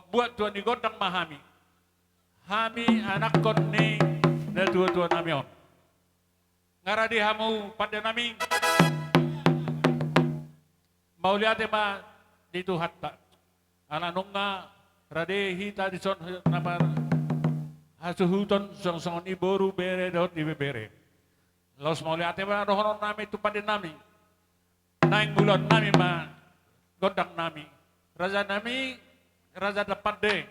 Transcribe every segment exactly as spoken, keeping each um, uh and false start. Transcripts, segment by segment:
Buat tua ni gondang ma hami. Hami anakkon ni natuatuanami on. Nga rade hamu pandenami. Mauliate ma di Tuhanta. Ala nunga rade hita dison na marhasuhuton songon i boru, bere dohot ibebere. Laos mauliate ma dohononnami tu pandenami. Naeng mulaonnami ma gondangnami. Rajanami, raja na pande.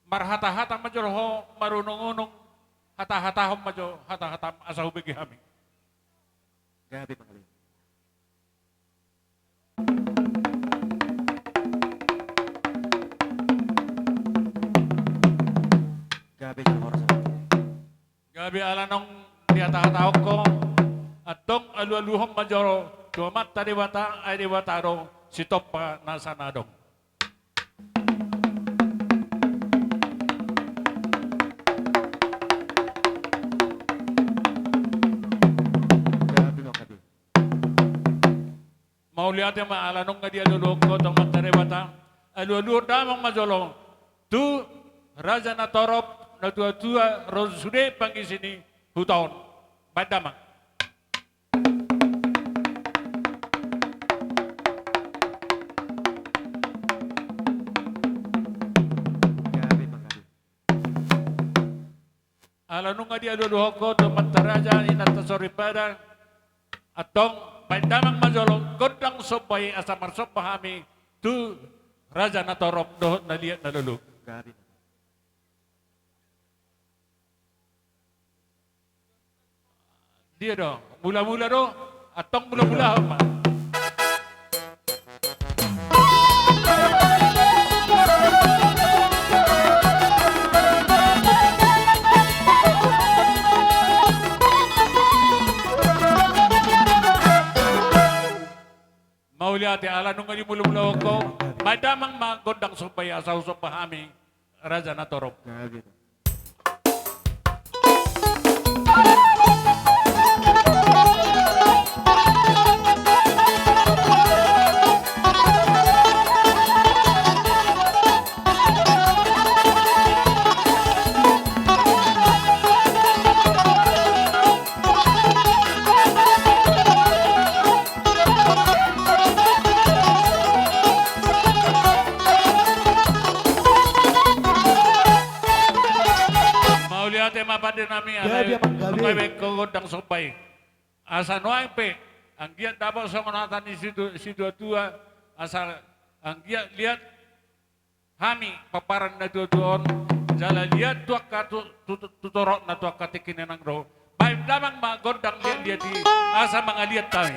Marhatahata ma jolo ho, marunungunung, hatahatahon ma jo hatahataM asa hubege hami. Gabe ma hami. Gabe jolo ho raja. Gabe ala naung dihatahatahon ho, antong alualuhon ma jolo tu Amanta Debata, ai Debata do sitompa nasa na adong. Mauliate ma ala nunga dialualuhon ho tu Amanta Debata, alualuhon damang ma jolo tu raja na torop, natuatua ro sude pangisi ni huta on. Baen damang. Ala nunga dialualuhon ho tu amanta raja, inanta soripada, antong baen damang ma jolo gondang somba i asa marsomba hami tu raja na torop dohot na liat na lolo. Dia do, mulamula do, antong mulamulahon ma. Mauliate, ala nunga dimulamulahon ho, baen damang ma gondang somba i asa husomba hami raja na torop. Mauliate ma pande nami, ala nunga dibaen ho gondang somba i. Asa nuaeng pe anggiat dapot songon hata ni situ-, situatua, asa anggiat liat hami pomparan ni natuatua on, jala liat tu angka tu-, tu-, tu torop na tu angka tingki na naeng ro. Baen damang ma gondang liatliat i asa mangaliat hami.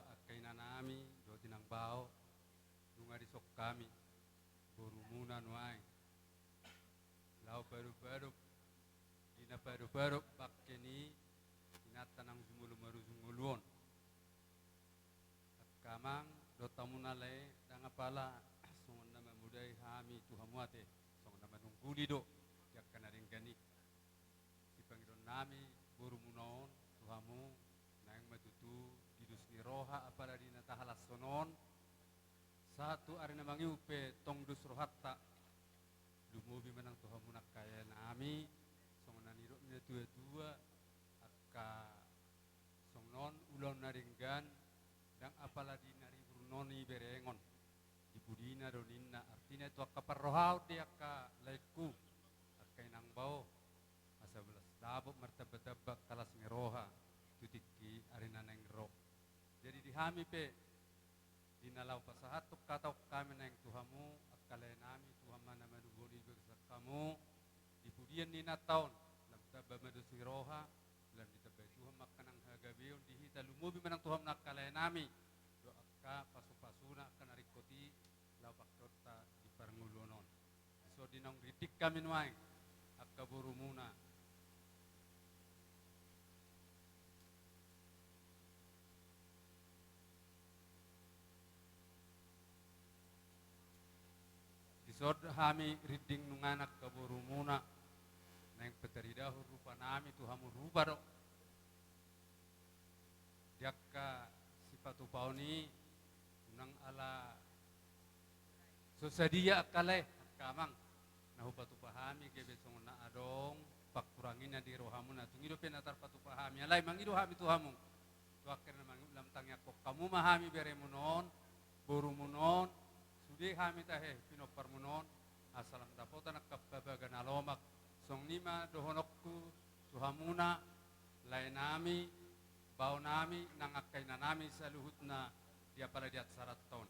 Angka inanami dohot inang bao, nunga dison hami borumuna nuaeng laho paadop-adop di na paadop-adop bangke ni inanta naung jumolo marujung ngolu on. Angka amang dohot hamuna lae, ndang apala songon na mamodai hami tu hamu ate, songon na manungguli do di angka na denggan i. Sipangidoonnami borumuna on tu hamu, naeng ma tutu di dos ni roha apala di na tahalashon on, sahat tu ari na mangihut pe tong dos rohanta. Lumobi ma nang tu hamuna angka inanami, songon na nidok ni na tua-tua, angka songon on ulaon na denggan, ndang apala di na riburnon i berengon, di pudina do ninna, artina tu angka parrohaon di angka laengku, angka inang bao, asa las dapot martamba-tamba angka las ni roha tu tingki ari na naeng ro. Jadi di hami pe, di na laho pasahathon hata on hami naeng tu hamu, angka laenami, Tuhan ma na manubuhon i bagasan hamu, di pudian ni inanta on, lam tamba ma dos ni roha, lam ditambai Tuhan ma angka nang hagabeon di hita, lumobi ma nang tu hamuna angka laenami, dohot angka pasu-pasuna angka na ringkot i, laho pangkeonta di parngoluon on. Dison di naung rintik hami nuaeng, angka borumuna. Dison hami rinding nunga angka borumuna, naeng pataridahon rupanami tu hamu, rupa do. Di angka sipatupaon i, unang ala so sadia angka lae, angka amang, na hupatupa hami, gabe songon na adong pangkuranginna di rohamuna, tung i dope na tarpatupa hami, alai mangido hami tu hamu, tu akhir na mangihut lam tangiangkon hamu ma hami beremuna on, borumuna on, sude hami tahe pinomparmuna on, asa lam dapotan angka pabaga na lomak. Songon i ma dohononku tu hamuna, laenami, baonami, nang angka inanami saluhutna, di apala di acaranta on.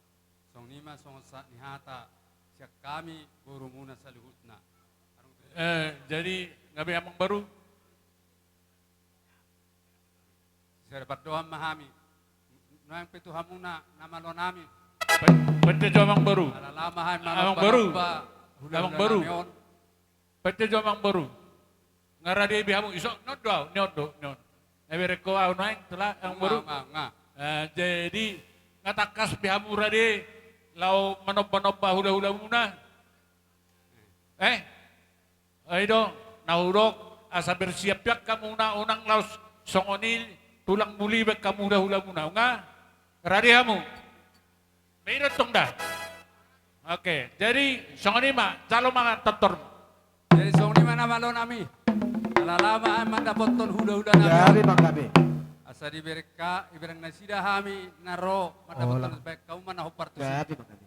Songon i ma songon sahat ni hata sian hami borumuna saluhutna. Eh, jadi, gabe amang boru? Sada pandohan ma hami. Nuaeng pe tu hamuna na malonami. Pe-, pete jo amang boru. Ala lao ma hami manomba-nomba hula-hulanami on. Amang boru. Pete jo amang boru. Nga rade be hamu, ison, ni on do ahu, ni on do, ni on. Na berengko ahu nuaeng, tela, amang boru. Nga, nga, nga. Eh, jadi, nga tangkas be hamu rade laho manomba-nomba hula-hulamuna? Eh? Ai do, na hudok, asa bersiap-siap hamuna, unang laos songon i tulang muli baen hamu hula-hulamuna. Nga rade hamu? Mei do tong da. Oke, jadi songon i ma, jalo ma tortor. Jadi songon i ma na malonami. Ala lao ma mandapothon hula-hulanami. Jadi, Bang Gabe. Asa dibereng, dibereng nasida hami na ro mandapothon, baen hamu ma na hombar tusi. Jadi, Bang Gabe.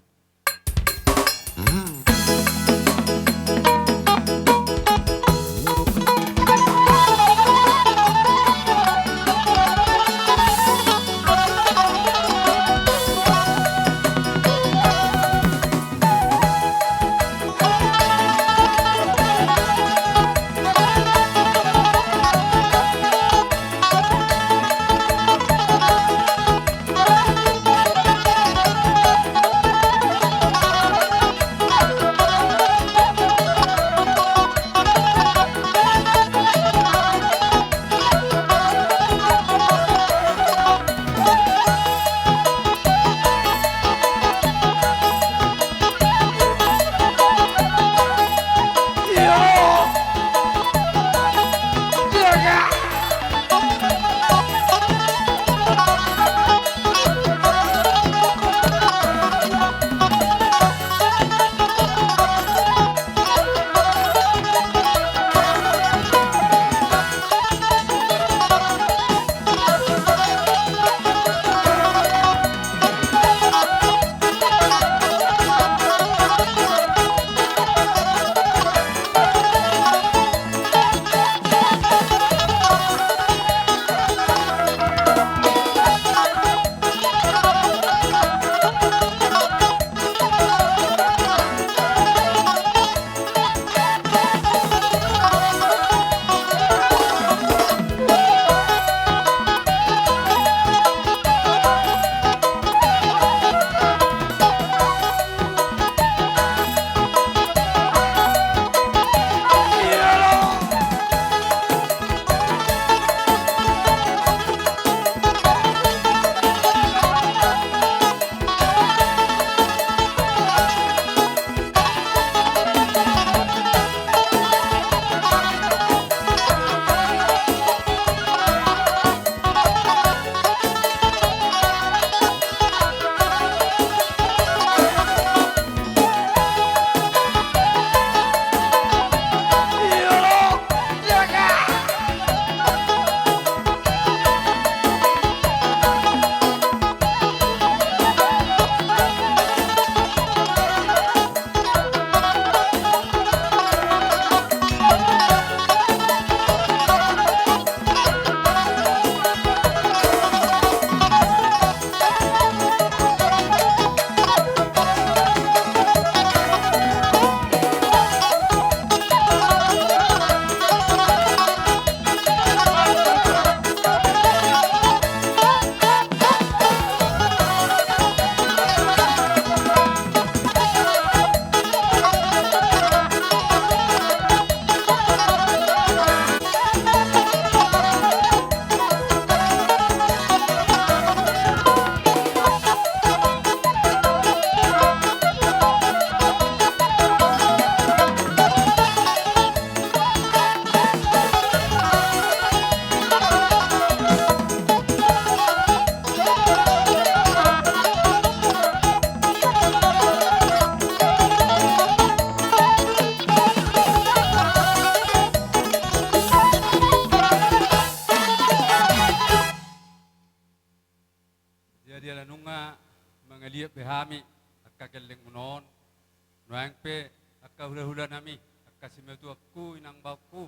Nunga mangaliat be hami angka gellengmuna on. Nuaeng pe angka hulahulanami, angka simatuangku, inang baoku,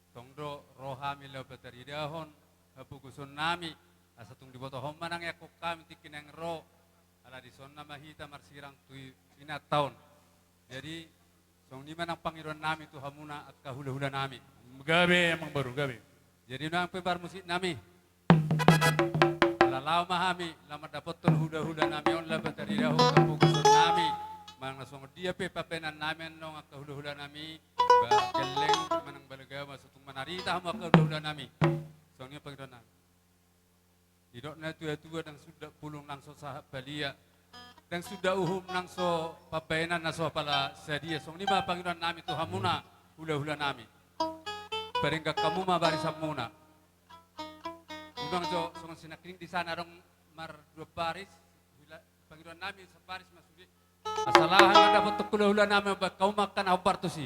tong do ro hami laho pataridahon hapogosonnami, asa tung dibotohon ma nang iangkon hami tingki naeng ro, ala dison nama hita marsirang tu inanta on. Jadi songon i ma nang pangidoannami tu hamuna angka hulahulanami. Gabe, Amang Boru, gabe. Jadi nuaeng pe parmusiknami, ala laho ma hami laho mandapothon hulahulanami on laho pataridahon hapogosonnami. Manang na songon dia pe pambahenannami annon angka hulahulanami, ba gelleng manang balga, asa tung manarita hamu angka hulahulanami. Songon i ma pangidoannami. Didok natuatua, ndang suda pulung nang so sahat palia, ndang suda uhum nang so pambahenan na so apala sadia. Songon i ma pangidoannami tu hamuna hulahulanami. Padenggan hamu ma barisanmuna. Unang jo songon si nangkining di sana adong mardua baris, hula-, pangidoannami sabaris ma sude. Asa laho mandapothon hulahulanami, baen hamu ma angka na hombar tusi.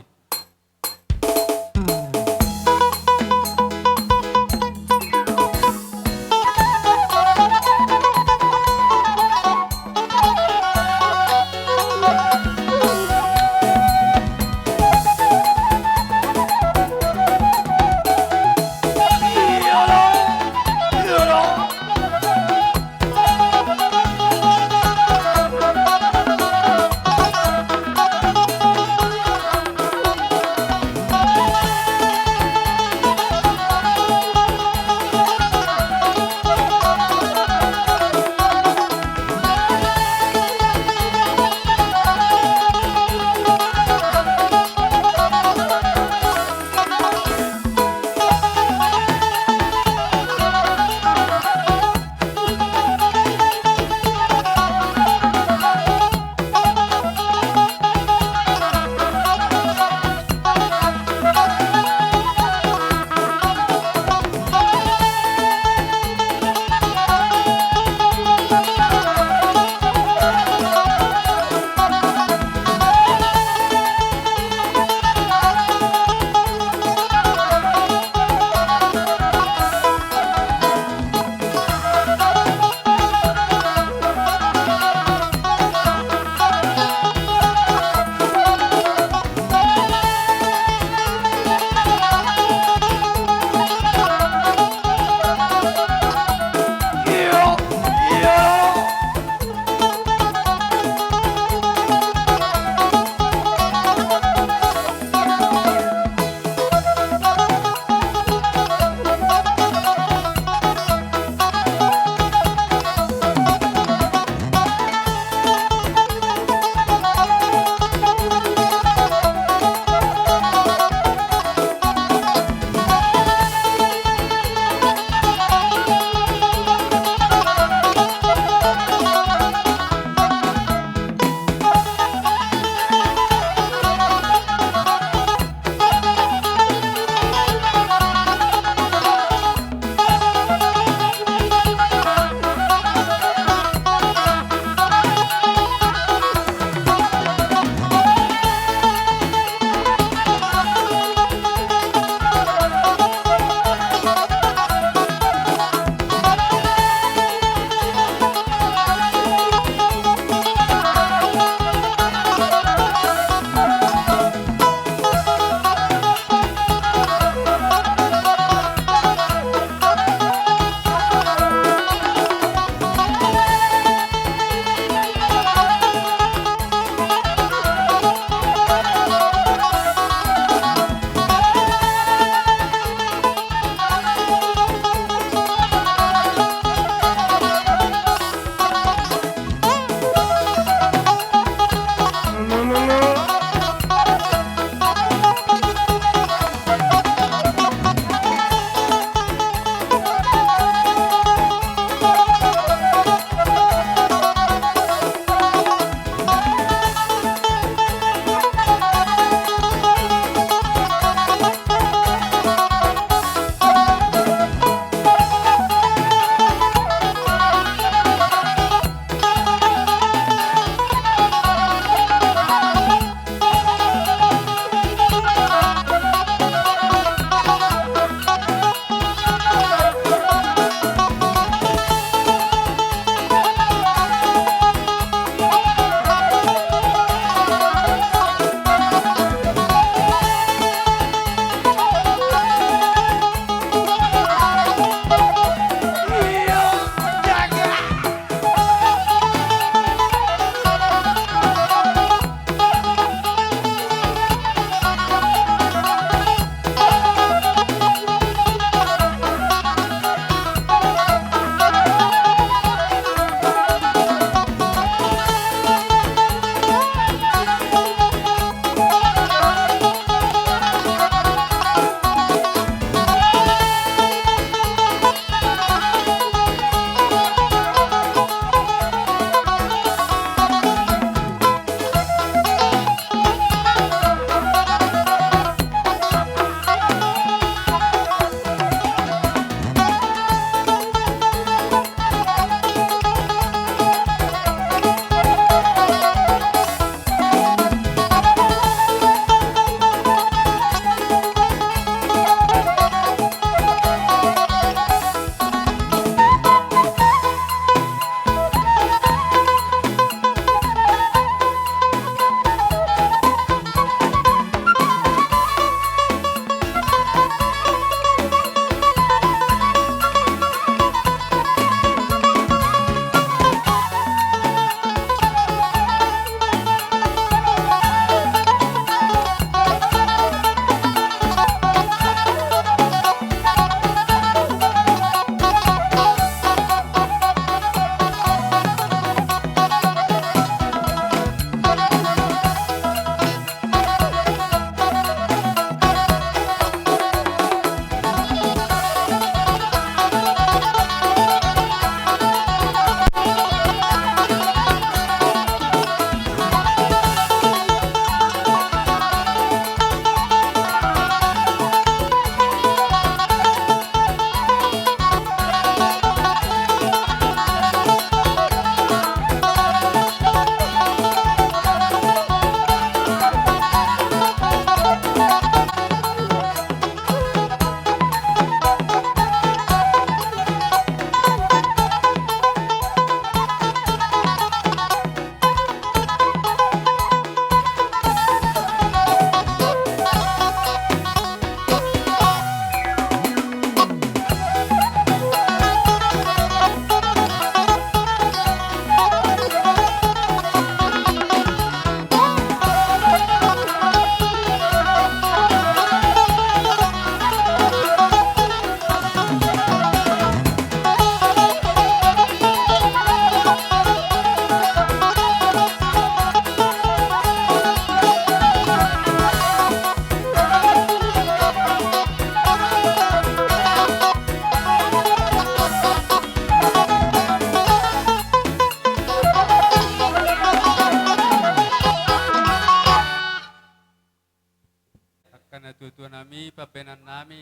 Hami,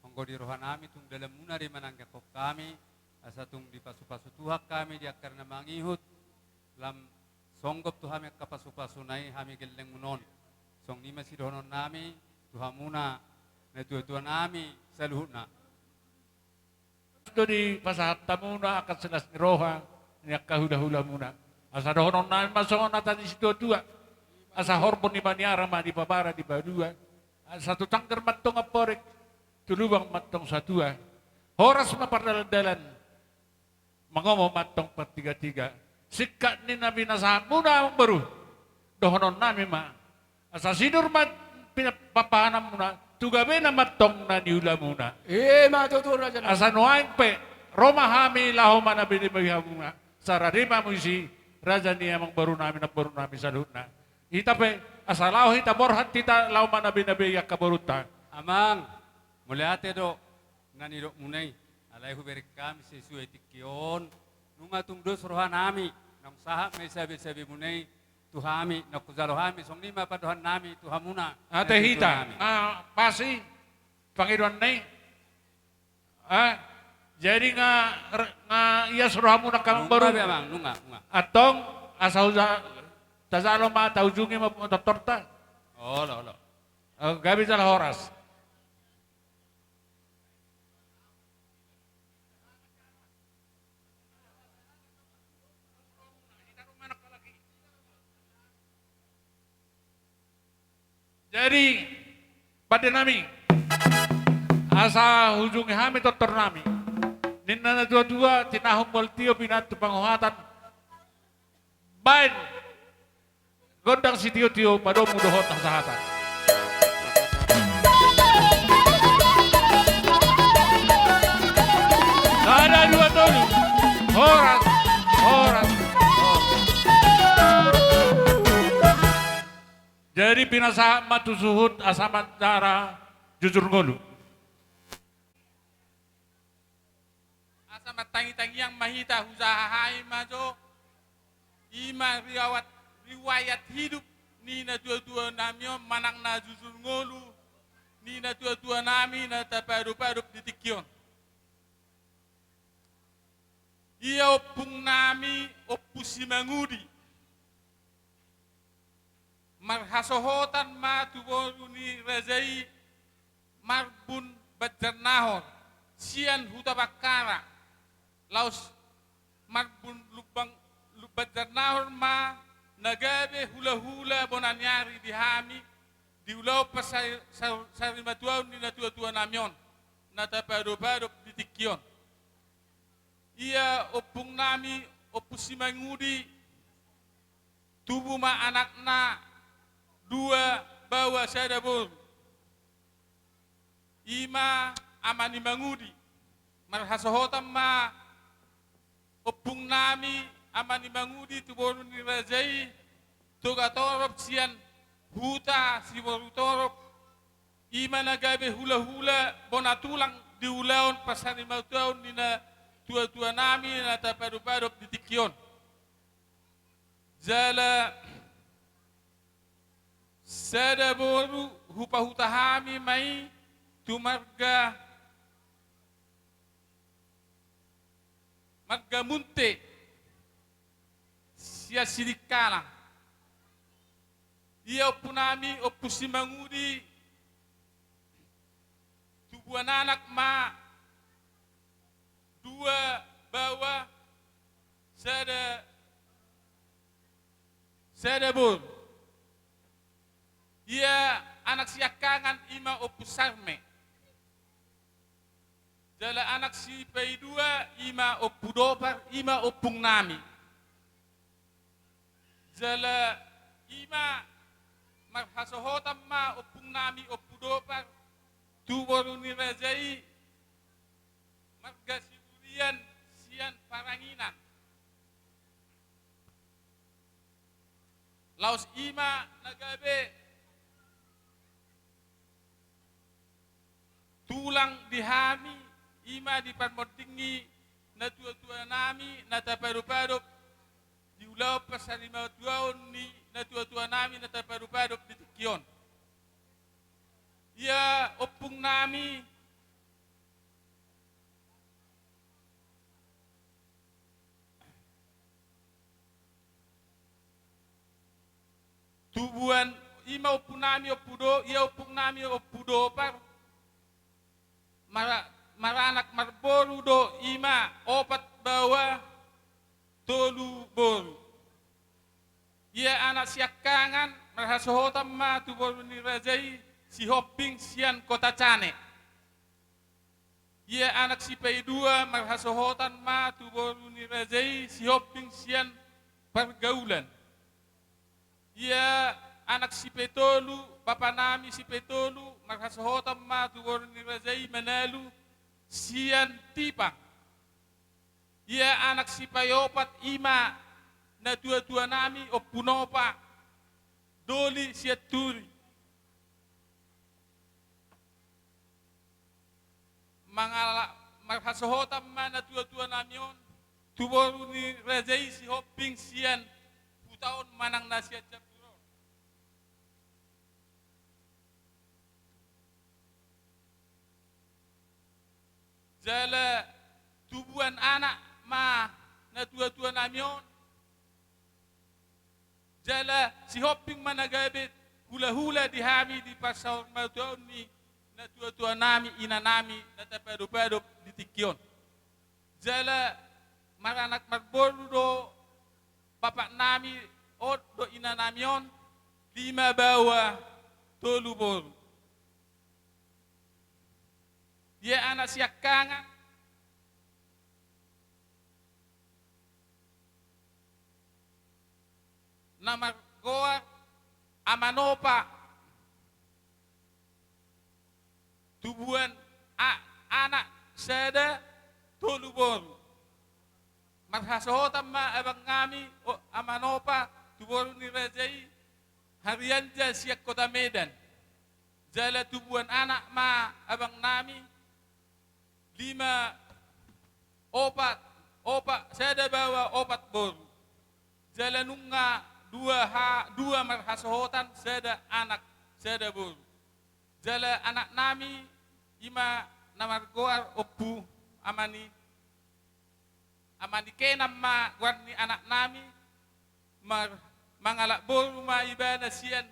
anggo di rohanami tung dalanmuna do i manangiangkon hami, asa tung dipasupasu Tuhan hami di angka na mangihut, lam songgop tu hami angka pasupasuna i hami gellengmuna on. Songon i ma sidohononnami tu hamuna natuatuanami saluhutna. Do dipasahat hamuna angka silas ni roha ni angka hulahulamuna. Asa dohononnami ma songon hata ni situatua: Asa horbo ni maniara ma dipabara di padua, asa tu tanggar ma antong amporek, tu lubang ma antong satua. Horas ma pardalandalan, mangomo ma antong partigatiga. Singkat ni na pinasahatmuna, amangboru, dohononnami ma: Asa sinur ma pina-, papahananmuna, tu gabena ma antong na niulamuna. I ma tutu, raja nami. Asa nuaeng pe ro ma hami laho manabinabei hamuna, sai rade ma muse, raja ni amangborunami, namborunami saluhutna. Hita pe, asa laho hita borhat hita laho manabinabei angka borunta. Amang, mauliate do na nidokmuna i, alai hubereng hami sesuai tingki on. Nunga tung dos rohanami, naung sahat ma i sabesabemuna i tu hami, naung hujalo hami, songon i ma pandohannami tu hamuna. Ate hita, natuatuanami. Ah, pas i pangidoanna i. Ah, jadi nga, nga ias rohamuna, amangboru? Nunga be, amang, nunga, nunga. Antong, asa huja-, tajalo ma, taujungi ma tortorta. Olo, olo. Oh, gabe jala horas. Jadi, pandenami, asa hujungi hami tortornami. Ninna natuatua: Tinahu mual tio, pinahan tu panguhatan. Baen gondang sitiotio, padomu dohot hasahatan. Sada, dua, tolu. Horas, horas, horas. Jadi pinasahat ma tu suhut asa manjara jujur ngolu. Asa martangitangiang ma hita, hujaha hami ma jo i ma riwayat, riwayat hidup ni natuatuanami on manang na jujur ngolu ni natuatuanami na tapadopadop di tingki on. Ia ompungnami Ompu Simangudi, marhasohotan ma tu boru ni raja i Marbun Banjarnahor sian Huta Bakkara, laos Marbun Lumbang, Lu-, Banjarnahor ma na gabe hulahula bona ni ari di hami, di ulaon parsari-, sar-, sarimatuaon ni natuatuanami on na tapadopadop di tingki on. Ia ompungnami Ompu Simangudi, tubu ma anakna dua, baoa sada boru. I ma Ama ni Mangudi. Marhasohotan ma ompungnami Ama ni Mangudi tu boru ni raja i Togatorop sian Huta Siborutorop, i ma na gabe hulahula bona tulang di ulaon parsarimatua ni natuatuanami na tapadopadop di tingki on. Jala sada boru hupahuta hami ma i tu marga, marga Munte sian Sidikalang. Ia ompunami Ompu Simangudi, tubuan anak ma dua, baoa sada, sada boru. Ia anak siangkangan i ma Ompu Sarme. Jala anak sipaidua i ma Ompu Dopar, i ma ompungnami. Jala i ma marhasohotan ma ompungnami Ompu Dopar tu boru ni raja i marga Siburian sian Paranginan. Laos i ma na gabe tulang di hami, i ma di parmonding ni natuatuanami na tapadopadop di ulaon parsarimatua ni natuatuanami na tapadopadop di tingki on. Ia ompung nami, tubuan, ima ompung nami ompu do, ia ompung nami ompu Dopar, mara-, maranak marboru do ima opat baoa tolu boru. Ia anak siangkangan marhasohotan ma tu boru ni raja i Sihombing sian Kota Cane. Ia anak sipaidua marhasohotan ma tu boru ni raja i Sihombing sian Pargaulan. Ia anak sipaitolu, bapa nami sipaitolu marhasohotan ma tu boru ni raja i Manalu sian Tipang. Ia anak sipaiopat ima natuatua nami ompu Nopa Doli Sianturi. Mangala-, marhasohotan ma natuatua nami on tu boru ni raja i Sihombing sian Hutaon manang na sian Jamburon. Jala tubuan anak ma natuatua nami on. Jala Sihombing ma na gabe hulahula di hami di parsaurmatuaon ni natuatua nami, ina nami na tapadopadop di tingki on. Jala maranak marboru do bapa nami on dohot ina nami on, lima baoa tolu boru. Ia anak siangkangan na margoar Ama Nopa, tubuan a-, anak sada tolu boru. Marhasohotan ma abang nami, o, Ama Nopa, tu boru ni raja i Harianja sian Kota Medan. Jala tubuan anak ma abang nami, lima, opat, opat, sada baoa opat boru. Jala nunga dua ha-, dua marhasohotan, sada anak, sada boru. Jala anak nami ima na margoar ompu Ama ni, Ama ni Kenan ma goar ni anak nami, mar-, mangalap boru ma ibana sian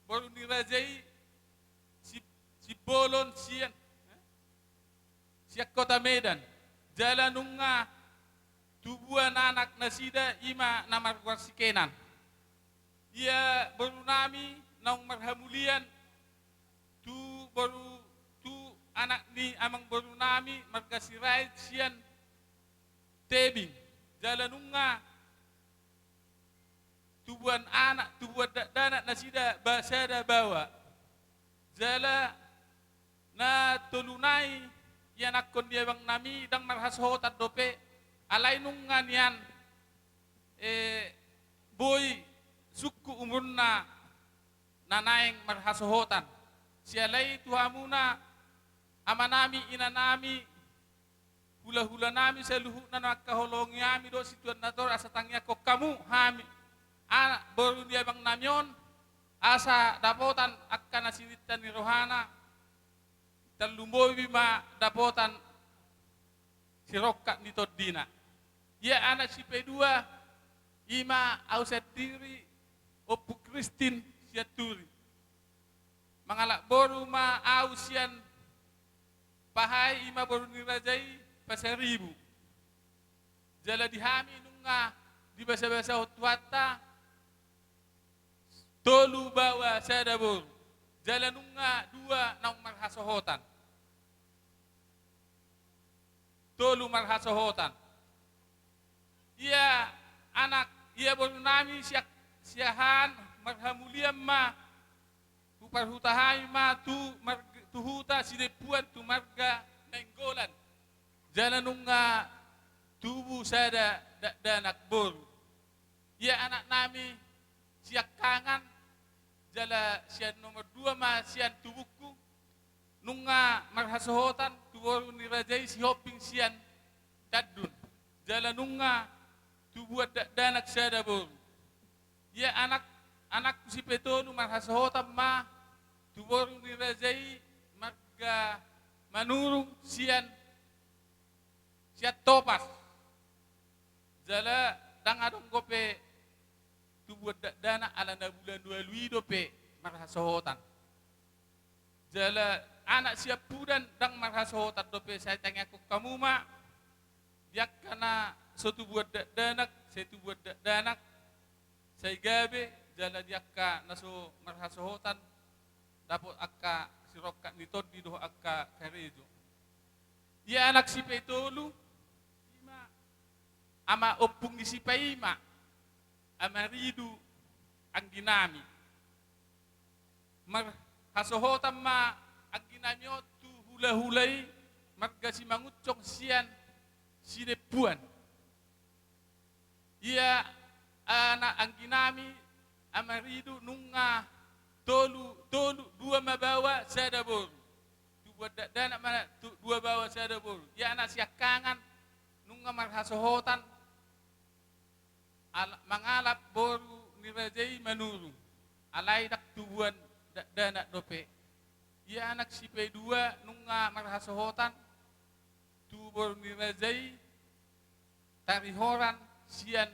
boru ni raja i Si-, Simbolon sian, eh? Sian Kota Medan. Jala nunga tubuan anak nasida ima na margoar si Kenan. Ia boru nami naung marhamulian tu boru, tu anak ni amang boru nami marga Sirait sian Tebing. Jala nunga tubuan anak, tubuan dakdanak nasida ba-, sada baoa. Jala na tolu nai ianakhon ni abang nami ndang marhasohotan dope, alai nunga nian, eh, boi sungkun umurna na naeng marhasohotan. Siala i tu hamuna, ama nami, ina nami, hulahula nami saluhutna na mangkaholongi hami dohot situan na torop, asa tangiangkon hamu hami, anak boru ni abang nami on, asa dapotan angka na sininta ni rohana, tarlumobi ma dapotan sirongkap ni tondina. Ia anak sipaidua, ima au sandiri, Ompu Kristin Sianturi. Mangalap boru ma au sian Pahai, ima boru ni raja i Pasaribu. Jala di hami nunga dibasabasahon Tuhanta, tolu baoa sada boru. Jala nunga dua naung marhasohotan. Tolu marhasohotan. Ia anak, ia boru nami siak-, siahaan marhamulian ma, huparhuta hami ma tu mar-, tu huta Sidempuan tu marga Nainggolan. Jala nunga tubu sada dakdanak boru. Ia anak nami siangkangan, jala sian nomor dua ma sian tubungku, nunga marhasohotan tu boru ni raja i Sihombing sian Tandun. Jala nunga tubuan dakdanak sada boru. Ia anak, anakku sipaitolu marhasohotan ma tu boru ni raja i marga Manurung sian, sian Topas. Jala ndang adong dope tubuan dakdanak ala na bulan ualu i dope marhasohotan. Jala anak siampudan ndang marhasohotan dope, sai tangiangkon hamu ma, di angka na so tubuan dakdanak, sai tubuan dakdanak, sai gabe, jala di angka na so marhasohotan, dapot angka sirongkap ni tondi dohot angka karejo. Ia anak sipaitolu, ima ama ompung ni sipaima, ama Ridu angginami. Marhasohotan ma angginami on tu hulahula i marga Simangunsong sian Sinempuan. Ia anak angginami ama Ridu nunga tolu, tolu, dua ma baoa sada boru. Tubuan dakdanak ma tu, dua baoa sada boru. Ia anak siangkangan nunga marhasohotan ala-, mangalap boru ni raja i Manurung. Alai ndang tubuan dakdanak dope. Ia anak sipaidua nunga marhasohotan tu boru ni raja i Tarihoran sian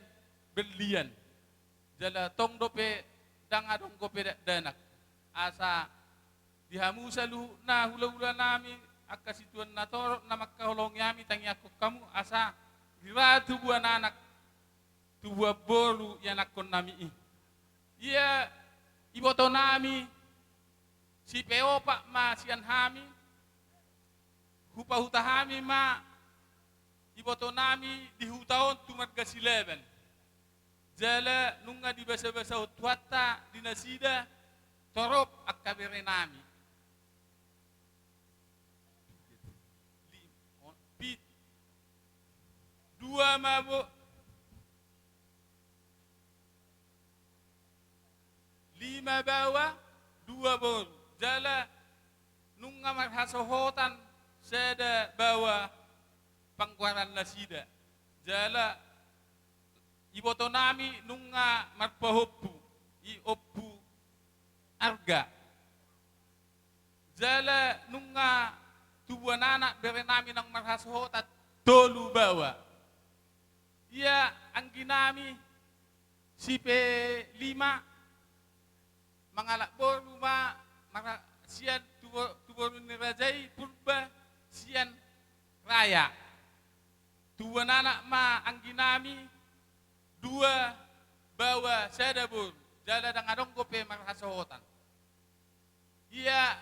Bellian. Jala tong dope ndang adong dope dakdanak. Asa di hamu saluhutna hulahulanami, angka situan na torop na mangkaholongi hami, tangiangkon hamu asa hira tubuan anak, tubuan boru ianakkonnami i. Ia ibotonami sipaopat ma sian hami, hupahuta hami ma ibotonami di huta on tu marga Silaban. Jala nunga dibasabasahon Tuhanta di nasida torop angka berenami. Lim-, on-, pit-, dua ma bo-, lima baoa, dua boru. Jala nunga marhasohotan sada baoa panggoaran nasida. Jala ibotonami nunga marpahompu, i Ompu Arga. Jala nunga tubuan anak berenami naung marhasohotan tolu baoa. Ia angginami sipalima mangalap boru ma mara-, sian tu bo-, tu boru ni raja i Purba sian Raya. Tubuan anak ma angginami dua baoa sada boru, jala ndang adong dope marhasohotan. Ia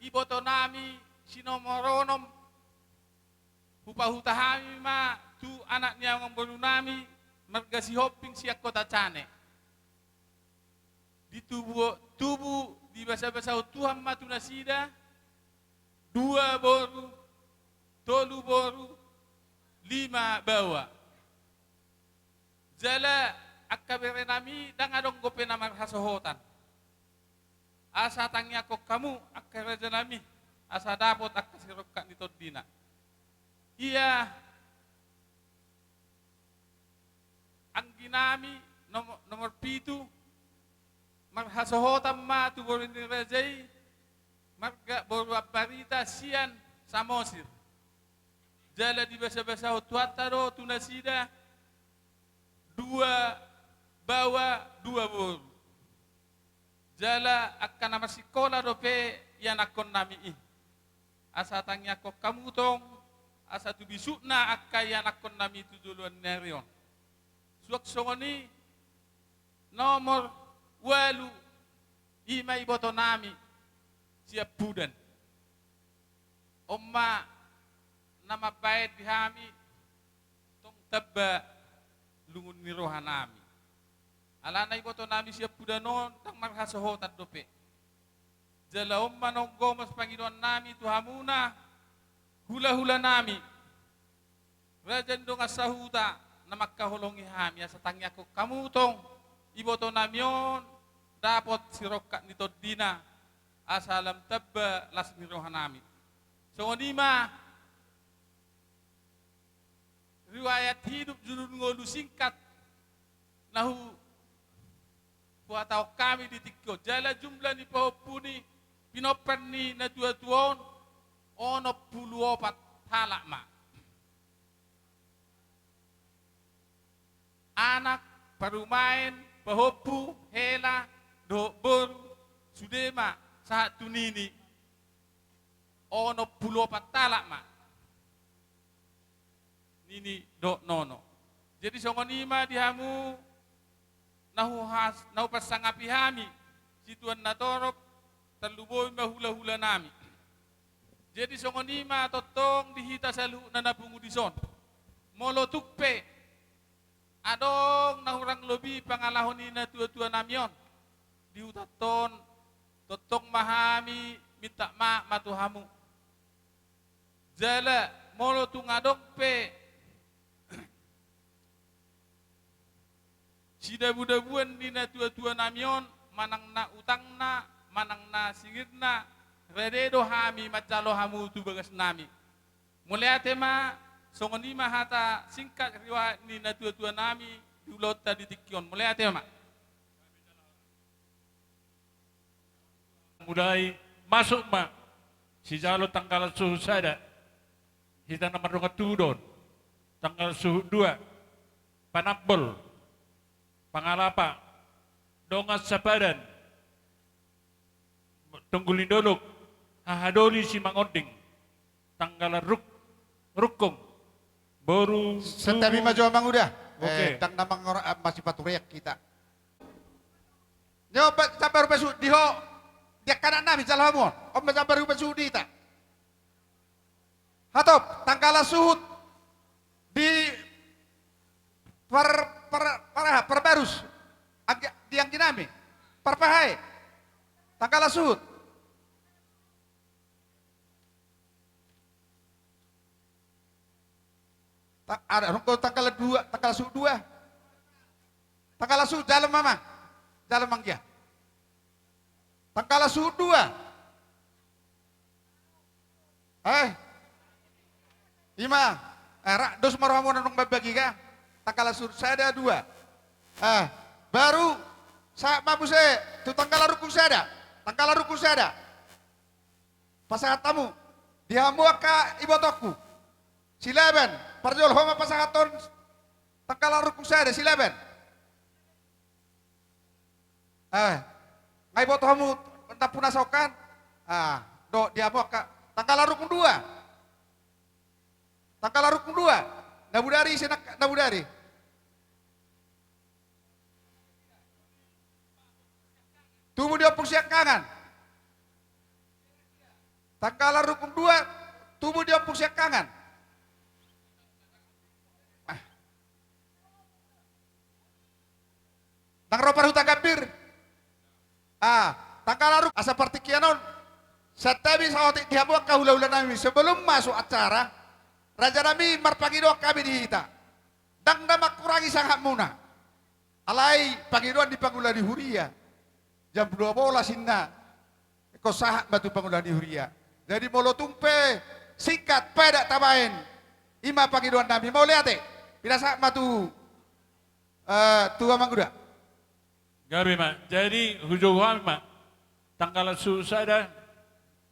ibotonami si nomor onom, hupahuta hami ma tu anak ni amangborunami marga Sihombing sian Kota Cane. Di tubu, tubu dibasabasahon Tuhan ma tu nasida dua boru, tolu boru, lima baoa. Jala angka berenami ndang adong dope na marhasohotan. Asa tangiangkon hamu angka rajanami, asa dapot angka sirongkap ni tondina. Ia angginami nomor, nomor pitu, marhasohotan ma tu boru ni raja i marga boru Ambarita sian Samosir. Jala dibasabasahon Tuhanta do tu nasida dua baoa dua boru. Jala angka na marsikola dope ianakkonnami i. Asa tangiangkon hamu tong, asa tu bisukna angka ianakkonnami tu joloan ni ari on. Suang songon i nomor ualu, ima ibotonami siampudan. On ma na mambaen di hami tong tamba lungun ni rohanami. Alana ibotonami siampudan on ndang marhasohotan dope. Jala on ma naung gomos pangidoannami tu hamuna hulahulanami, raja ni dongan sahuta na mangkaholongi hami, asa tangiangkon hamu tong ibotonami on dapot sirongkap ni tondina, asa lam tamba las ni rohanami. Songon i ma riwayat hidup jurun ngolu singkat na hu-, huhatahon hami di tingki on. Jala jumlah ni pahompu ni Pinompar ni natuatua on onom pulu opat halak ma. Anak, parumaen, pahompu, hela, dohot boru, sude ma sahat tu nini, onom pulu opat halak ma. Nini dohot nono. Jadi songon i ma di hamu na huhas-, na hupasangapi hami, situan na torop, tarlumobi ma hulahula nami. Jadi songon i ma tongtong di hita saluhutna na pungu dison. Molo tung pe adong na hurang lobi pangalaho ni natuatua nami on di hutanta on, tongtong ma hami minta maaf ma tu hamu. Jala molo tung adong pe sidabudabuan ni natuatua nami on, manang na utangna, manang na singirna, rade do hami manjalo hamu tu bagas nami. Mauliate ma. Songon i ma hata singkat riwayat ni natuatua nami di ulaonta di tingki on. Mauliate ma. Mulai masuk ma sijalo tanggalan suhut sada. Hita na mardongan tubu do on. Tanggalan suhut dua, Panambol, Pangalapa, Dongan Sapadan, Tunggul ni Dolok, Hahadoli, Simangonding. Tanggalan ruk-, rukung, boru. Santabi ma jo, Amang Uda. Oke. Eh, ndang na mangora-, ah, masih patureak hita. Nyo, ba-, jambar upa suhut di ho, di angka anak nami jalo hamu on. On ma jambar upa suhut di hita. Hatop, tanggalan suhut di par-, par-, par-, aha, Parbarus. Anggi-, di anggi nami. Parpahae. Tanggalan suhut. Ta-, ada, rongko tanggal dua, tanggal suhut dua. Tanggal suhut, jalo ma, Amang. Jalo ma, Amang, gia. Tanggal suhut dua. Eh. Ima. Eh, ra-, dos ma rohamu naung mambagi, ka? Tanggal suhut sada, dua. Eh, baru sahat ma muse tu tanggalan rukung sada. Tanggalan rukung sada. Pasahat hamu. Di hamu angka ibotongku. Silaban. Parjolo, ho ma pasahathon tanggalan rukung sada, Silaban. Eh, nga iboto hamu nampuna songkan? Ah, do, di hamu angka tanggalan rukung dua. Tanggalan rukung dua. Nabudari, ise na-, Nabudari. Tubu di ompung siangkangan. Tanggalan rukung dua, tubu di ompung siangkangan. Ah. Ndang ro parhuta gambir. Ah, tanggalan ruk-, asa partingkian on. Santabi saotik di hamu angka hulahula nami, sebelum masuk acara, raja nami, marpangidoan hami di hita. Ndang na mangkurangi sangapmuna. Alai pangidoan ni pangula ni huria. Jam dua bolas inna. Ingkon sahat ma tu pangula ni huria. Jadi molo tung pe singkat, padat tabaen. Ima pangidoan nami. Mauliate. Pinasahat ma tu, eh, tu Amang Uda. Gabe ma. Jadi hujou hami ma. Tanggalan suhut sada,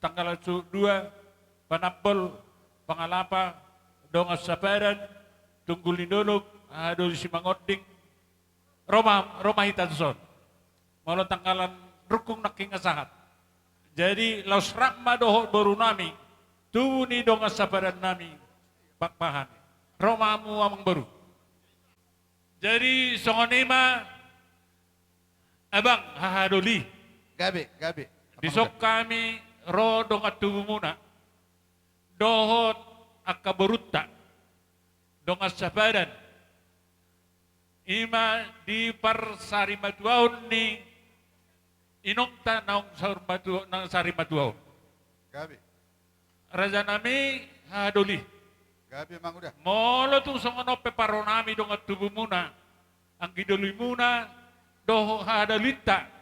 tanggalan suhut dua, Panambol, Pangalapa, Dongan Sapadan, Tunggul ni Dolok, Hahadoli, Simangonding. Ro ma, ro ma hita tu son. Molo tanggalan rukung nangkin nga sahat. Jadi laos rap ma dohot boru nami, tubu ni Dongan Sapadan nami, Pakpahan. Ro ma hamu, Amang Boru. Jadi songon i ma, Abang Hahadoli. Gabe, gabe. Dison hami ro dongan tubumuna dohot angka borunta, Dongan Sapadan. Ima di parsarimatuaon ni inongta naung saur matua, naung sarimatuaon. Gabe. Raja nami Hahadoli. Gabe, Amang Uda. Molo tung songon on pe parro nami dongan tubumuna, anggi dolimuna, dohot hahadolinta.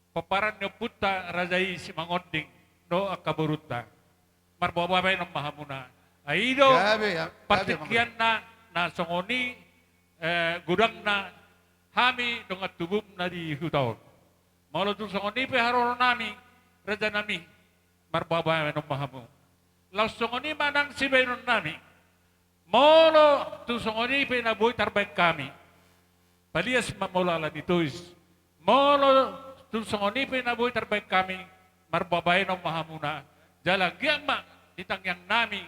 Pomparan ni ompunta raja i Simangonding, dohot angka borunta. Marboa-boa baenon ma hamuna. Ai i do, gabe, ya, gabe, Amang Uda. Partingkianna, na songon i, eh, godangna hami dongan tubum na di huta on. Molo tung songon i pe haroro nami, rajanami, marbabaenon ma hamu. Laos songon i ma nang sibaenonnami. Molo tung songon i pe na boi tarbaen hami, palias ma molo ala ni tois. Molo tung songon i pe na boi tarbaen hami, marbabaenon ma hamuna. Jala anggiat ma di tangiangnami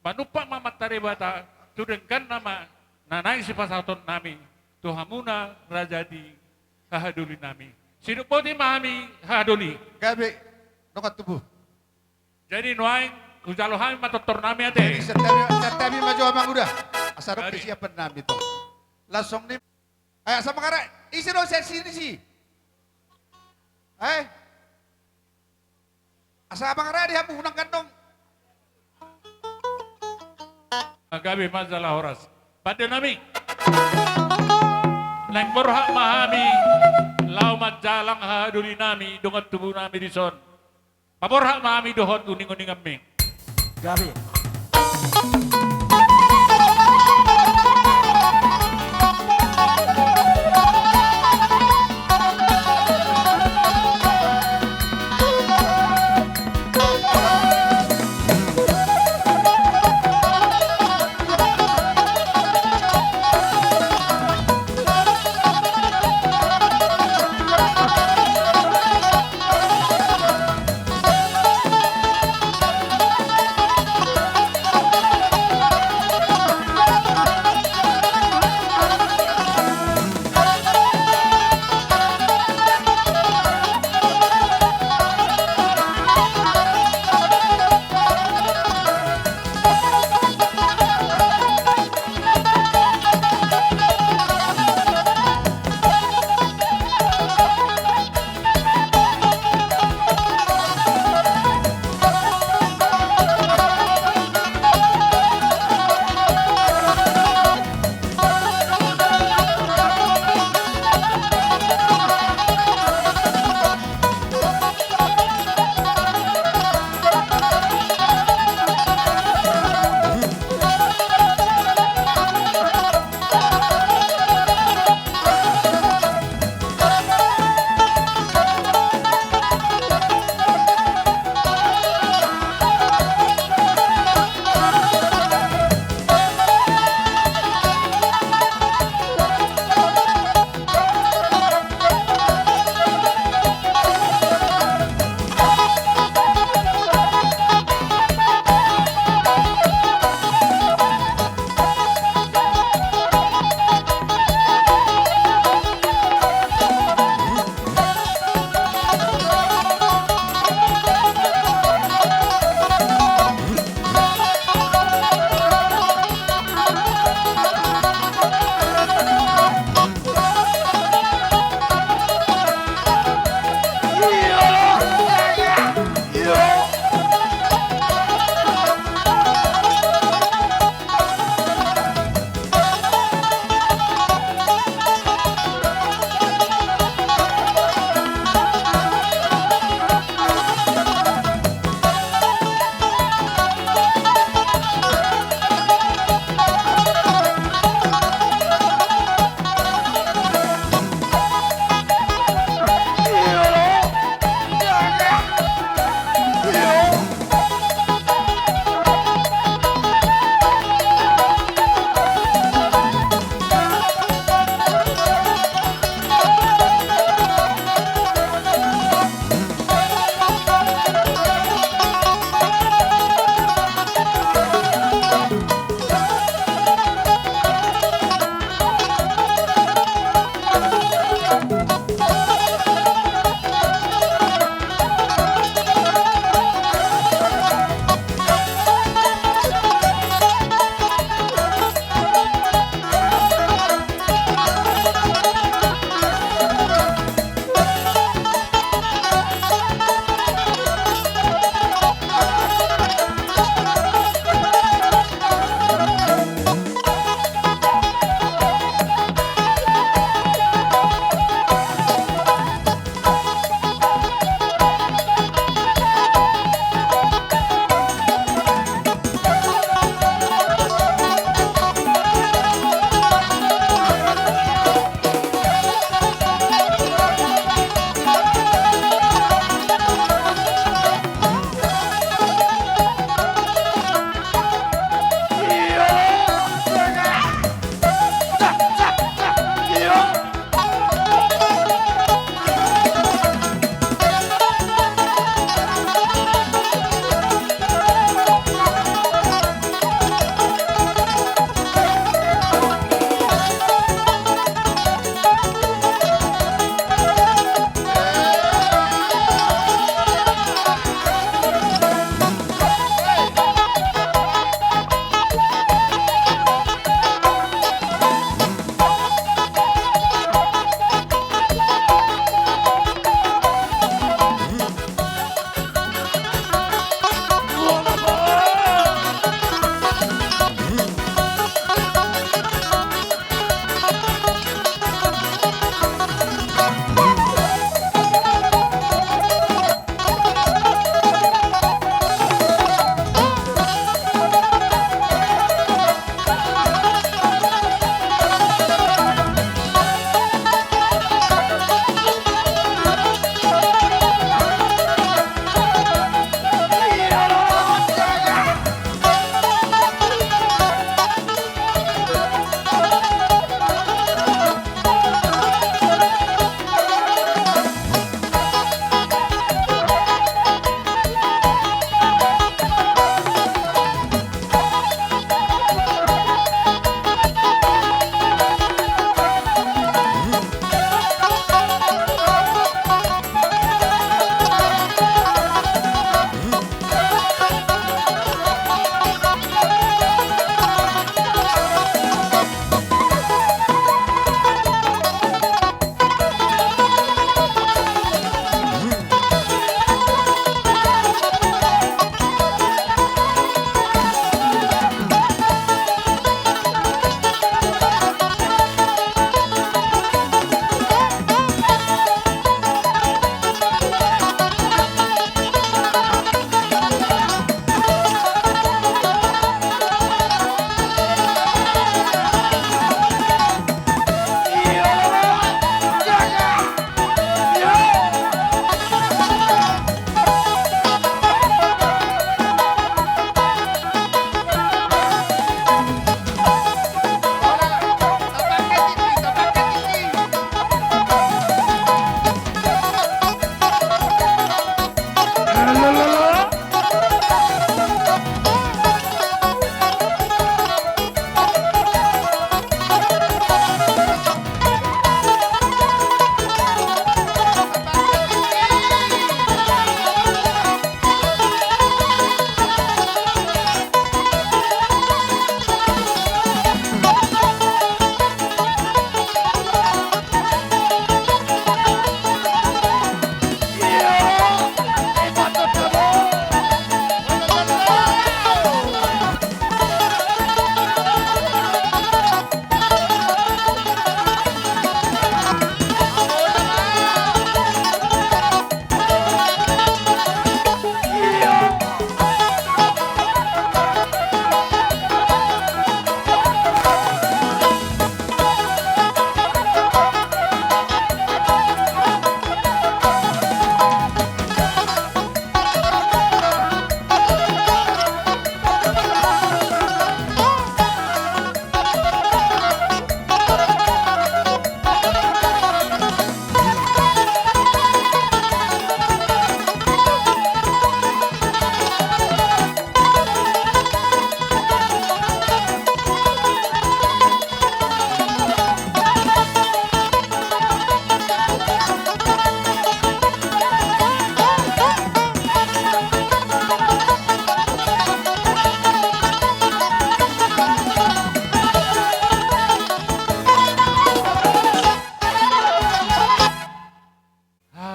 manumpak ma Amanta Debata tu dengganna ma na naeng sipasahatonnami tu hamuna raja di hahadolinami. Sidok boti ma hami hahadoli. Gabe, dongan tubu. Jadi nuaeng hujalo hami ma tortornami ate. Jadi santabi, santabi ma jo amang uda. Asa ro. Jadi. Kesiapannami tong. Langsung ni. Eh, asa mangara, ise do seksi disi? Eh? Asa mangara di hamu unang gandong. Gabe ma jala horas. Pandenami. Naeng borhat ma hami laho manjalang hahadolinami, dongan tubunami dison. Paborhat ma hami dohot uninguninganmi. Gabe.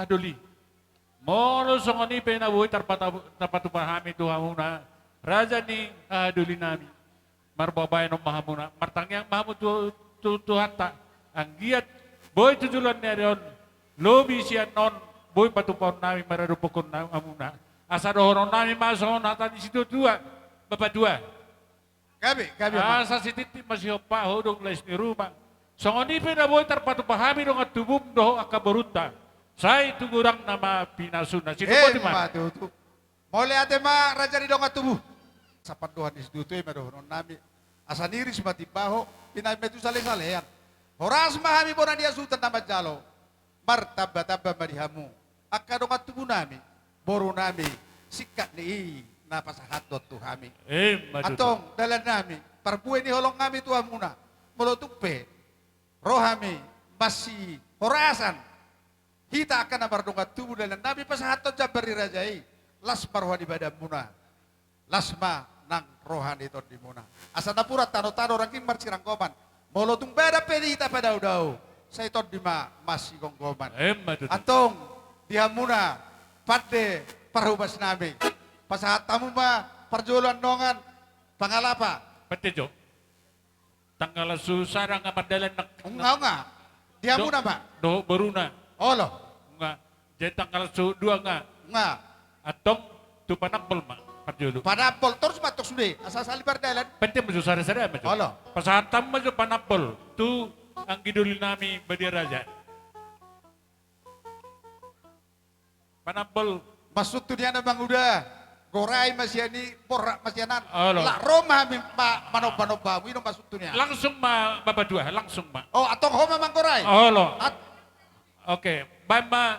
Doli. Molo songon i pe na boi tarpata-, tarpatupa hami tu hamuna, raja ni hahadolinami. Marbabaenon ma hamuna, martangiang ma hamu tu, tu Tuhanta. Anggiat boi tu joloan ni ari on, lobi sian on, boi patupaonnami maradophon na-, hamuna. Asa dohononnami ma songon hata ni situatua, bapatua. Gabe, gabe, Amang. Asa sititi ma sihompa, hodong lais ni ruma. Songon i pe na boi tarpatupa hami dongan tubum dohot angka borunta. Sai tu godangna ma pinasuna. Situpa. Emma tutu. Mauliate ma raja ni dongan tubu. Sapandohan ni situatua i ma dohononnami. Asa niris ma timbaho, pinamai tu salesalean. Horas ma hami bona ni hasuhuton na manjalo. Martambatamba ma di hamu angka dongan tubunami, borunami, singkat ni i na pasahathon tu hami. Emma tutu. Antong dalannami, parbue ni holongnami tu hamuna. Molo tung pe ro hami masihorasan, hita angka na mardongan tubu, dalannami pasahathon jambar ni raja i. Las ma roha ni badanmuna, las ma nang roha ni tondimuna. Asa napuran tanotano rangging marsiranggoman. Molo tung badan pe di hita padaodao, sai tondi ma masigomgoman. Emma tutu. Antong di hamuna pande parhobasnami, pasahat hamu ma parjolo annon pangalapa. Pande jo. Tanggal so sada nga mardalan nang. Unga, unga. Di hamuna ma. Dohot boruna. Olo. Unga. Jadi tanggal so dua nga. Unga. Antong tu Panambol ma parjolo. Panambol torus ma antong sude, asa sali mardalan. Pande ma jo, sada-sada ma jo. Olo. Pasahat hamu ma jo Panambol tu anggi dolinami Badia Raja. Panambol. Maksud tu dia na manguda, gorai ma sian i, borhat ma sian an. Olo. Lak ro ma hami ma-, manomba-nomba hamu, i do maksud tu dia. Langsung ma bapatua, langsung ma. O, antong ho ma manggorai. Olo. At- Oke, baen ma,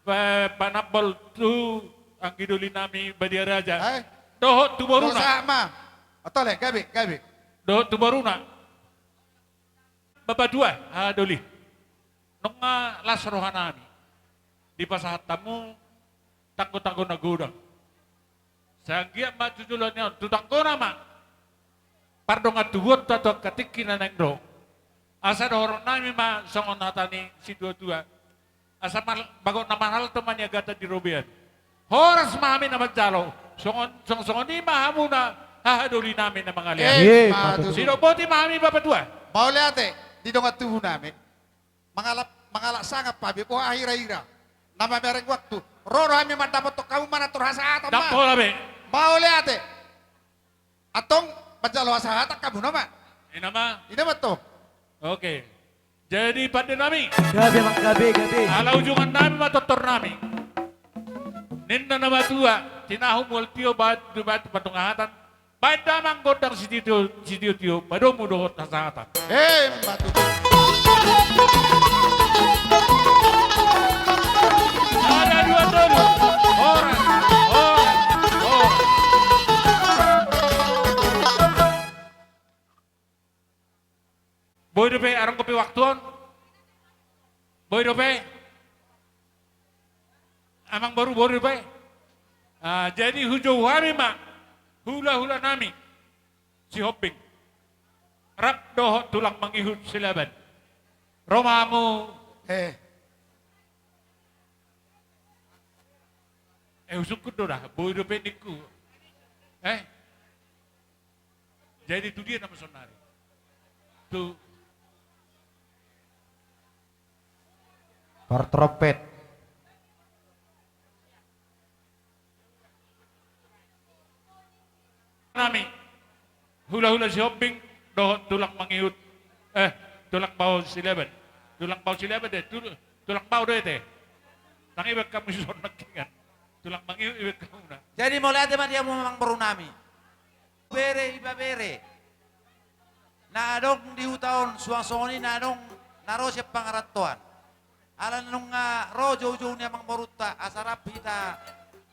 eh, Panambol tu anggi dolinami Badia Raja. Eh? Dohot tu boruna. Dosa ma. Antong le, gabe, gabe. Dohot tu boruna. Bapatua, hahadoli. Nunga las rohanami. Dipasahat hamu tanggo-tanggo na godang. Sai anggiat ma tu joloan ni ari on, tu tanggona ma pardongan tubuonta tu angka tingki na naeng ro. Asa dohononnami ma songon hata ni situatua. Asa mal-, bagot na marhalto ma niagatan di robean. Horas ma hami na manjalo. Songon, song-, songon i ma hamuna hahadolinami na mangalean. Eh, emma tutu. Sidok boti ma hami bapatua. Mauliate di dongan tubunami. Mangalap, mangalap sangap hami, boha hira-hira. Na mamereng waktu. Ro do hami mandapothon hamu manang tor hasahatan ma. Ndang pola be. Mauliate. Antong manjalo hasahatan hamuna ma. Ina ma. Ina ma antong. Oke. Jadi pandenami. Gabe, Amang, gabe, gabe. Ala ujungannami ma tortornami. Ninna na matua, tinahu mual tio baen, baen tu pandongahatan. Baen damang gondang sitio-tio, sitio-tio, madomu dohot hasahatan. Eh, emma tutu. Sada, dua, tolu. Horas, horas, horas. Boi dope, adong dope waktu on? Boi dope? Amang boru, boi dope? Ah, jadi hujou hami ma hula-hulanami Sihombing rap dohot tulang mangihut Silaban. Ro ma hamu. Eh. Eh, husungkun do da, boi dope ningku. Eh? Jadi tu dia nama saonari? Tu partrompet. Nami. Hula-hula Sihombing dohot tulang mangihut. Eh, tulang bao Silaban. Tulang bao Silaban de, tul-, tulang bao do ete. Ndang ibaen hamu dison nangkiningan. Tulang mangihut ibaen hamuna. Jadi mauliate ma di hamu amang borunami. Bere, ibebere na adong di huta on, suang songon i na adong na ro sian pangarantoan. Ala nunga ro jou-jou ni amang borunta, asa rap hita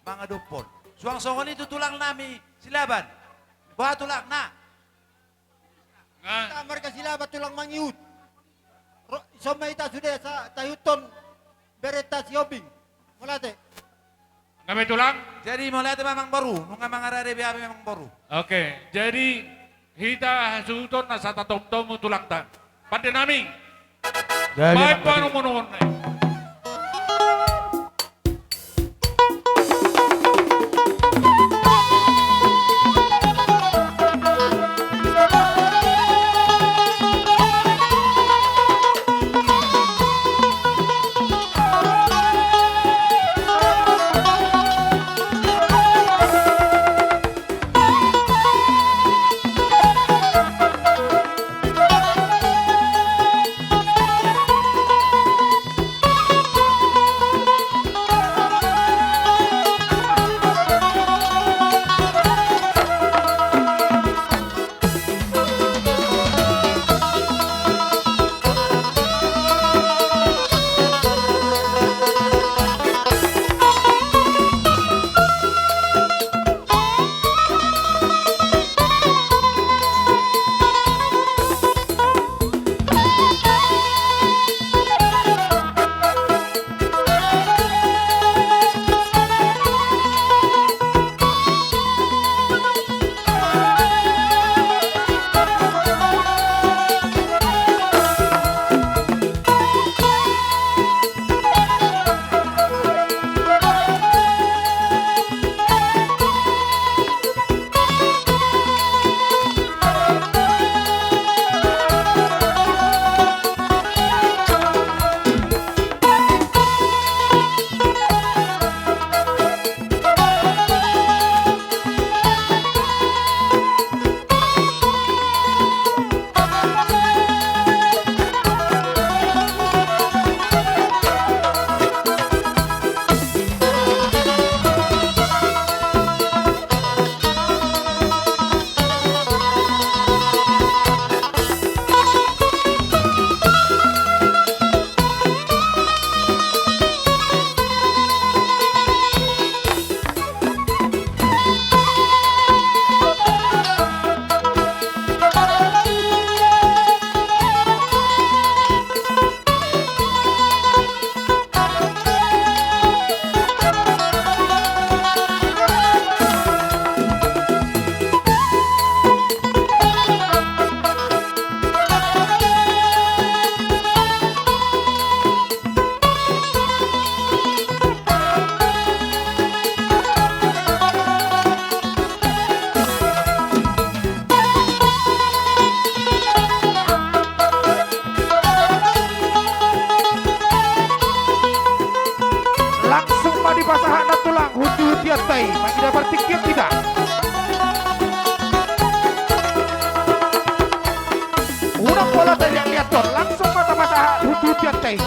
mangadophon. Suang songon i tu tulangnami Silaban. Boha tulangna? Nga. Hita marga Silaban tulang mangihut. Ro, ison ma hita sude asa taihuthon berenta Sihombing. Mauliate. Nga be tulang? Jadi mauliate ma amang boru, nunga mangarade be hami amang boru. Oke, jadi hita hasuhuton asa tatomtomu tulangta. Pandenami. Gabe, baen amang panumon-umon. Hei, mangido partingkian hita. Unang pola taliat-liathon, langsung ma tapatahak hutihutianta i.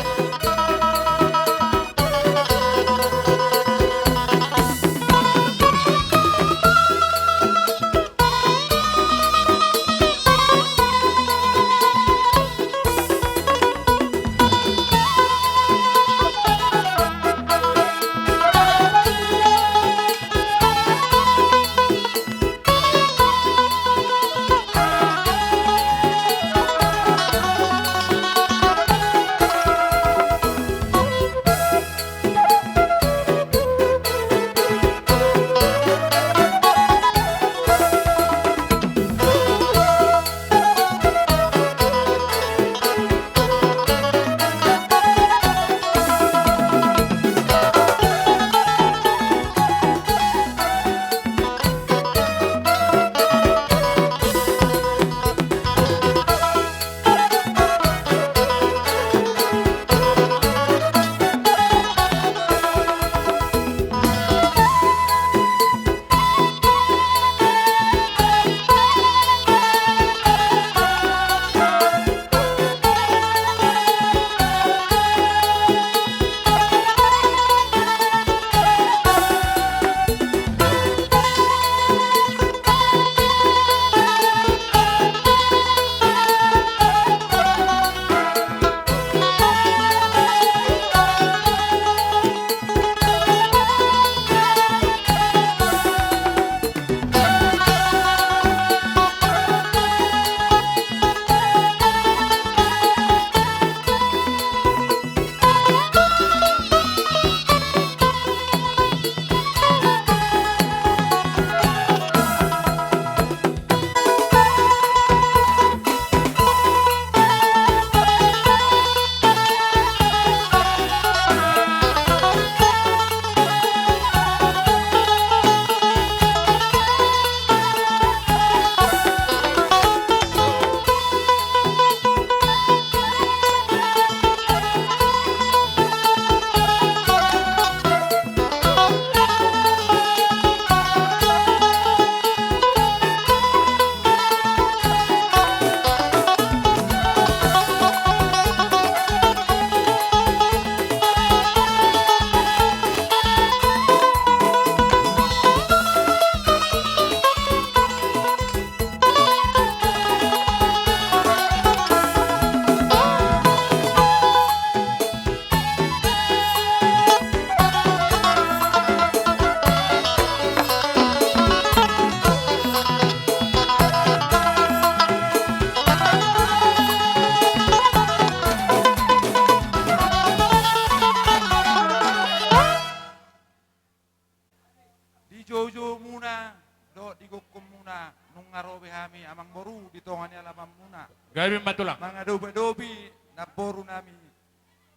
Di joujoumuna dohot di gokhonmuna nunga ro be hami amangboru di tonga ni alamanmuna. Gabe ma tulang. Mangadopiadopi namboru nami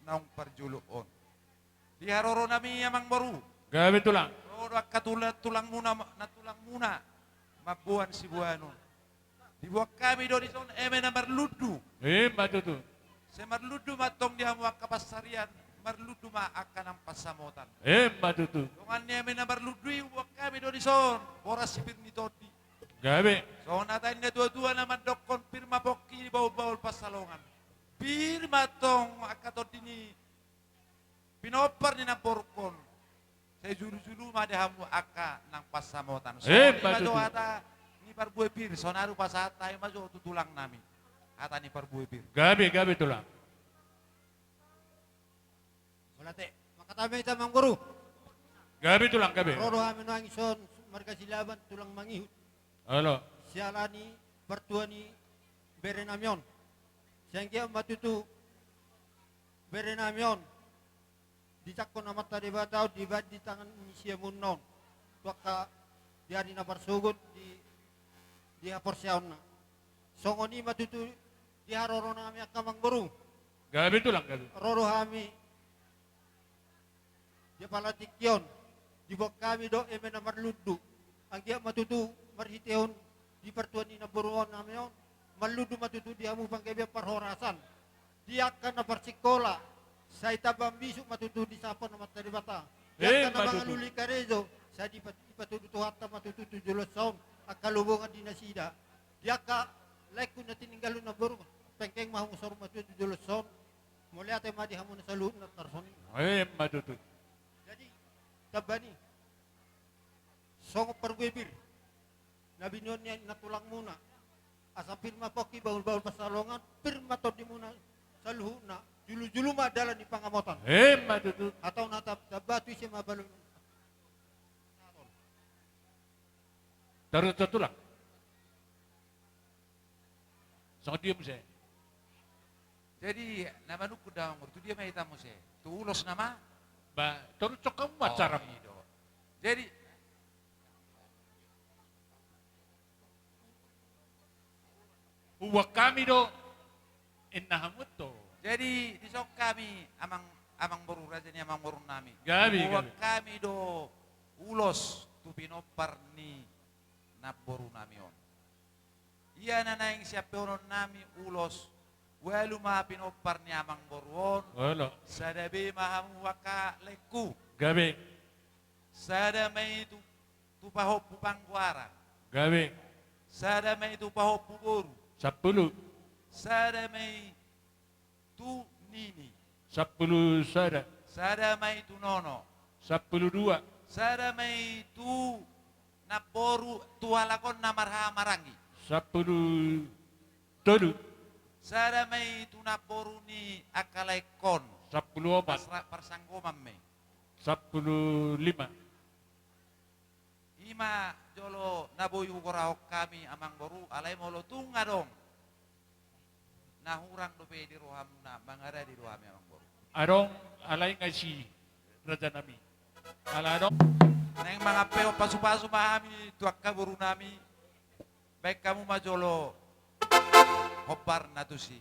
naung parjolo on. Di haroro nami amangboru. Gabe tulang. Ro do angka tulang, tulangmuna, nantulangmuna mamboan siboanon. Diboan hami do dison eme na marlundu. Ima tutu. Sai marlundu ma antong di hamu angka pansarian, marlundu ma angka nang pansamotan. Ima tutu. Dongan ni eme na marlundu i huboan hami do dison boras si pir ni tondi. Gabe. Songon hata ni natuatua na mandokkon pir ma pongki di bahulbahul pansalongan. Pir ma antong angka tondi ni pinompar ni namborungkon. Sai julujulu ma di hamu angka nang pansamotan. Songon i ma jo hata ni parbue pir, sonari hupasahat hami ma jo tu tulang nami hata ni parbue pir. Gabe, gabe tulang. Mauliate, mangkatai ma hita amangboru. Gabe tulang, gabe. Ro do hami nuaeng dison marga Silaban tulang mangihut. Olo. Siala ni partua ni bere nami on. Sai anggiat ma tutu bere nami on dijangkon Amanta Debata on dibahen di tangan ni siamunna on tu angka di ari na parsogot di, di haporseaonna. Songon i ma tutu di haroro nami angka amangboru. Gabe tulang, gabe. Ro do hami di apala tingki on, diboan hami do eme na marlundu. Anggiat ma tutu marhitehon di partua ni namboru nami on, marlundu ma tutu di hamu panggabean parhorasan. Di angka na parsingkola, sai tamba bisuk ma tutu disahapon Amanta Debata. Di angka na mangalului karejo, Sai dipat-, dipatudu Tuhanta ma tutu tu joloan on angka lobongan di nasida. Di angka laengku na tininggalhon namboru, pengkeng ma hamu saur matua tu joloan on. Mauliate ma di hamuna saluhutna tarsongon i. Emma tutu. Jadi, tamba ni, songon parbue pir na binoan ni na tulangmuna. Asa pir ma pongki, bahulbahul pansalongan, pir ma tondimuna saluhutna, julujulu ma dalan ni pangamotan. Emma tutu. Hatahon hata tamba, tu ise ma balon. Torus tu tulang. Songon dia muse. Jadi, na manungkun da amang boru, tu dia ma hita muse? Tu ulos nama? Ba, torus cok hamu ma acara. Oh, i do. Jadi, huboan hami do, inna hamu tu. Jadi, dison hami amang, amang boru, raja ni amang boru nami. Gabe, huboan gabe. Hami do ulos tu pinompar ni namboru nami on. Ia na naeng siampehonon nami ulos, ualu ma pinompar ni amang boru on. Olo. Sada be ma hamu angka laengku. Gabe. Sada ma i tu, tu pahompu panggoaran. Gabe. Sada ma i tu pahompu boru. Sampulu. Sada ma i tu nini. Sampulu sada. Sada ma i tu nono. Sampulu dua. Sada ma i tu namboru, tu halak on na marhahamaranggi. Sampulu tolu. Sada ma i tu namboru ni angka laengkon. Sampulu opat. Pas ra-, parsanggoman ma i. Sampulu lima. I ma jolo na boi hugorahon hami, amang boru, alai molo tung adong na hurang dope di rohamuna, mangaradi do hami, amang boru. Adong, alai nga isi, raja nami. Ala adong. Naeng mangampehon pasupasu ma hami tu angka boru nami. Baen hamu ma jolo hombar na tusi.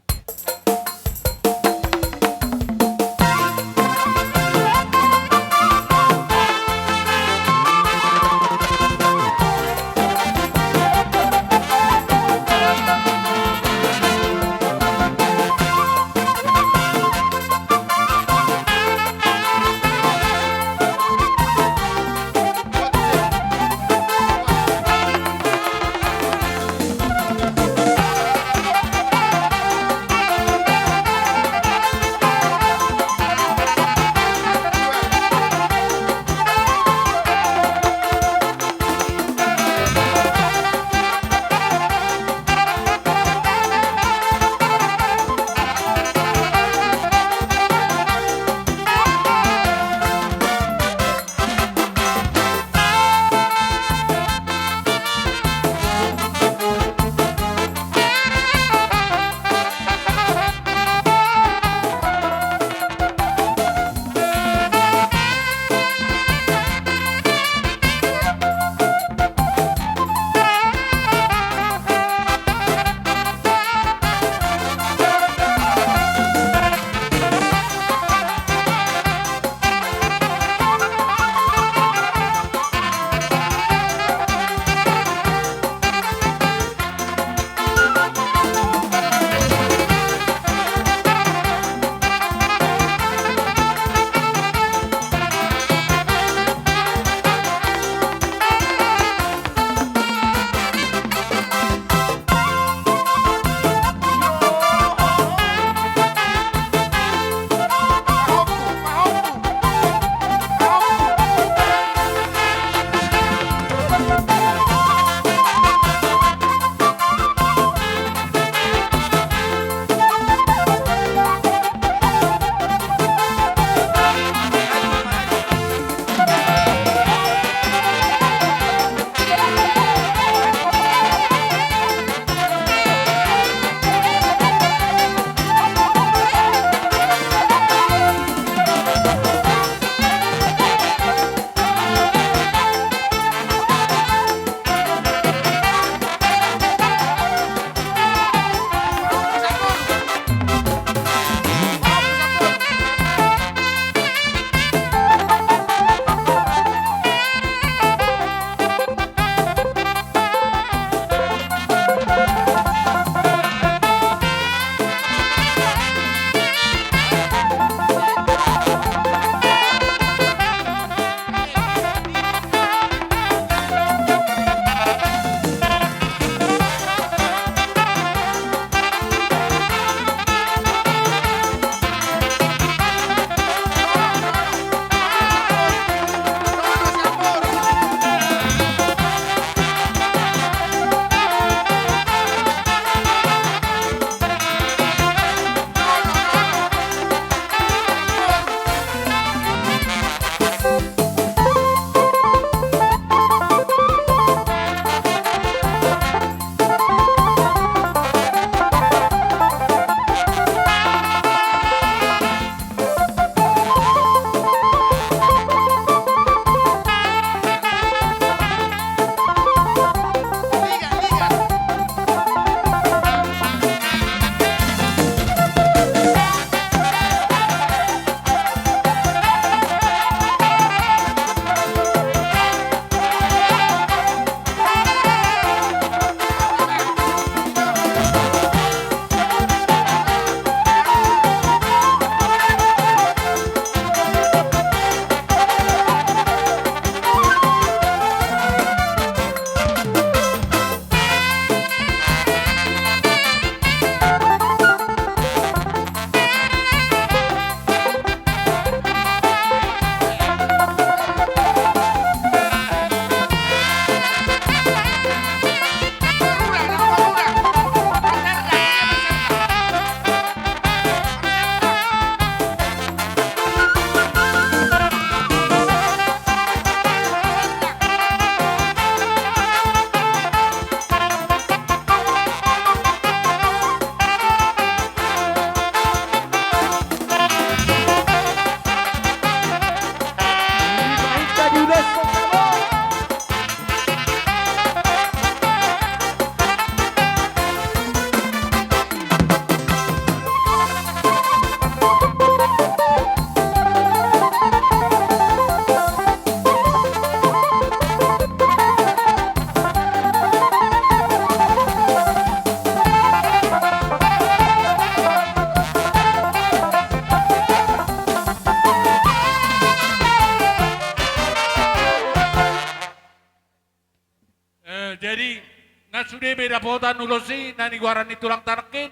sude be dapotan ulos i na nigoaran ni tulang tanangkin.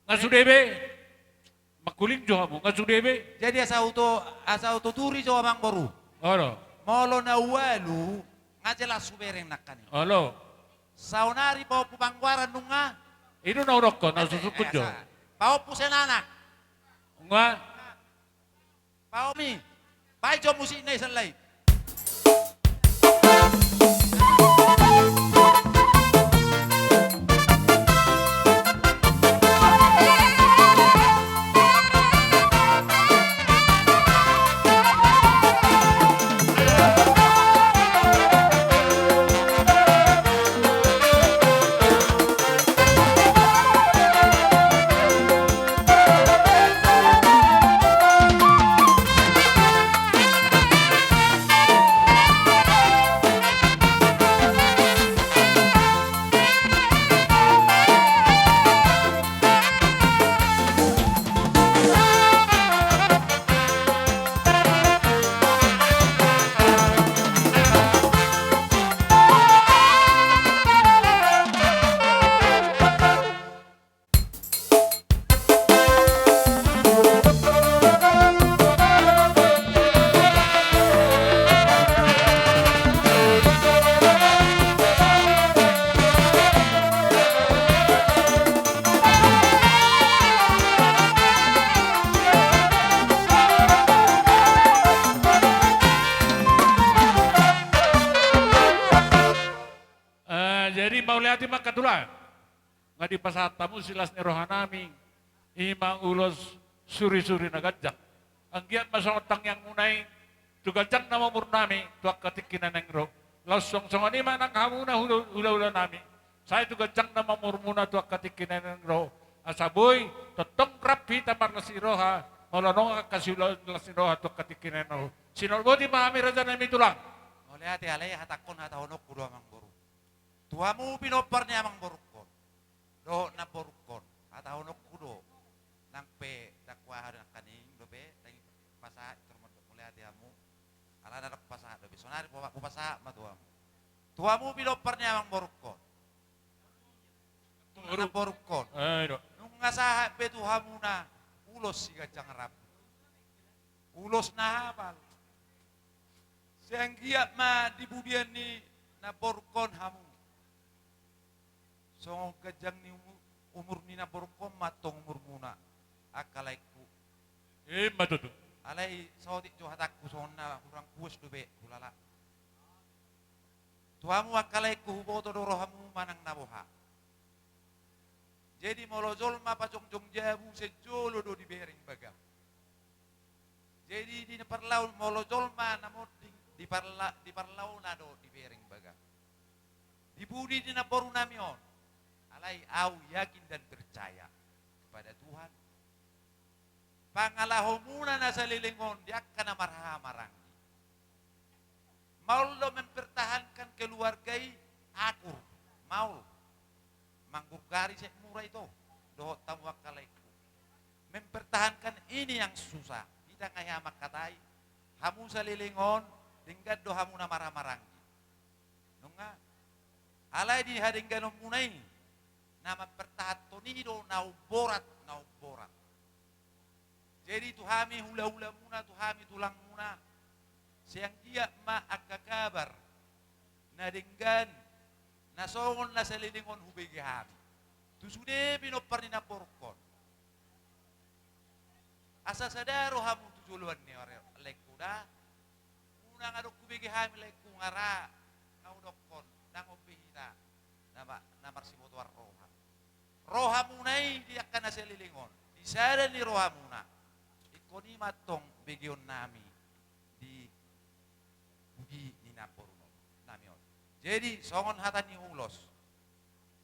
Nga sude be. Mangkuling jo hamu, nga sude be. Jadi asa uto, asa uto turi jo amang boru. Olo. Molo na ualu, nga jelas hubereng nangkaning. Olo. Saonari paompu panggoaran nunga. I do na hudokkon, na susungkun jo. Paompu senanak. Nga. Paomi. Baen jo musikna i sallai. Eh, jadi mauliate ma angka tulang. Nga dipasahat hamu silas ni rohanami, i ma ulos suri-suri na ganjang. Anggiat ma songon tangiangmuna i, tu ganjang nama umurnami, tu angka tingki na naeng ro. Laos songon i ma nang hamuna hula-, hula-hulanami. Sai tu ganjang nama umurmuna tu angka tingki na naeng ro. Asa boi, tongtong rap hita marlas ni roha, molo adong angka siula-, las ni roha tu angka tingki na naeng ro. Sinolboti ma hami rajanami tulang. Mauliate, alai hatangkon hatahononku do amang boru. Tu hamu pinompar ni amang borungkon. Dohot namborungkon. Hatahononku do. Nang pe ndang huaha nangkaning dope, ndang i pasahat, tor mandok mauliate hamu. Alana ndang pasahat dope. Sonari hupa-, hupasahat ma tu hamu. Tu hamu pinompar ni amang borungkon. Namborungkon. Eh, do. Nunga sahat be tu hamuna ulos si ganjang rap. Ulos na hapal. Sai anggiat ma di pudian ni namborungkon hamu. Songon ganjang ni umu-, umur ni namborungkon ma tong umurmuna, angka laengku. I ma tutu. Alai saotik jo hatangku songon na hurang puas dope, hulala. Tu hamu angka laengku huboto do rohamu manang na boha. Jadi molo jolma pajongjong jabu, sai jolo do dibereng bagam. Jadi di na parlau-, molo jolma na monding di parla-, di parlaona do dibereng bagam. Di pudi ni namborunami on. Alai au yakin dan percaya kepada Tuhan. Pangalahomuna na saleleng on di angka na marhahamaranggi. Maol do mempertahankan keluarga i, akur, maol. Manggurgari sai mura ito, dohot hamu angka laengku. Mempertahankan ini yang susah. Hita nga hea mangkatai, hamu saleleng on, denggan do hamu na marhahamaranggi. Nunga, alai di hadengganonmuna i, na mampertahanhon i do na umborat, na umborat. Jadi tu hami hulahulamuna, tu hami tulangmuna, sai anggiat ma angka kabar na denggan, na songon na saleleng on hubege hami. Tu sude pinompar ni namborungkon. Asa sada rohamu tu joloan ni are-, laengku da. Unang adong hubege hami laengku nga ra, nga hudokkon, ndang on be hita na ma-, na marsibotoan roha. Rohamuna i di angka na saleleng on, di sada ni rohamuna. Ingkon i ma tong begeonnami di pudi ni namborunami on. Jadi songon hata ni ulos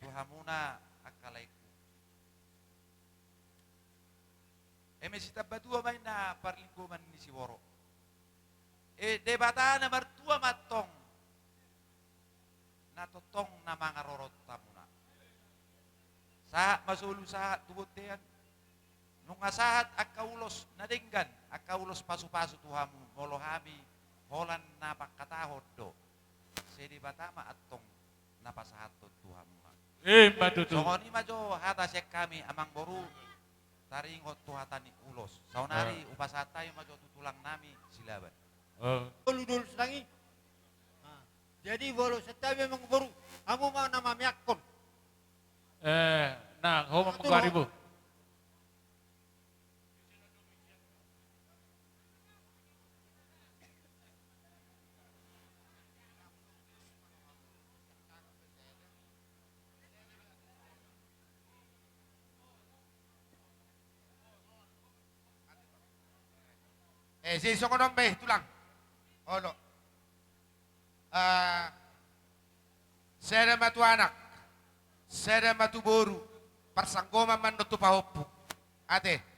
tu hamuna angka laengku. Eme sitambatua ma inna parlinggoman ni siborok. E, Debata na martua ma tong na tongtong na mangarorot hamuna. Sahat ma solu sahat tu bontean. Nunga sahat angka ulos na denggan, angka ulos pasupasu tu hamu, molo hami holan na mangkatahon do. Sai Debata ma antong na pasahathon tu hamu. Ima tutu. Songon i ma jo hata sian hami amangboru, taringot tu hata ni ulos. Saonari, ah, hupasahat hami ma jo tu tulang nami Silaban. Oh. Ulu dulu senangi. Nah, jadi molo sian hami amangboru, hamu ma na mameakkon. Eh, nah, ho ma manggoari bo. Eh, jadi songon on be, tulang. Olo. Ah, sada ma tu anak, sada ma tu boru, parsanggoman ma annon tu pahompu. Ate.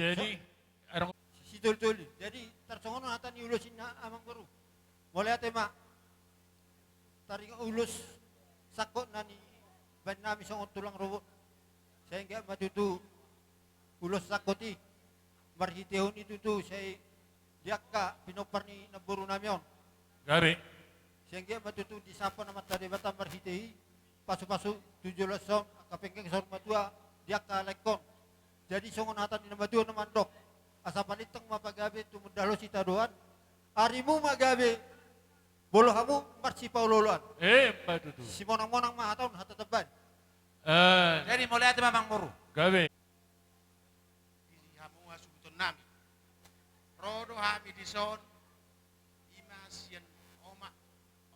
Jadi, adong sitoltol. Jadi, tarsongon on hata ni ulos i amangboru. Mauliate ma. Taringot ulos sangkot na nibaen nami songon tulang rorobot. Sai anggiat ma tutu ulos sangkot i marhitehon i tutu sai di angka pinompar ni namboru nami on. Gabe. Sai anggiat ma tutu disampa Amanta Debata marhite i, pasupasu tu joloan on, angka penggeng saur matua di angka laengkon. Jadi songon hata ni na matua na mandok, asa palintang ma pagabe tumundalhon sitadoan, arimu ma gabe, molo hamu marsipaolooloan. Eh, ima tutu. Simonangmonang ma hata on, hata tambahan. Eh. Jadi mauliate ma amangboru. Gabe. Di hamu hasuhuton nami. Ro do hami dison, ima sian omak,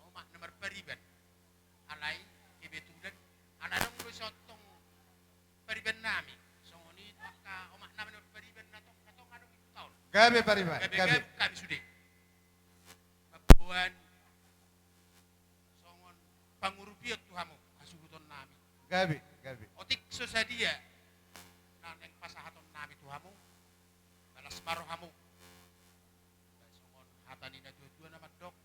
omak na marpariban. Alai kebetulan, ala adong do sotong pariban nami. Songon i tu angka omak nami na marpariban na tong, na tong adong i tu taon. Gabe pariban, gabe, gabe. Gabe hami sude. Mamboan songon pangurupion tu hamu hasuhuton nami. Gabe, gabe. Otik so sadia na naeng pasahaton nami tu hamu, balas ma rohamu. Ba songon hata ni natuatua na mandok,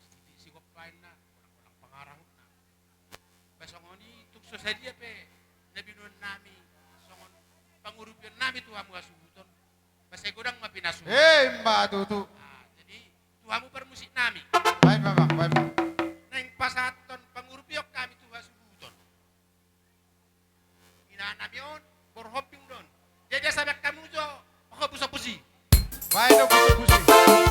sititi sigompa inna, golanggolang pangarahutna. Ba songon i tung so sadia pe na binoan nami songon pangurupion nami tu hamu hasuhuton, ba sai godang ma pinasuna. Eh, ima tutu. Ah, jadi tu hamu parmusik nami. Baen ma, amang, baen ma. Naeng pasahathon pangurupion hami tu hasuhuton. Ina nami on, boru Hombing do on. Jadi asa baen hamu jo, manghophus hophus i. Baen do hophus hophus i.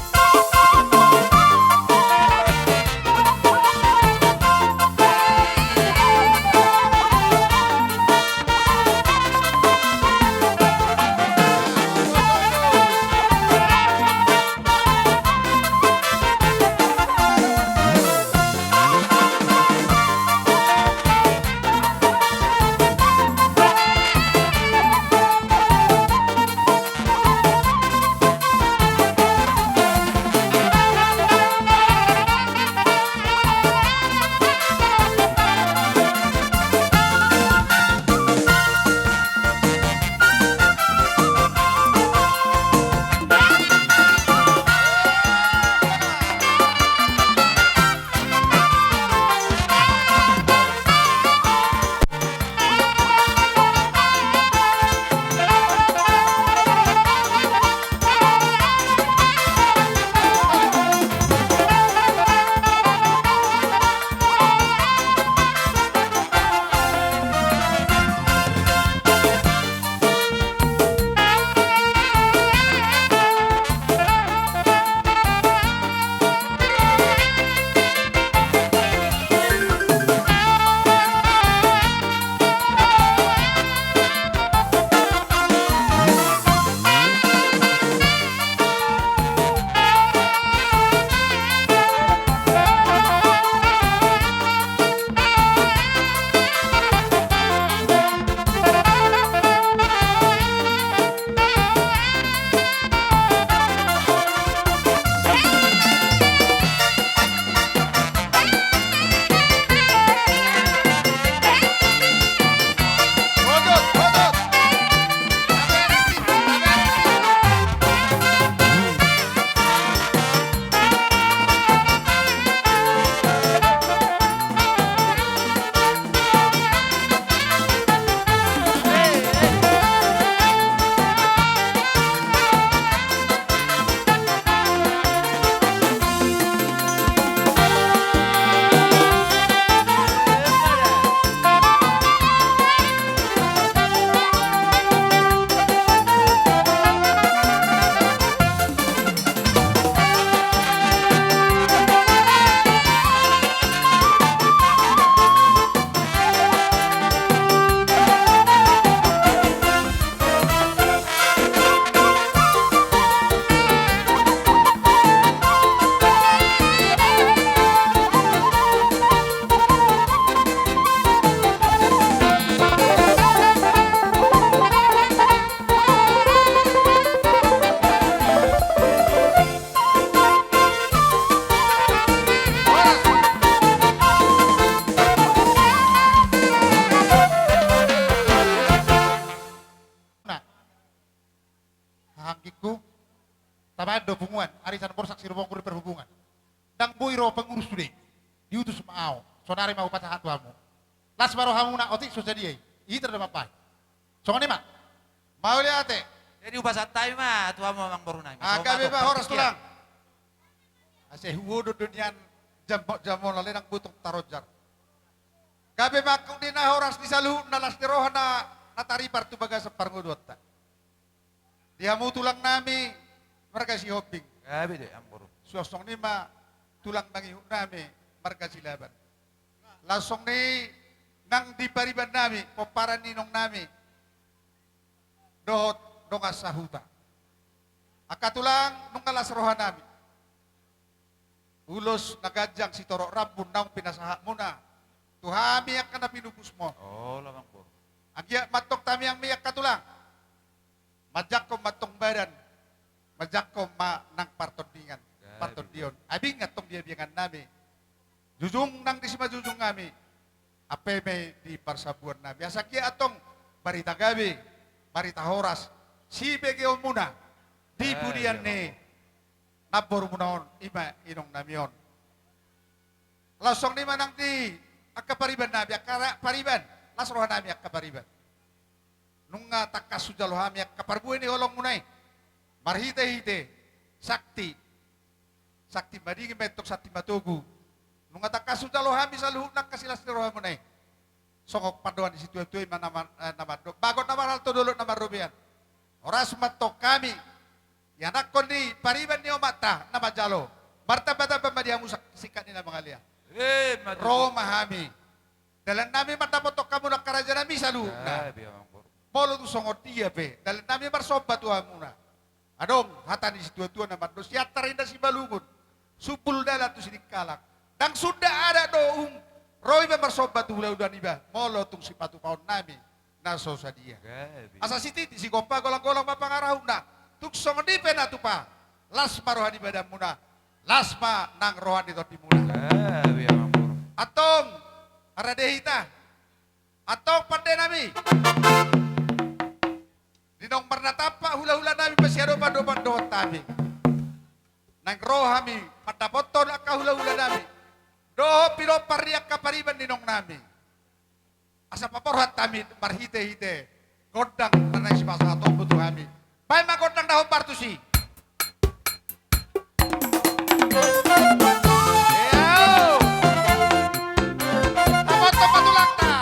Anggingku, tabaen do punguan, arisan Borsak Sirumonggur di perhubungan. Ndang boi ro pengurus sude. Diutus ma au. Sonari ma hupasahat tu hamu. Las ma rohamuna, otik so sadia i. Iter do mambahen. Songon i ma. Mauliate. Jadi hupasahat hami ma tu hamu amangboru nami. Ah, gabe ma, horas tulang. Asa huodo do nian jamot-jamot, alai ndang boi tong tarojar. Gabe ma angkup ni na horas di saluhutna, las ni roha na, na taripar tu bagasan parngoluonta. Di hamu tulang nami marga Sihombing. Gabe do amangboru. Suang songon i ma tulang mangihut nami marga Silaban. Laos songon i nang di pariban nami, pomparan ni inong nami dohot dongan sahuta. Angka tulang, nunga las roha nami. Ulos na ganjang sitorop rambun naung pinasahatmuna tu hami angka na pinupusmon. Olo amangboru. Anggiat ma antong tamiang ma i angka tulang. Manjangkon ma antong badan, manjangkon ma nang partondingan, gabe, partondion. Abing antong di abiangan nami. Jujung nang disi ma jujung nami. Ampe ma i di parsambuan nami. Asa anggiat antong barita gabe, barita horas sibegeonmuna di, gabe, pudian ni, amangboru, namborumuna on, i ma inong nami on. Laos songon i ma nang di angka pariban nami, angka ra-, pariban, las roha nami angka pariban. Nunga tangkas hujalo hami angka parbue ni holongmuna i. Marhitehite sakti, sakti madingin ma antong, sakti matogu. Nunga tangkas hujalo hami saluhutna angka silas ni rohamuna i. Songon pandohan ni situatua i ma na mar-, eh, na mandok: Bagot na marhalto, dolok na marrobean. Horas ma antong hami, ianakhon ni pariban ni omanta na manjalo. Martambatamba ma di hamu singkat ni na mangalean. Eh, ma tutu. Ro ma hami. Dalan nami mandapothon hamu angka raja nami saluhutna. Gabe amangboru. Molo tung songon dia pe dalan nami marsomba tu hamuna. Adong hata ni situatua na mandok: Siantar inna Simalungun, sumbul dalan tu Sidikalang. Ndang sunda adat do, ro iba marsomba tu hulahula niba molo tung sipatupaon nami na so sadia. Gabe. Asa sititi sigompa, golanggolang ma pangarahutna. Tung songon i pe na tupa, las ma roha ni badanmuna, las ma nang roha ni tondimuna. Gabe amangboru. Antong, rade hita. Antong pande nami, di naung marnatampak hulahula nami masiadopandopan dohot hami, naeng ro hami mandapothon angka hulahula nami dohot pinompar ni angka pariban ni inong nami. Asa paborhat hami marhitehite gondang na naeng sipasahatonmu tu hami. Baen ma gondang na hombar tusi. Eau. Tapothon ma tulangta.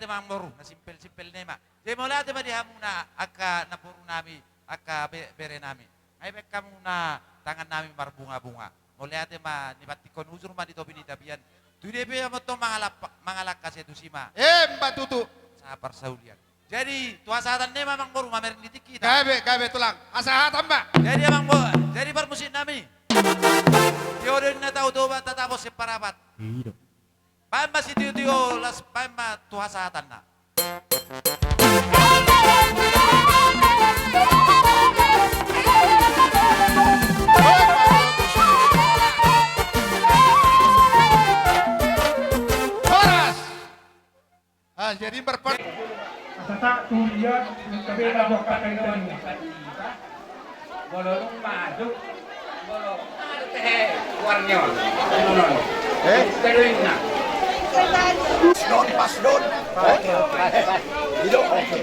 Amangboru, na simpel-simpel na i ma. Jadi mauliate ma di hamuna angka namboru nami, angka be-, bere nami. Ai baen hamuna tangan nami marbunga-bunga. Mauliate ma, nipantikkon hujur ma di topi ni tapian. Tu dia pe amang tong mangalap-, mangalangka sai tusi ma. Emma tutu. Sahat parsaulian. Jadi tu hasahatan na i ma amangboru mamereng di tingki ta. Gabe, gabe tulang. Hasahatan ma. Jadi amangboru, jadi parmusik nami. Tio do ninna Tao Toba, tatap on sian Parapat. Baen ma sitiotio, laos baen ma tu hasahatanna. Horas. Ah, jadi berpar- Asa tak tulian, tapi nak buat pakai tadi. Molo dung masuk, molo dung masuk, eh, warnyo. Eh? Keluingna. Pas don, pas don. Oke, oke. Ido, oke.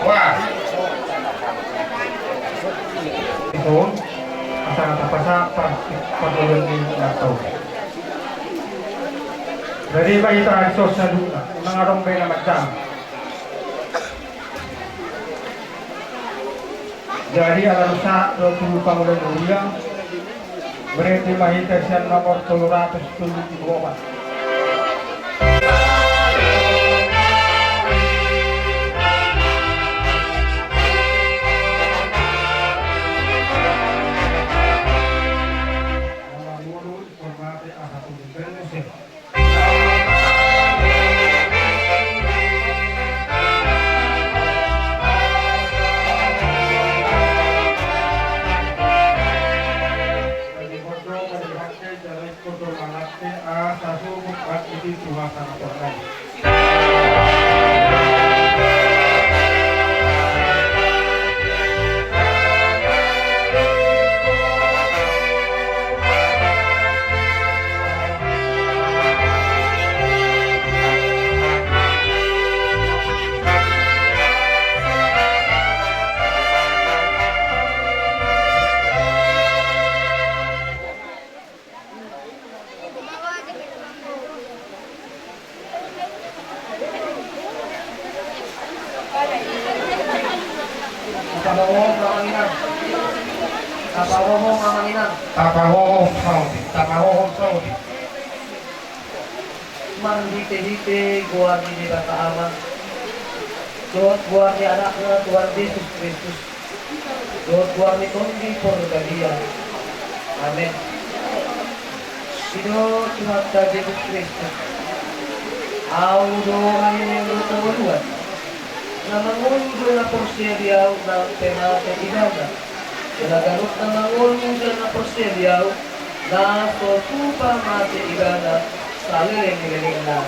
Wah. Itu, asa kata pasapa, pergaulan di Natal. Jadi, bagi tradisi saduna, memang ada beda macam. Jadi ala rusak dua puluh pangula mulia, berarti mahita sian nomor tolu ratus tujuh puluh opat. Tapahohom ma amang inang. Tapahohom ma amang inang. Tapahohom saotik, tapahohom saotik. Marhitehite goar ni Debata Ama, dohot goar ni Anakna Tuhan Jesus Kristus, dohot goar ni Tondi Porbadia. Amen. Ido Tuhanta Jesus Kristus, Ahu do na hinan dohot hangoluan. Na mangolu jala na porsea di Ahu, ndang pe mate ibana. Jala ganup na mangolu jala na porsea di Ahu, ndang so tupa mate ibana saleleng ni lelengna.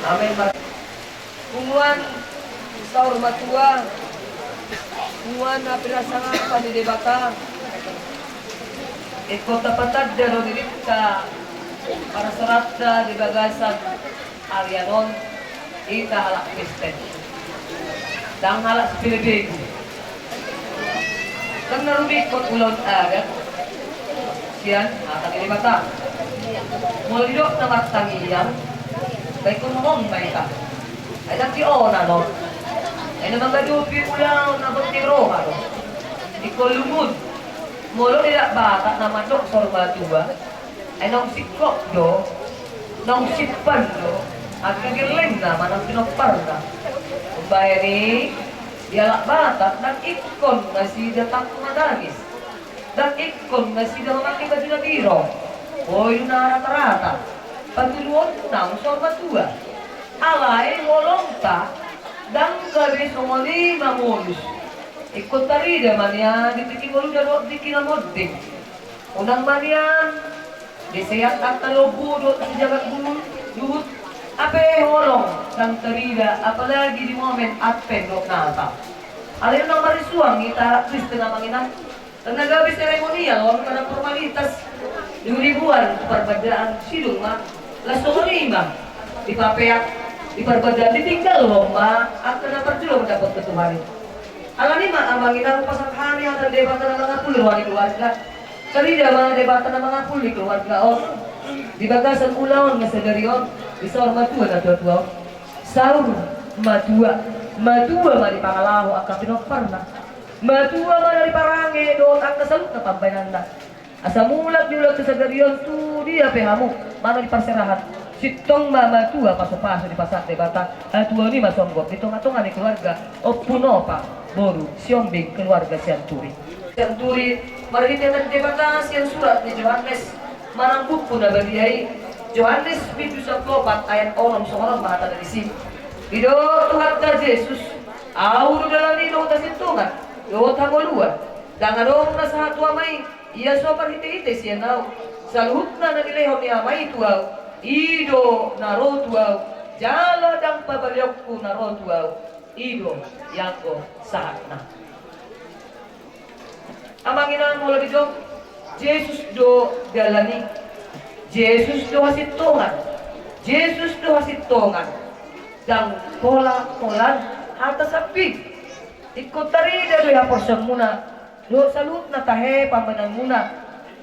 Amen. Punguan saur matua, punguan na pinasangapan ni Debata, ingkon tapatanda do dirinta, parsaoranta di bagasan arian on, hita halak Kristen, ndang halak sipelebegu. Kan na rumingkot ulaon adat sian hata ni Debata. Molo didok na martangiang, ba ingkon on ma hita. Ai ndang tionan on. Ai na mangadopi ulaon na boti roha do. Ingkon lungun. Molo di halak Batak na mandok saur matua, ai naung singkop do, naung simpan do angka gellengna manang pinomparna. Umbahen i, di halak Batak ndang ingkon nasida tangis, ndang ingkon nasida mamake baju na biro. Boi do na rata-rata patuduhon naung saur matua. Alai holongta ndang gabe songon i mangolus. Ingkon tarida ma nian di tingki ngoluna dohot tingki na monding. Unang ma nian diseat angka lombu dohot sijabat duhut, hape holong ndang tarida, apalagi di momen Advent dohot Natal. Alai unang marisuang hita halak Kristen, amang inang. Karena gabe seremonial on, karena formalitas. Di ribuan tu parbadaan sidung ma, laos songon i ma dipapeak, di parbadaan ditinggalhon ma angka na parjolo mandapothon Tuhan i. Alani i ma amang inang, pasahat hami hata ni Debata na mangapuli roha ni keluarga. Tarida ma Debata na mangapuli keluarga on di bagasan ulaon na sadari on, di saur matua na tuatua on. Saur matua, matua ma di pangalaho angka pinomparna. Matua ma na di parange dohot angka saluhutna pambahenanna. Asa mulak di ulaon sadari on, tu dia pe hamu manang di parserahan, sintong ma matua pasupasu dipasahat Debata. Hatuaon i ma songgop di tongatonga ni keluarga Ompu Nopa boru Siombing, keluarga Sianturi. Sianturi, marhite hata ni Debata sian surat ni Johannes manang buku na badia i, Johannes bindu sampulu opat ayat onom, songon on ma hatana disi. Didok Tuhanta Jesus: Ahu do dalan i dohot hasintongan dohot hangoluan. Ndang adong na sahat tu Ama i ia so marhitehite sian Ahu. Saluhutna na nilehon ni Ama i tu Ahu, i do na ro tu Ahu, jala ndang pabaleonku na ro tu Ahu, i do ianggo sahatna. Amang inang, molo didok Jesus do dalan i, Jesus do hasintongan, Jesus do hasintongan, ndang pola-polaan hata sambing. Ingkon tarida do i haporseaonmuna dohot saluhutna tahe pambahenanmuna,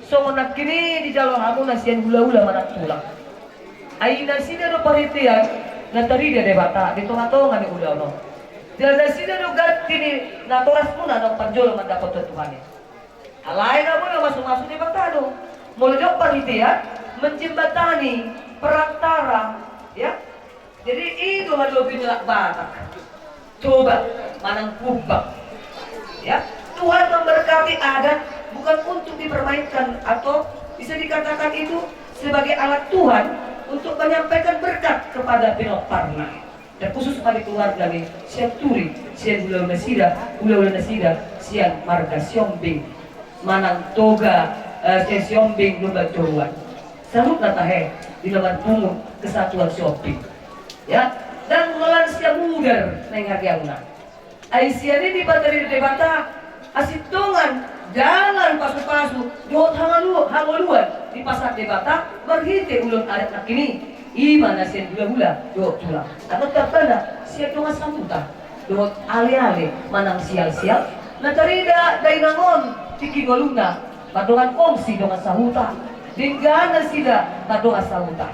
songon nangkin i dijalo hamuna sian hulahula manang tulang. Ai nasida do parhitean na tarida Debata di tongatonga ni ulaon on. Jala nasida do ganti ni natorasmuna naung parjolo mandapothon Tuhan i. Alai na boi mamasumasu Debata do. Molo didok parhitean, menjembatani, perantara, ya. Jadi i do halobi ni halak Batak. Toba manang kumbang. Ya, Tuhan memberkati adat bukan untuk dipermainkan atau bisa dikatakan itu sebagai alat Tuhan untuk menyampaikan berkat kepada pinomparna. Terkhusus pada keluarga ni Sianturi, sian hulahula nasida, hulahula nasida sian marga Siombing manang Toga, eh, sian Siombing Lumban Toruan. Saluhutna tahe di Lumban Pungu, Kesatuan Siombing. Ya, ndang holan siamudar naeng hageangna. Ai sian i dipatarida Debata hasintongan, dalan, pasupasu dohot hangolu-, hangoluan dipasahat Debata marhite ulaon adat nangkin i. I ma na sian hulahula dohot tulang. Atau tarbana sian dongan sahuta dohot aleale manang sialsial na tarida dainang on tingki ngoluna, mardongan kongsi dongan sahuta, denggan nasida mardongan sahuta.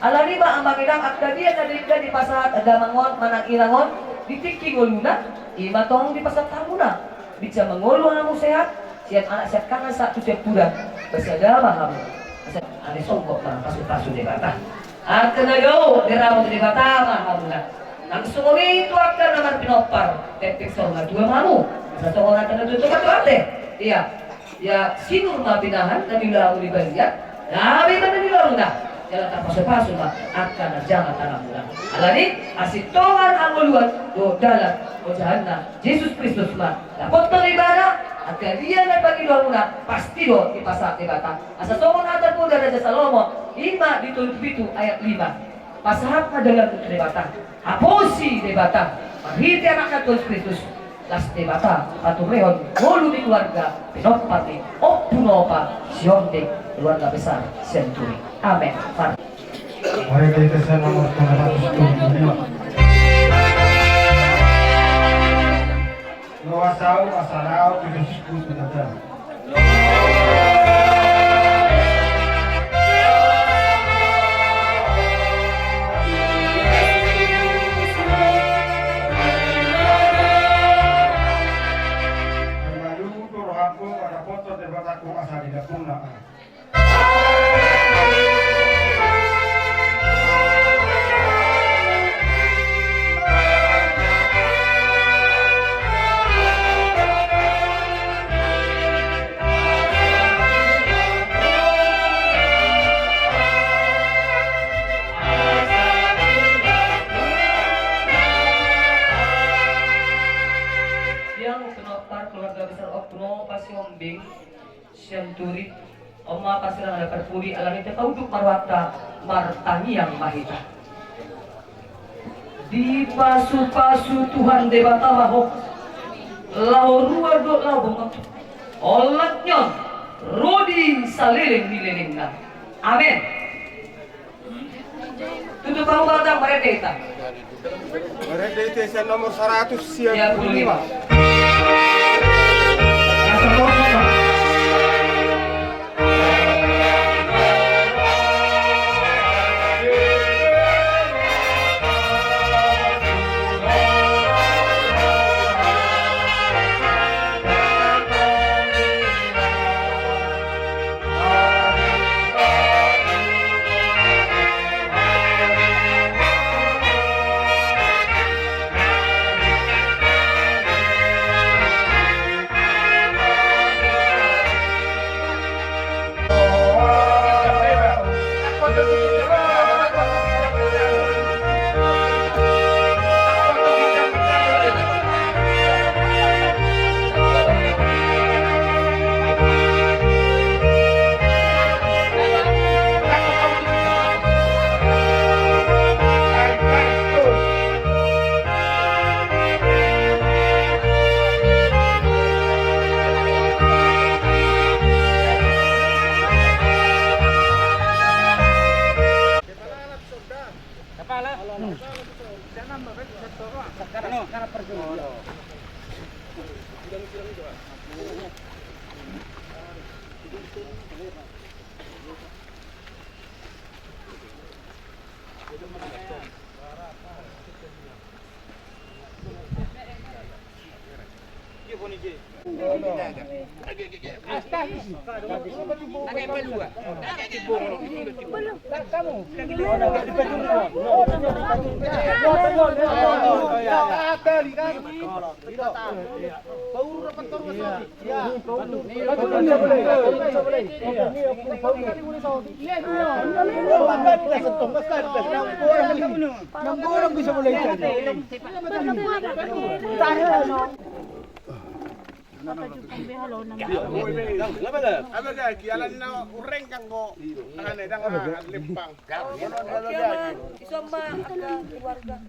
Alani i ma amang inang, angka dia na denggan dipasahat damang on manang inang on di tingki ngoluna, i ma tong dipasahat hamuna. Binsa mangolu hamu sehat, sian anak siangkangan sahat tu siampudan, basa da ma hamu. Asa ale songgop ma pasupasu Debata. Angka na dao diramoti Debata ma hamuna. Nang songon i tu angka na marpinompar, pepek saur matua ma hamu. Asa songon hata na tuatua ma tu ate. Ia. Ia sinur ma pinahan na niula hamu di balian, gabe ma na niula muna. Jala tarpasupasu ma angka na jamatan muna. Alani i, hasintongan, hangoluan dohot dalan ojahanna Jesus Kristus ma dapothon ibana. Angka dia na pangidoan muna pasti do dipasahat Debata. Asa songon hata ni raja Salomo, i ma di tolu pulu pitu ayat lima. Pasahat ma dalanmu tu Debata. Haposi Debata marhite Anakna Tuhan Jesus Kristus. Las Debata paturehon ngolu ni keluarga pinompar ni Ompu Nopa Siombing, keluarga besar Sianturi. Amen. Mari. Mari kita sama-sama berdoa. Doa sau, asal au, kita sebut, kita tahu. Sian pinompar keluarga besar Ompu Nopa Siombing, Sianturi, on ma parserahan na parpudi, alani i tapaunduk ma rohanta, martangiang ma hita. Dipasupasu Tuhan Debata ma ho, laho ruar dohot laho bongot. Olat ni on, ro di saleleng ni lelengna. Amen. Tutup hamu Batak, marende hita. Marende hita sian nomor saratus sia pulu lima.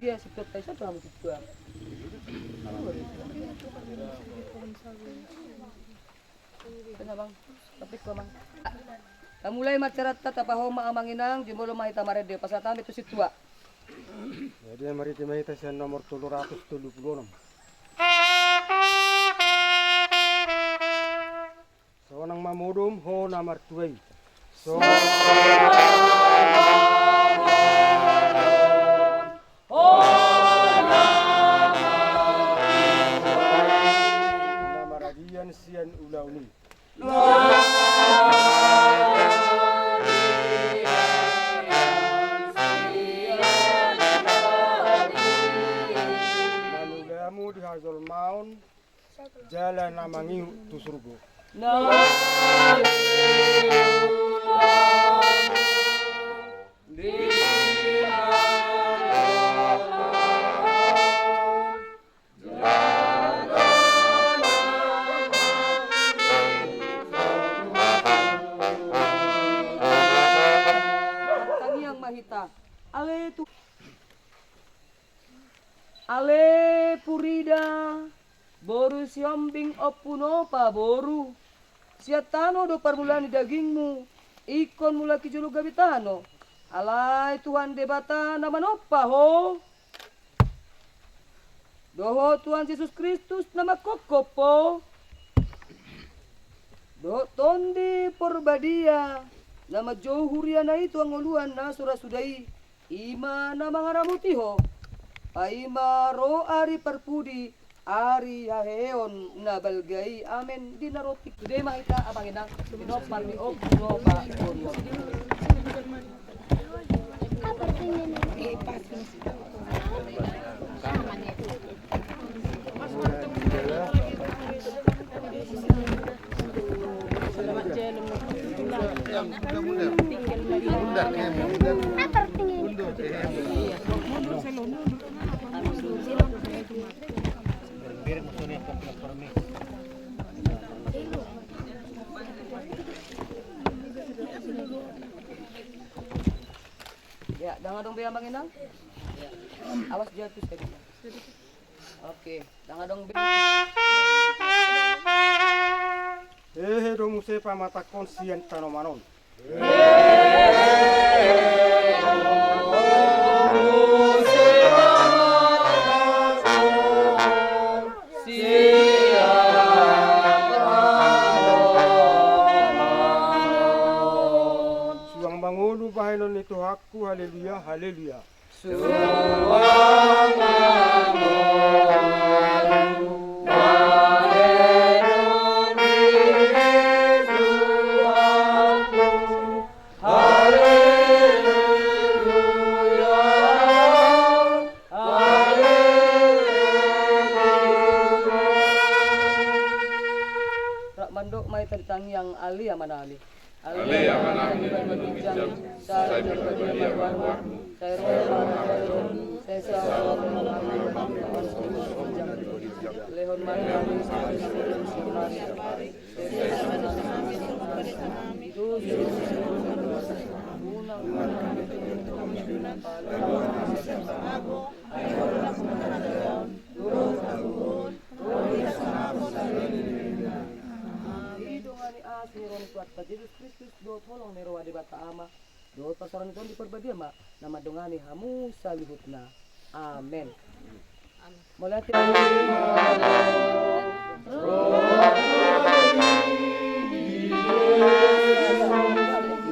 Dia si Tota, siapa kamu juga? Tenang, Bang. Tapi kau, Bang. Tamulai ma acaranta, tapahohom ma, Amang Inang, jumolo ma hita marende, pasahat hami tu sintua. Jadi, marende ma hita sian nomor tolu ratus tolu pulu onom. Sonang ma modom ho na martua i. Sonang ma modom ho na martua i. Na maradian sian ulaon i. Na mangula hamu di hajolmaon, jala na mangihut tu surgo. Na mangihut hamu di hajolmaon. Tangiang ma hita. Ale tu, ale Purida, boru Sihombing, ompu ni Opa boru. Sian tano do parmulaan ni dagingmu, ingkon mulak i jolo gabe tano. Alai Tuhan Debata na manompa ho, dohot Tuhan Jesus Kristus na manghophop ho, dohot Tondi Porbadia na manjou huriana i tu hangoluan na so ra suda i, i ma na mangaramoti ho. Paima ro ari parpudi, ari haheheon na balga i. Amen. Di na ro tingki. Sude ma hita, Amang Inang, di nomor ni ompu ni Opa boru. Ya, ndang adong be, Amang Inang? Awas jatuh tadi. Oke, ndang adong be. Hehe, domu Muse pamatangkon sian tanoman on. Suang mangolu bahenon ni Tuhanku, haleluya, haleluya. Suang mangolu bahenon ni Tuhanku, haleluya, haleluya. Rap mandok ma hita di tangiang. Ale Amanami. Ale Amanami na di banua ginjang, sai diparbadia ma goarmu, sai ro ma harajaonmu, sai saut ma lomo ni roham, lehon ma di hami sipanganon sian ari on, sai pasu ma hami dosa ni roha nami, unang ma hami togihon tu pangunjunan, palua ma hami sian pangago, ai Ho do nampuna harajaon, dohot hagogoon, dohot hasangapon saleleng ni lelengna. Amen. Didongani asi ni roha ni Tuhanta Jesus Kristus, dohot holong ni roha ni Debata Ama, dohot parsaoran ni Tondi Parbadia ma na mandongani hamu saluhutna. Amen. Mauliate.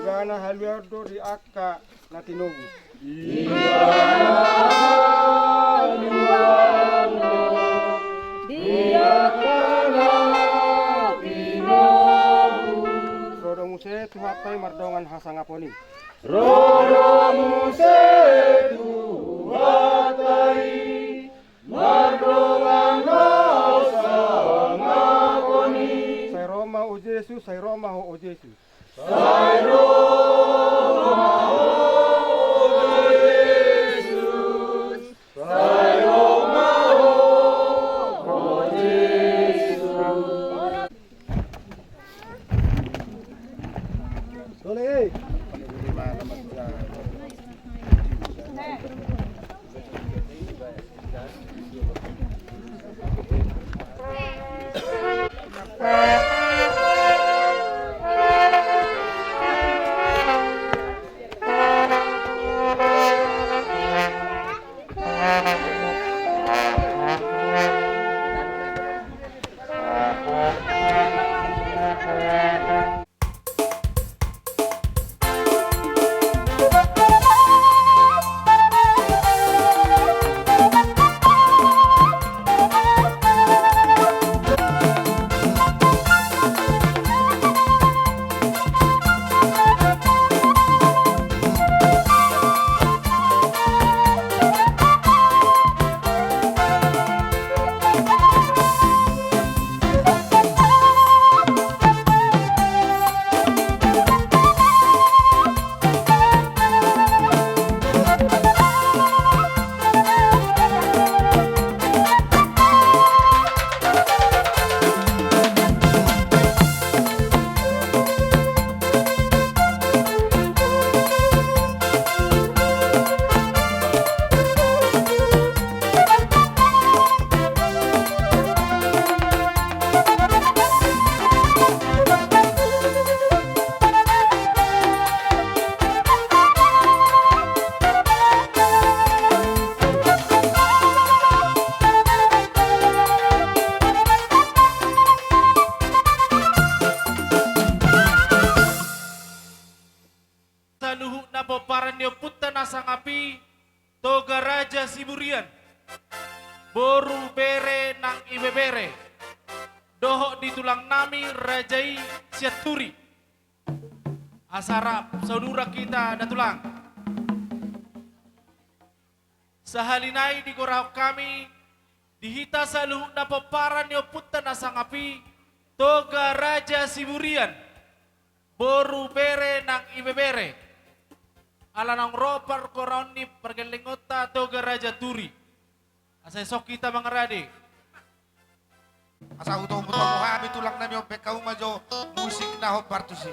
Ibana haluaon do di angka na tinobus. Ibana haluaon do di angka na tinobus. Ro do muse Tuhanta i mardongan hasangapon i. Ro do muse Tuhanta i mardongan hasangapon i. Sai ro ma, o Jesus, sai ro ma Ho, o Jesus. Sai ro ma Ho, o Jesus. Sai ro ma Ho, o Jesus. Saluhutna pomparan ni ompunta na sangap i, Toga Raja Siburian, boru, bere nang ibebere, dohot di tulang nami raja i Sianturi. Asa rap sauduran hita da tulang. Sahali nai digorahon hami di hita saluhutna pomparan ni ompunta na sangap i, Toga Raja Siburian, boru, bere nang ibebere, ala naung ro parhoraon ni pargellengonta Toga Raja Turi. Asa dison hita mangarade. Asa hutomutomu hami tulang nami on, baen hamu ma jo musik na hombar tusi.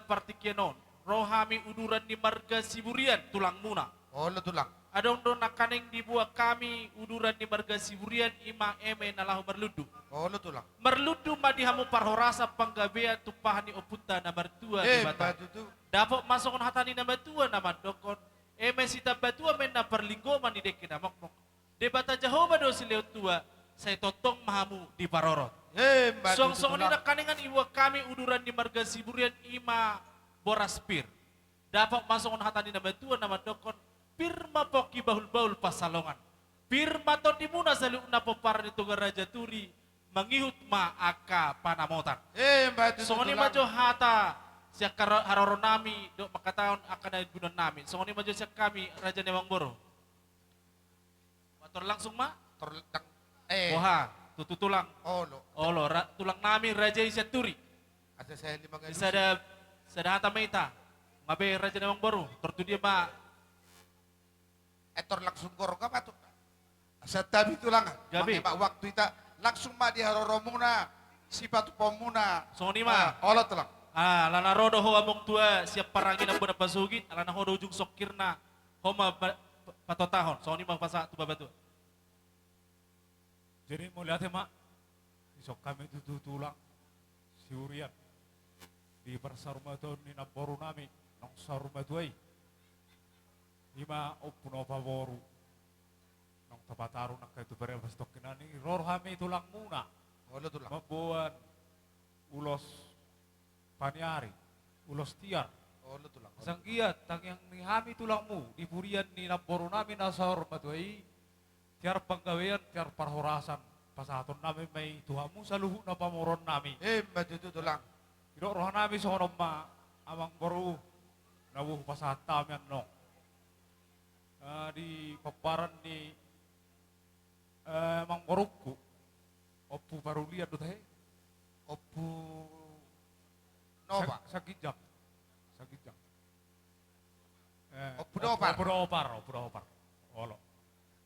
partingkian on, ro hami uduran ni marga Siburian, tulangmuna. Olo, tulang. Adong do nangkaning diboan hami uduran ni marga Siburian, i ma eme na laho marlundu. Olo, tulang. Marlundu ma di hamu parhorasan panggabean tumpahon ni ompunta na martua Debata. Emma tutu. Dapot ma songon hata ni na matua na mandokkon, eme sitambatua ma inna parlinggoman ni dengke na mokmok. Debata Jahowa do silehon tua, sai tongtong ma hamu diparorot. Emma tutu, tulang. Suang songon i nangkaningan diboan hami uduran ni marga Siburian, i ma boras pir. Dapot ma songon hata ni na matua na mandokkon, pir ma pongki bahulbahul pansalongan. Pir ma tondimuna saluhutna pomparan ni Toga Raja Turi, mangihut ma angka panamotan. Emma tutu, tulang. Songon i ma jo hata sian har-, haroronami dohot mangkatahon angka na nibuanonnami. Songon i ma jo sian hami, Raja ni Amangboru. Tor langsung ma? Tor lang-, eh. Boha, tutu tulang. Olo. Olo, ra-, tulangnami raja i Sianturi. Asa saya lima kali. Sada, sada hata ma hita. Nga be Raja ni Amangboru, tor tu dia ma? Eh, tor langsung gorga ma tu. Asa tabi tulang. Gabe. Manghemat waktu hita, langsung ma di haroromuna, sipatupaonmuna. Songon i ma. Ah, olo tulang. Ah, alana ro do ho amang tua sian parangin na bona pasogit, alana ho do ujung songkirna. Ho ma pa-, pa-, patotahon, songon i ma hupasahat tu bapatua. Jadi mauliate ma, dison hami tutu tulang Siburian, di parsaurmatuaon ni namborunami naung saurmatua i. I ma Ompu Nopa boru, naung tapataru nangkin tu pariama sitongkin na ni, ro hami tulangmuna. Olo tulang. Mamboan ulos paniari, ulos tiar. Olo tulang. Asa anggiat tangiang ni hami tulangmu di purian ni namborunami na saurmatua i, tiar panggabean, tiar parhorasan, pasahatonnami ma i tu hamu saluhutna pamoruonnami. Emma tutu tulang. Didok rohanami songon on ma, amangboru, na boi hupasahat hami annon. Eh, di pomparan ni, eh, amangborungku, Ompu Parulian do tahe? Ompu Nopa. Sa-, Saginjang. Saginjang. Eh, Ompu Nopa. Ompu Nopa, Ompu Nopa. Olo.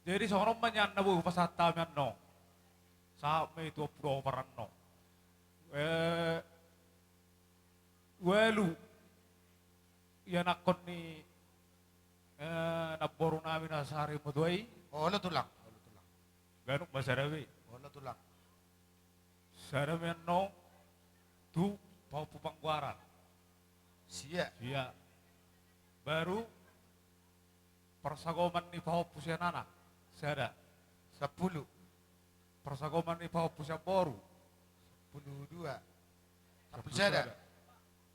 Jadi songon on ma nian na boi hupasahat hami annon. Sahat ma i tu Ompu Nopa annon. Eh, ualu ianakhon ni, eh, namborunami na saurmatua i. Olo tulang. Olo tulang. Ganup ma sada be. Olo tulang. Sada ma i annon tu pahompu panggoaran. Sia. Sia. Baru parsagoman ni pahompu sian anak, sada. Sampulu. Parsagoman ni pahompu sian boru. Sampulu dua. Sampulu sada. Sampulu sada.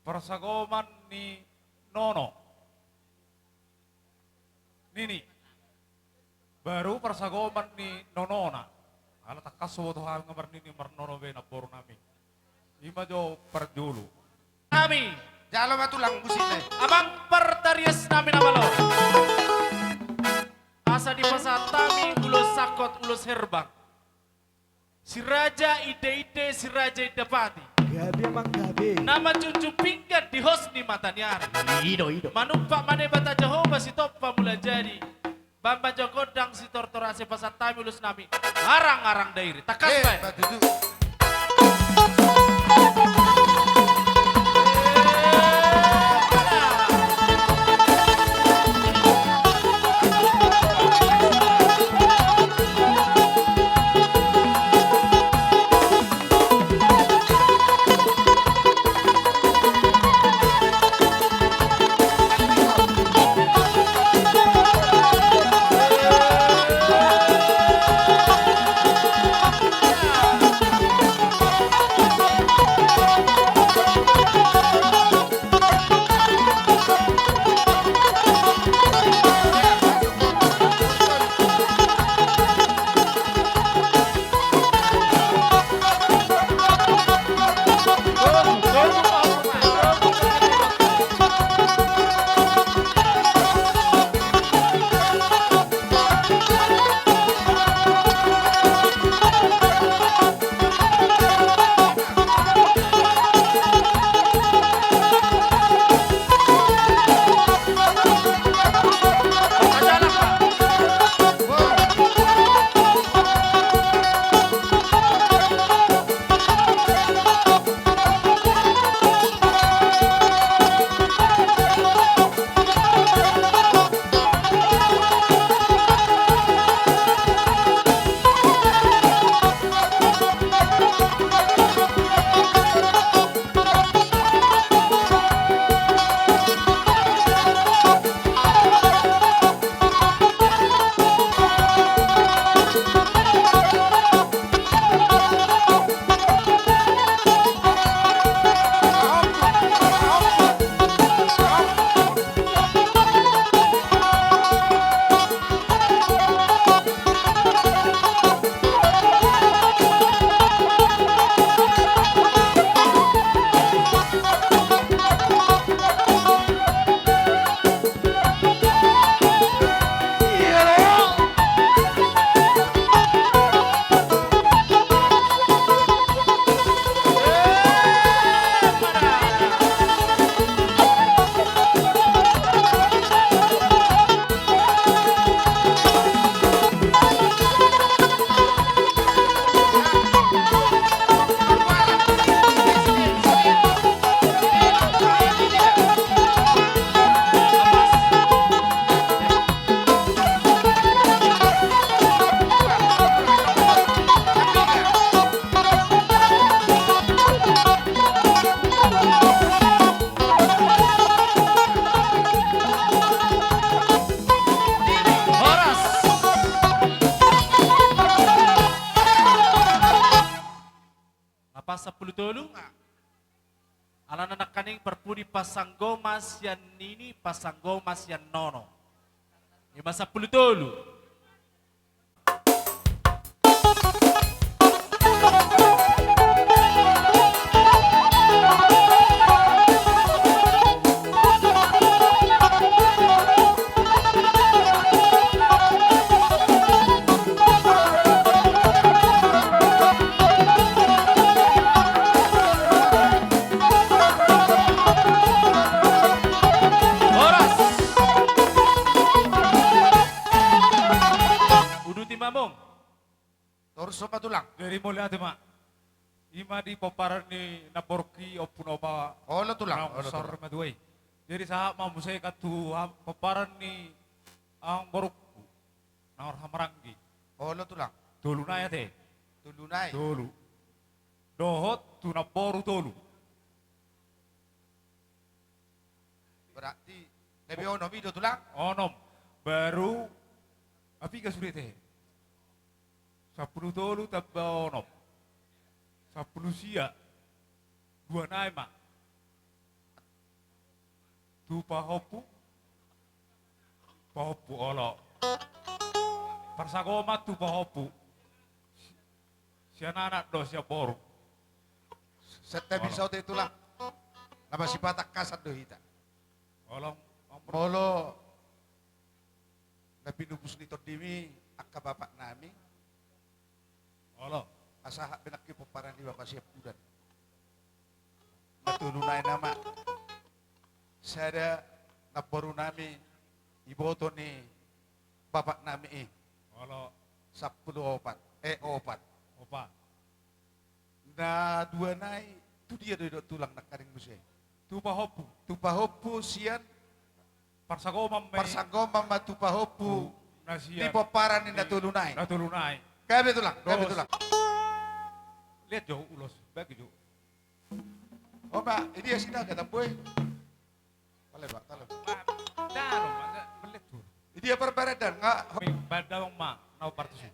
Parsagoman ni nono. Nini. Baru parsagoman ni nonona. Ala tangkas huboto hami nga marnini marnono be namborunami. I ma jo parjolo. Nami. Jalo ma tulang musikna. Amang partariasnami na malo. Asa dipasahat hami ulos sangkot ulos herbang. Si Raja Indainda, si Raja Indapati. Gabe amang gabe. Na manjunjung pinggan di hos ni mataniari. I do, i do. Manumpak ma Debata Jahowa sitompa mula jadi. Bamba jo gondang sitortor asa pasahat hami ulos nami. Arang-arang Dairi. Tangkas baen. Emma tutu. sampulu tolu. Alana nangkaning parpudi pasanggo ma sian nini, pasanggo ma sian nono. Ima sampulu tolu. Horas. Uduti ma, Among. Torus ma, Tulang. Jadi mauliate ma. Ima di pomparan ni namborungki Ompu Noma. Olo, Tulang. Naung sor matua i. Jadi sahat ma muse kan tu ha-, pomparan ni amangborungku. Naung marhahamaranggi. Olo, Tulang. Tolu nai ate. Tolu nai. Tolu. Dohot tu namboru tolu. Berarti lebih onom i do, Tulang? Onom. Baru, api ga sude te? Sampulu tolu tamba onom. Sampulu sia. Dua nai ma. Tu pahompu. Pahompu, olo. Parsagoman tu pahompu. Sian anak do sian boru. Setta bisa ote, Tulang. Na masipatangkasan do hita. Olo. Molo na pinupus ni tondimi angka bapaknami. Olo. Asa sahat be nangkin pomparan ni Bapak Siampudan. Na tolu nai nama. Sada namborunami, iboto ni bapaknami i. Olo. Sampulu opat. Eh, opat. Opat. Na dua nai, tu dia do didok, Tulang, nangkaning muse? Tu pahompu. Tu pahompu sian. Parsagoman ma i. Parsagoman ma tu pahompu. Tu na sian. Di pomparan ni na tolu nai. Na tolu nai. Gabe, Tulang, gabe, Tulang. Lihat jo ulos, bagi jo. O ma, idia Sinaga, Tambue. Tale ba, tale ba. Tale ba, tale ba. Idia Parbaredan, nga. Badawang ma, nau partusu.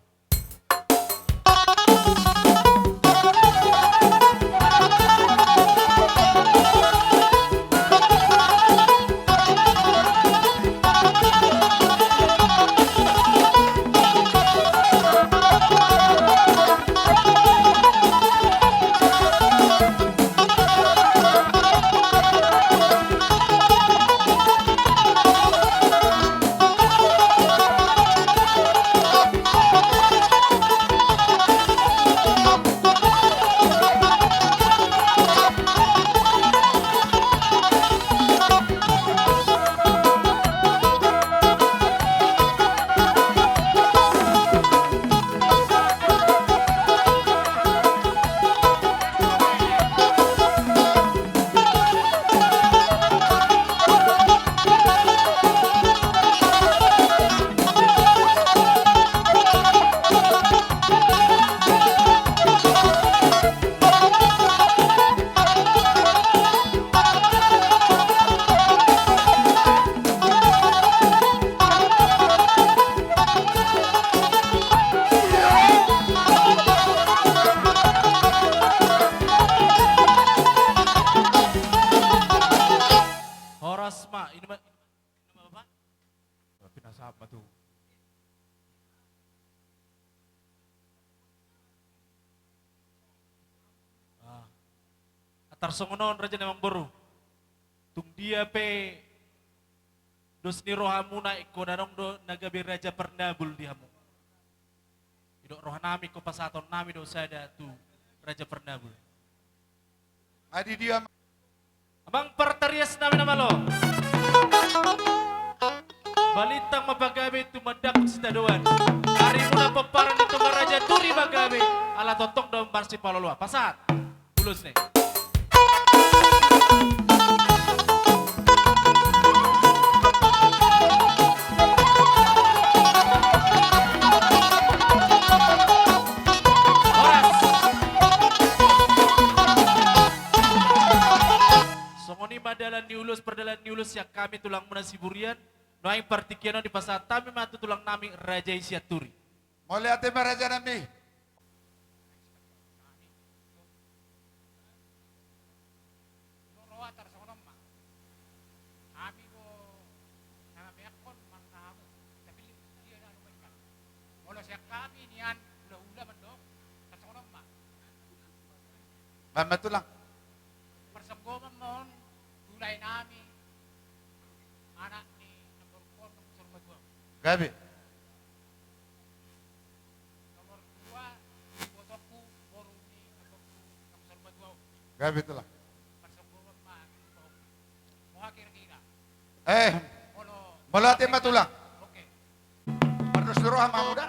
Horas ma, ini ma, ini ma, Bapak. Tapi nasab ma tu. Ah. Antar songon on, raja ni amangboru. Tung dia pe dos ni rohamuna, ingkon adong do na gabe raja parnabul di hamu. Didok rohanami, ingkon pasahatonnami do sada tu raja parnabul. Adi dia. Amang partariasnami na malo. Balintang ma pagabe tumandangkon sitadoan. Arimuna pomparan ni Toga Raja Turi ma gabe, ala tongtong do marsipaloloan. Pasahat. Ulos ni. Horas. Songon i ma dalan ni ulos, pardalan ni ulos sian hami tulangmuna Siburian. Nuaeng partingkian on dipasahat hami ma tu tulangnami raja i Sianturi. Mauliate ma, rajanami. Selamat tulang. Parsanggoman ma on tu lae nami, anak ni namboru on, Sor Matua. Gabe. Nomor dua, ibotongku, boru ni namboru on, Sor Matua. Gabe tulang. Parsanggoman ma. Moha kira-kira. Eh, molo ate ma tulang. Oke. Pardos ni roha ma hamu da.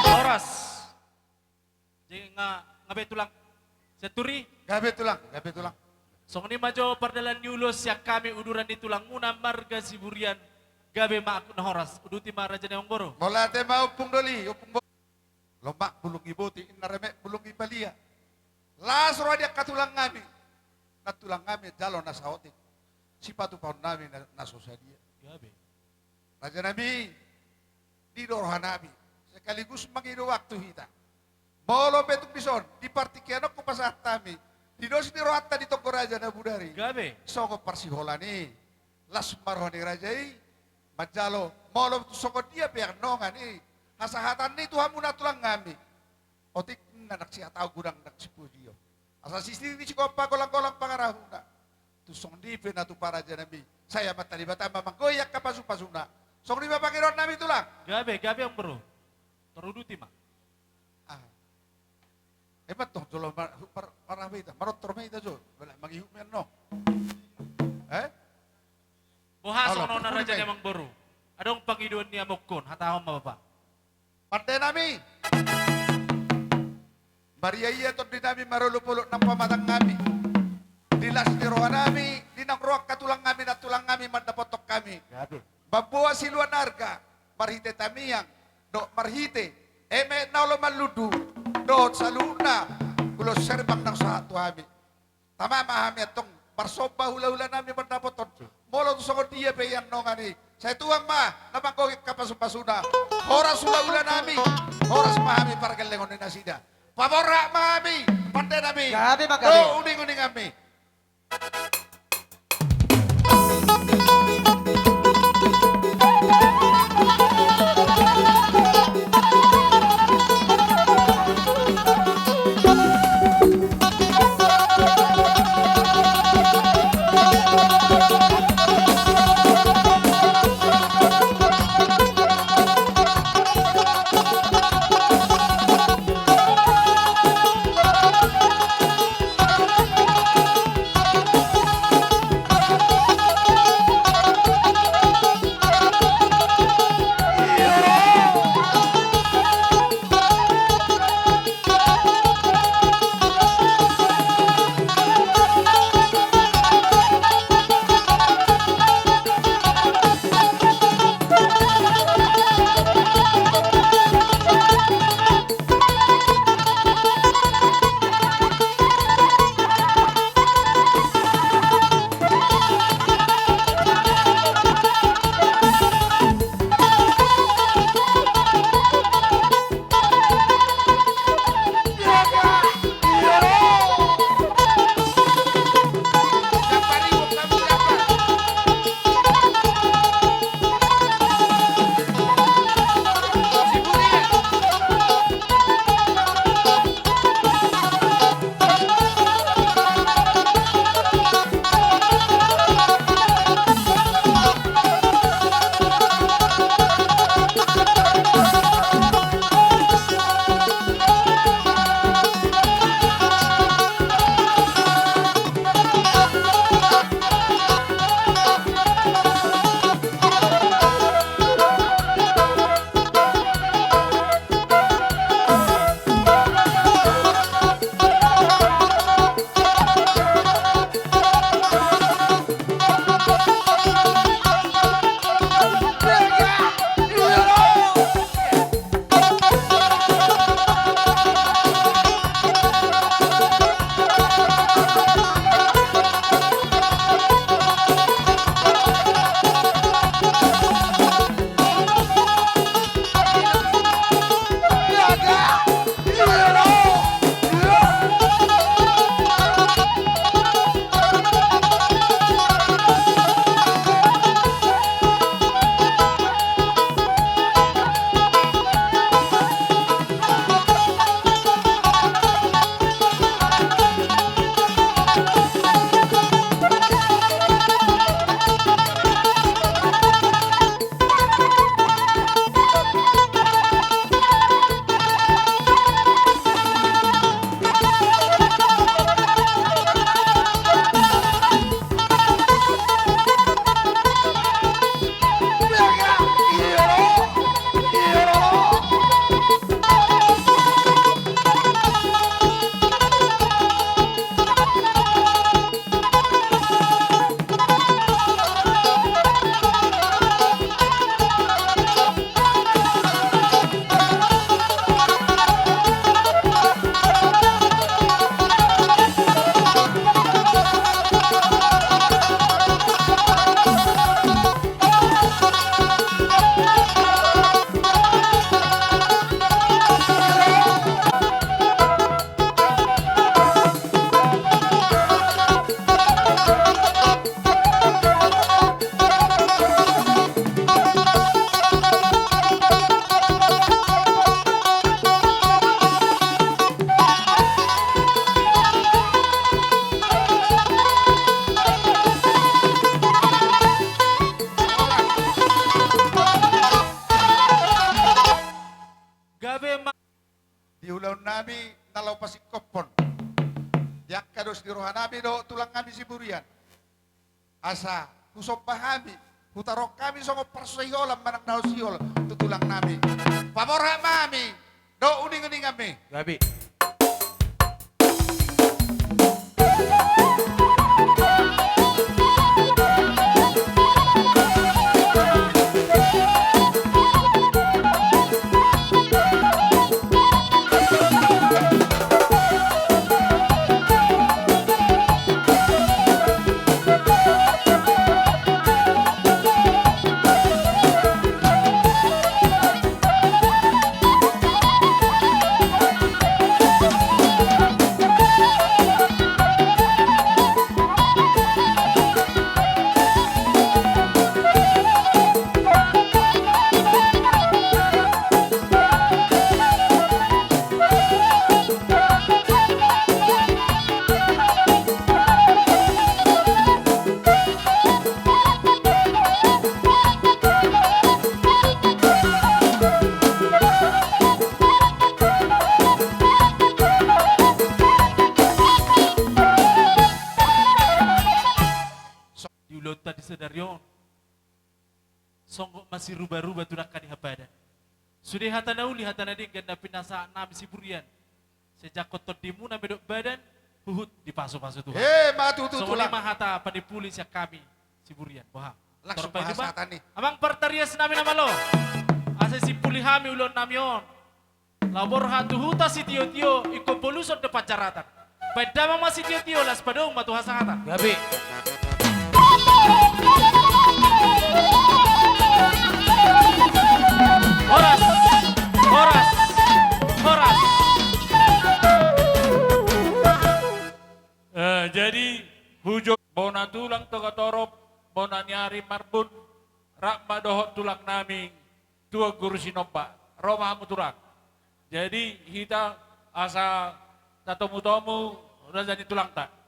Horas. Jadi nga, nga be tulang. Sianturi? Gabe tulang, gabe tulang. Songon i ma jo pardalan ni ulos sian hami uduran ni tulangmuna marga Siburian. Gabe ma angkup na horas. Uduti ma raja ni amangboru. Mauliate ma ompung doli, ompung bo-, lomak bulung ni boti, inna remek bulung ni palia. Las roha di angka tulang nami. Na tulang nami jalo na saotik. Sipatupaon nami na, na so sadia. Gabe. Raja nami, di do roha nami. Sekaligus mangido waktu hita. Molo pe tung dison, di partingkian on hupasahat hami. Di dos ni rohanta di tonggo raja na bodari. Gabe. Songon parsiholan i. Las ma roha ni raja i. Manjalo, molo tung songon dia pe annon i. Hasahatan ni tu hamu na tulang nami. Otik na nang sihatahon godang nang sipujion. Asa sisiri ni sikompa golang-golang pangarahutna. Tung songon i pe na tu paraja nami. Sai Amanta Debata ma manggohi angka pasu-pasuna. Songon i ma pangidoan nami tulang. Gabe, gabe amangboru. Taruduti ma. Ah. Emma tong jolo mar-, mar-, marhape hita. Marontor ma hita jo. Bala mangihut ma annon. Eh? Boha songon on na raja ni amangboru. Adong pangidoan ni amongkon. Hatahon ma bapa. Pande nami. Maria ia tondi nami marolop-olop nang pamatang nami. Di las ni roha nami, di naung ro angka tulang nami, na tulang nami mandapothon hami. Gabe. Mamboan siluan arga, marhite tangiang, dohot marhite, eme na olo manlundu, dohot saluhutna, ulos serbang naung sahat tu hami. Tama ma hami antong, marsomba hula-hula nami mandapothon. Molo tung songon dia pe i annon i. Sai Tuhan ma, na manggohi angka pasu-pasuna. Horas hula-hula nami, horas ma hami pargellengon ni nasida. Paborhat ma hami, pande nami. Gabe ma gabe. Dohot uning-uningan nami. Koppon. Di angka dos ni rohanami dohot tulangnami Siburian. Asa husomba hami, hutaron hami songon parsiholan manang na sihol tu tulangnami. Paborhat ma hami dohot uninguninganmi. Gabe. Di ulaonta di sadari on. Songgop masirubaruba tu dangka ni habadan. Sude hata na uli, hata na denggan na pinasahat nami Siburian. Sai jangkon tondimuna ma i dohot badan, huhut dipasupasu Tuhan. Emma tutu tulang. Songon i ma hata panipuli sian hami Siburian. Boha? Langsung bahasa tani. Amang partarias nami na malo. Asa simpuli hami ulaon nami on. Laho borhat tu huta sitiotio, ingkon boluson do panjaratan. Baen damang ma sitiotio, las padomu ma tu hasahatan. Gabe. Horas, horas, horas. Eh, jadi hujung bona tulang Togatorop, bona ni ari Marbun, rap ma dohot tulang nami Tuan Guru Sinombak, ro ma hamu tulang. Jadi hita asa tatomutomu raja ni tulangta.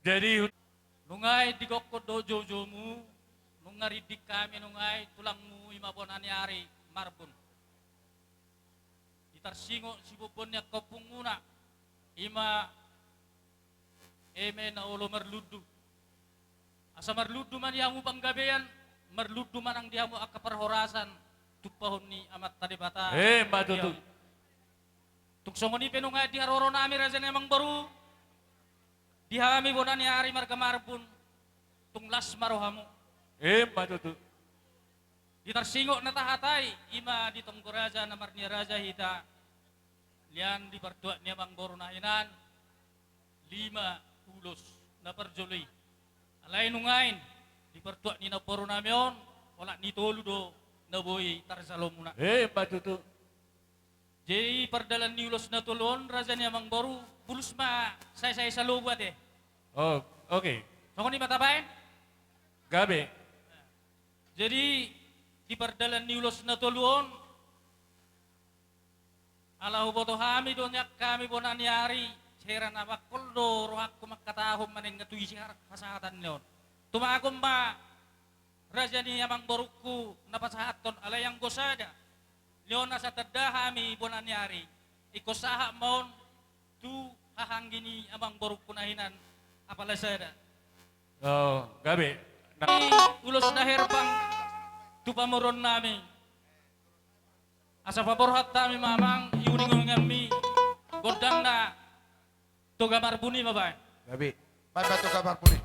Jadi, nunga i di gokkon dohot joujoumu, nunga rinding hami nunga i tulangmu i ma bona ni ari Marbun. Di tarsingot siboanboan ni angka ompungmuna, i ma eme na olo marlundu. Asa marlundu ma di hamu panggabean, marlundu ma nang di hamu angka parhorasan, tumpahon ni Amanta Debata. Emma tutu. Tung songon i pe nunga di haroro nami raja ni amangboru, di hami bona ni ari marga Marbun, tung las ma rohamu. Emma tutu. Di tarsingot na tahatai, i ma di tonggo raja na marnia raja hita, nian di partuat ni amangboru na hinan, lima ulos na parjolo i. Alai nungain di partuat ni namboru nami on, olat ni tolu do na boi tarjalomuna. Emma tutu. Jadi pardalan ni ulos na tolu on raja ni amangboru, bulus ma sae-sae salobu ate. Oh, oke. Songon i ma tabaen. Gabe. Jadi di pardalan ni ulos na tolu on, ala huboto hami do nian hami bona ni ari, sera na bangkol do rohangku mangkatahon manenga tu isi harak pasahatanna on. Tumagon ma raja ni amangborungku na pasahathon, alai anggo sada. Lion asa tanda hami bona ni ari. Ingkon sahat ma on tu hahaanggi ni amangborungku na hinan apala sada. Oh, gabe. Ulos na herbang tu pamoruon nami. Asa paborhat hami ma amang, iuning-uninganmi gondang na Toga Marbun i ma baen. Gabe. Baen ma Toga Marbun i.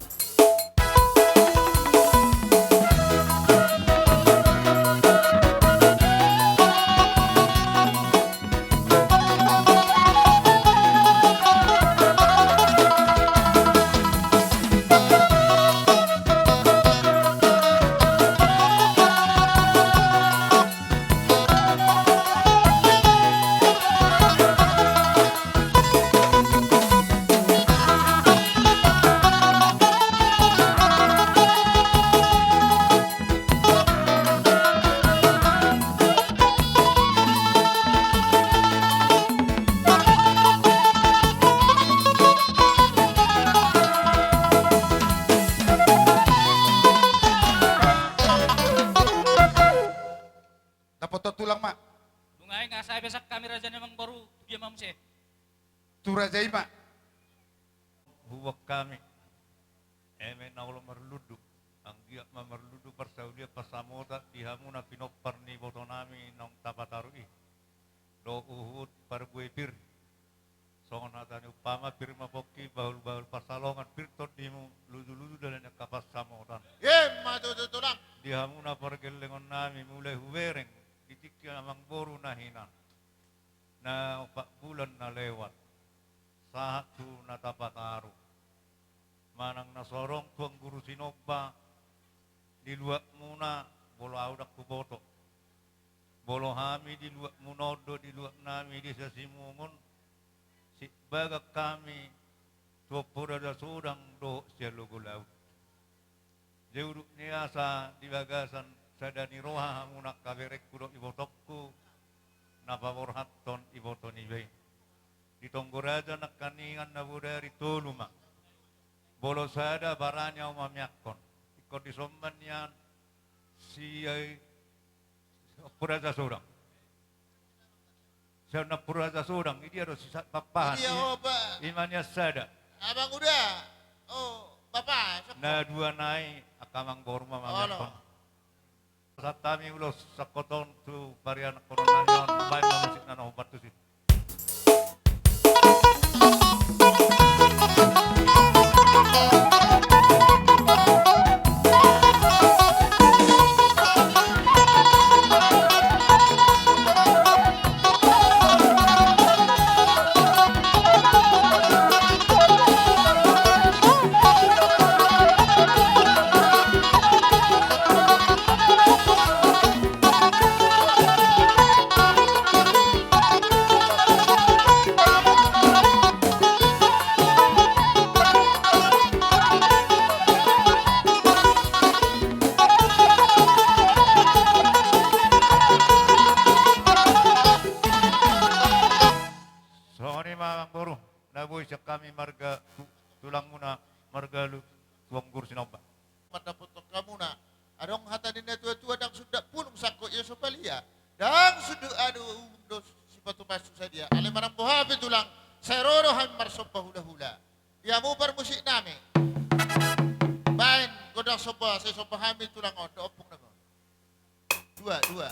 Dapothon tulang ma. Nunga i nga sae pesan hami raja ni amangboru, tu dia ma muse? Tu raja i ma. Hubuat hami. Eme na olo marlundu, anggiat ma marlundu parsaulian pansamotan di hamu na pinompar ni iboto nami naung tapataru i. Dohot huhut parbue pir. Songon hata ni umpama, pir ma pongki, bahul-bahul pansalongan, pir tondimu, luju-luju dalan ni angka pansamotan. Emma tutu tulang. Di hamu na pargellengon nami mulai hubereng di tingki amangboru na hinan. Na opat bulan na lewat sahat tu na tapataru. Manang na so adong tuan guru sinomba di luatmuna, molo ahu ndang huboto. Molo hami di luatmuna on do, di luat nami desa Simungun, sibagas hami tu Ompu Raja Sodang dohot Sialogo Laut. Jadi udut ni asa di bagasan sada ni roha hamu na angka berengku dohot ibotongku, na paborhathon iboto niba i. Di tonggo raja nangkaningan na bodari tolu ma. Molo sada barani ahu mamiangkon. Ingkon dison ma nian si, eh, Ompu Raja Sodang. Sian Ompu Raja Sodang, i dia do si sa-, papahan. I dia, i, ho, ba- i ma nian sada. Abang uda. Oh, bapa, sokko. Na dua nai angka amangboru ma mamiangkon. Sahat hami ulos sangkoton tu parianakhonon nami on, baen ma musik na naeng hupartusi. Songon i ma amangboru, na boi sian hami marga tu-, tulangmuna marga Lu-, Tuan Guru Sinomba. Mandapothon hamuna. Adong hata ni na tua-tua, ndang sundut bulung sangkot ia so palia. Ndang sundut aduh, um, do sipatupa sadia. Alai manang boha pe tulang, sai ro do hami marsomba hula-hula. Di hamu parmusik nami. Baen gondang somba, sai somba hami tulang on dohot ompung nami on. Dua, dua.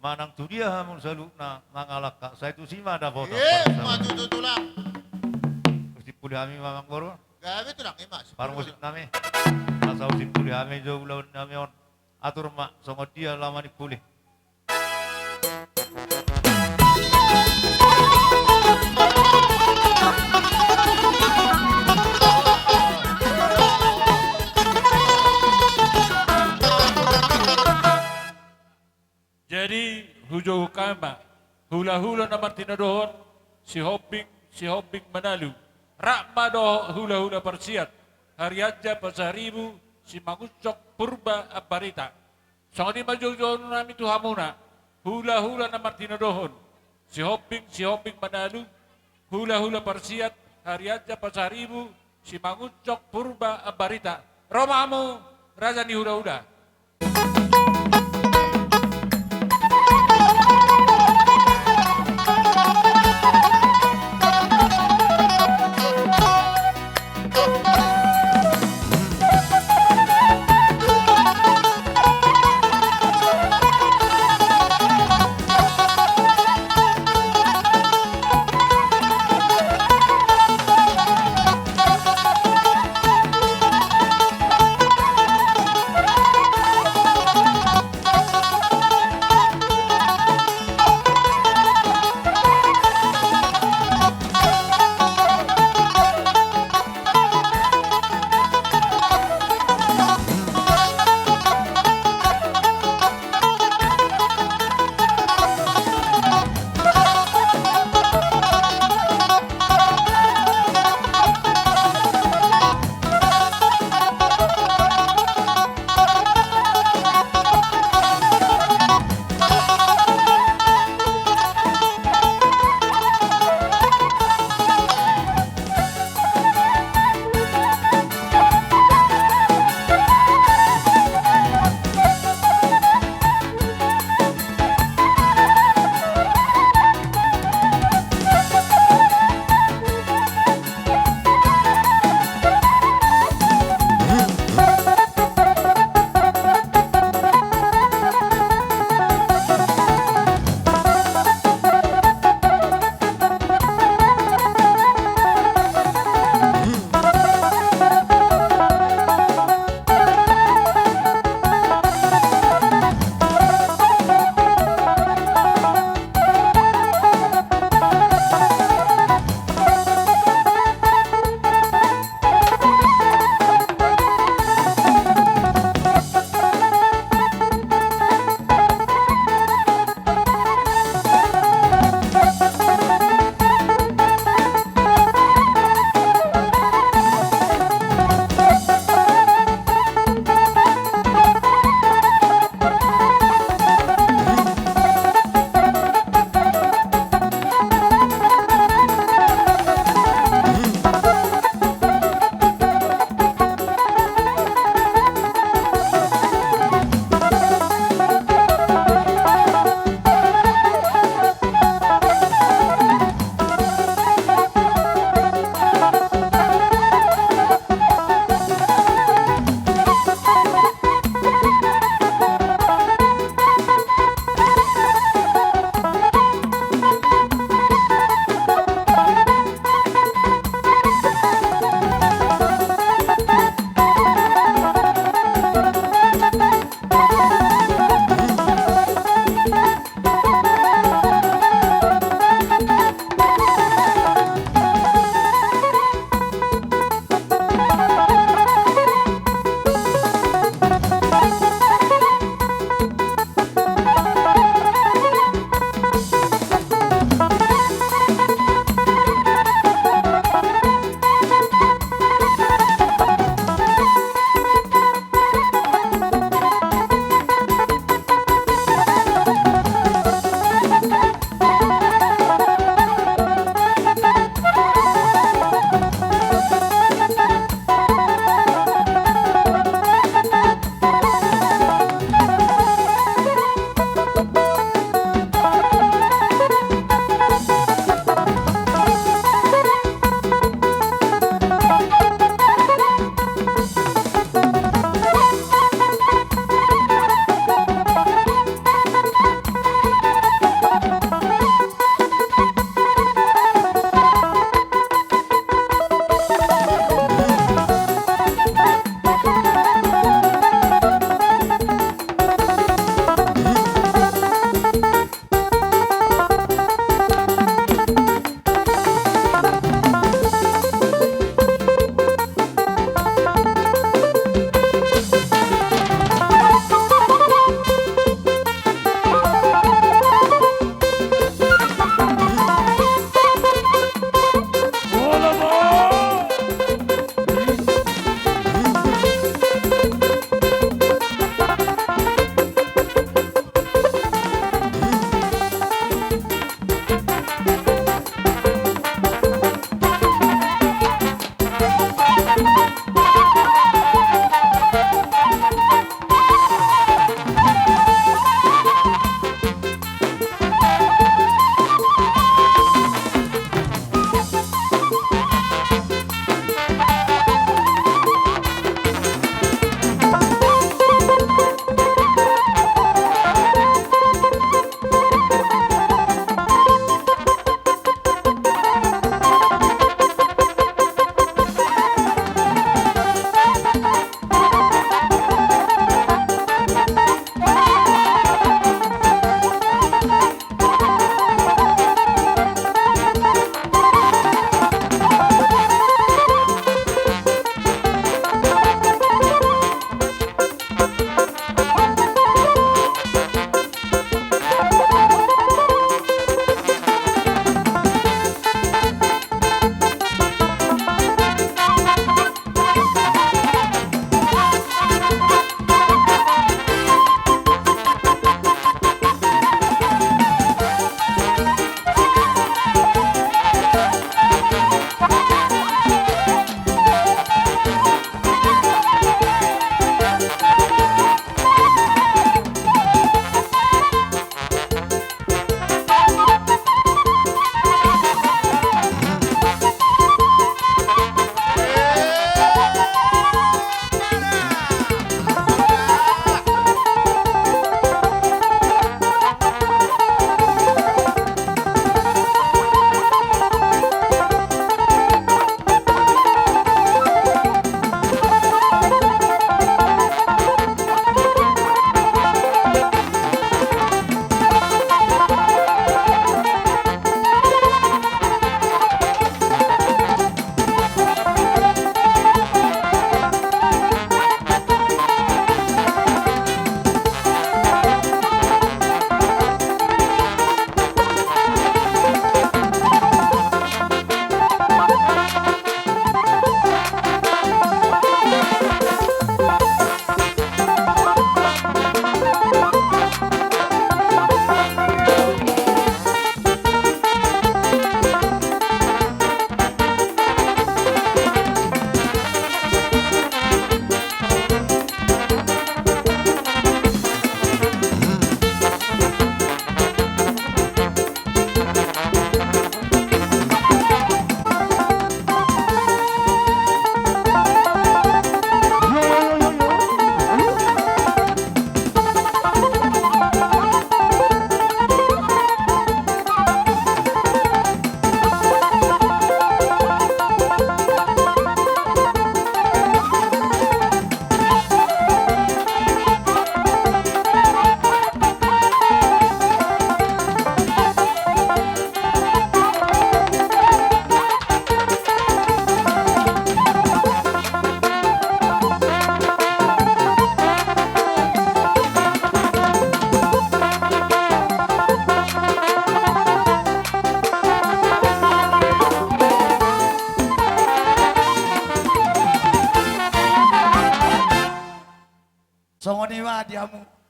Manang tu dia hamu saluhutna mangalangka, sai tusi ma dapotan. Ima tutu, Tulang. Husimpuli hami ma, Amangboru. Gabe, Tulang, ima. Parmusik nami. Asa husimpuli hami jo ulaon nami on. Atur ma songon dia laho manimpuli. Jadi, hujou hami ma, hulahula na martinodohon, Sihombing, Sihombing Manalu, rap ma dohot hulahula parsiat, Harianja Pasaribu, Simangunsong Purba Ambarita. Songon i ma joujou nami tu hamuna, hulahula na martinodohon, Sihombing, Sihombing Manalu, hulahula parsiat, Harianja Pasaribu, Simangunsong Purba Ambarita. Ro ma hamu, raja ni hulahula.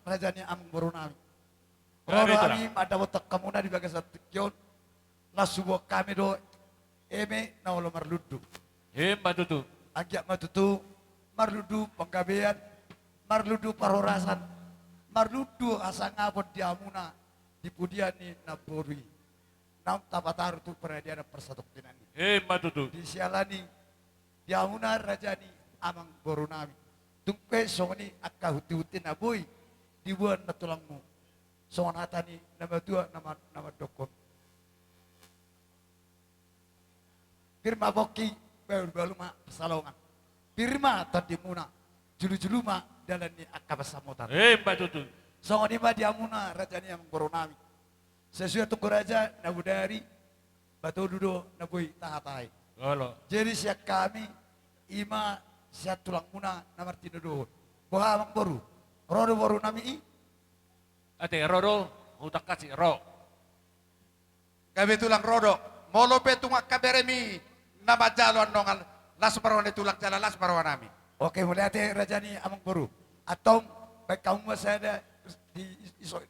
Raja ni amangboru nami. Ro do hami mandapothon hamuna di bagasan tingki on. Laos huboan hami do eme na olo marlundu. Ima tutu. Anggiat ma tutu marlundu panggabean, marlundu parhorasan, marlundu hasangapon di hamuna di pudian ni namboru i. Naung tapataru tu paradianan parsatongkinan i. Ima tutu. Di siala ni di hamuna raja ni amangboru nami. Tung pe songon i angka hunti-hunti na boi diboan na tulangmu. Songon hata ni na matua na ma-, na mandokkon. Pir ma pongki, bahul-bahul ma pansalongan. Pir ma tondimuna, julu-julu ma dalan ni angka pansamotan. Ima tutu. Songon i ma di hamuna raja ni amangboru nami. Sesuai tu raja na bodari, batolu do na boi tahatai. Olo. Jadi sian hami, ima sian tulangmuna na martinodohon. Boha amangboru, ro do boru nami i? Ate, ro do, hutangkasi, ro. Gabe tulang, ro do. Molo pe tung angka beremi na manjalo annon, las ma roha ni tulang jala las ma roha nami. Oke, mauliate raja ni amangboru. Antong, baen hamu ma sada di is-, iso.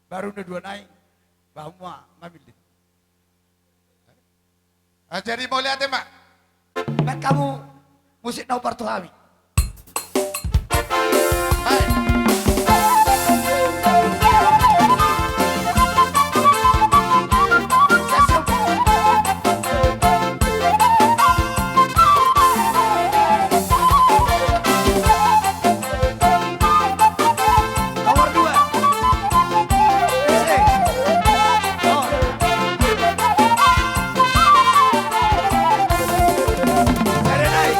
Baru na dua nai, baen hamu ma mamillit. Ah, jadi mauliate ma. Baen hamu musik na hombar tu hami. Baik. Nomor dua. Isi. Oh. Dari naik.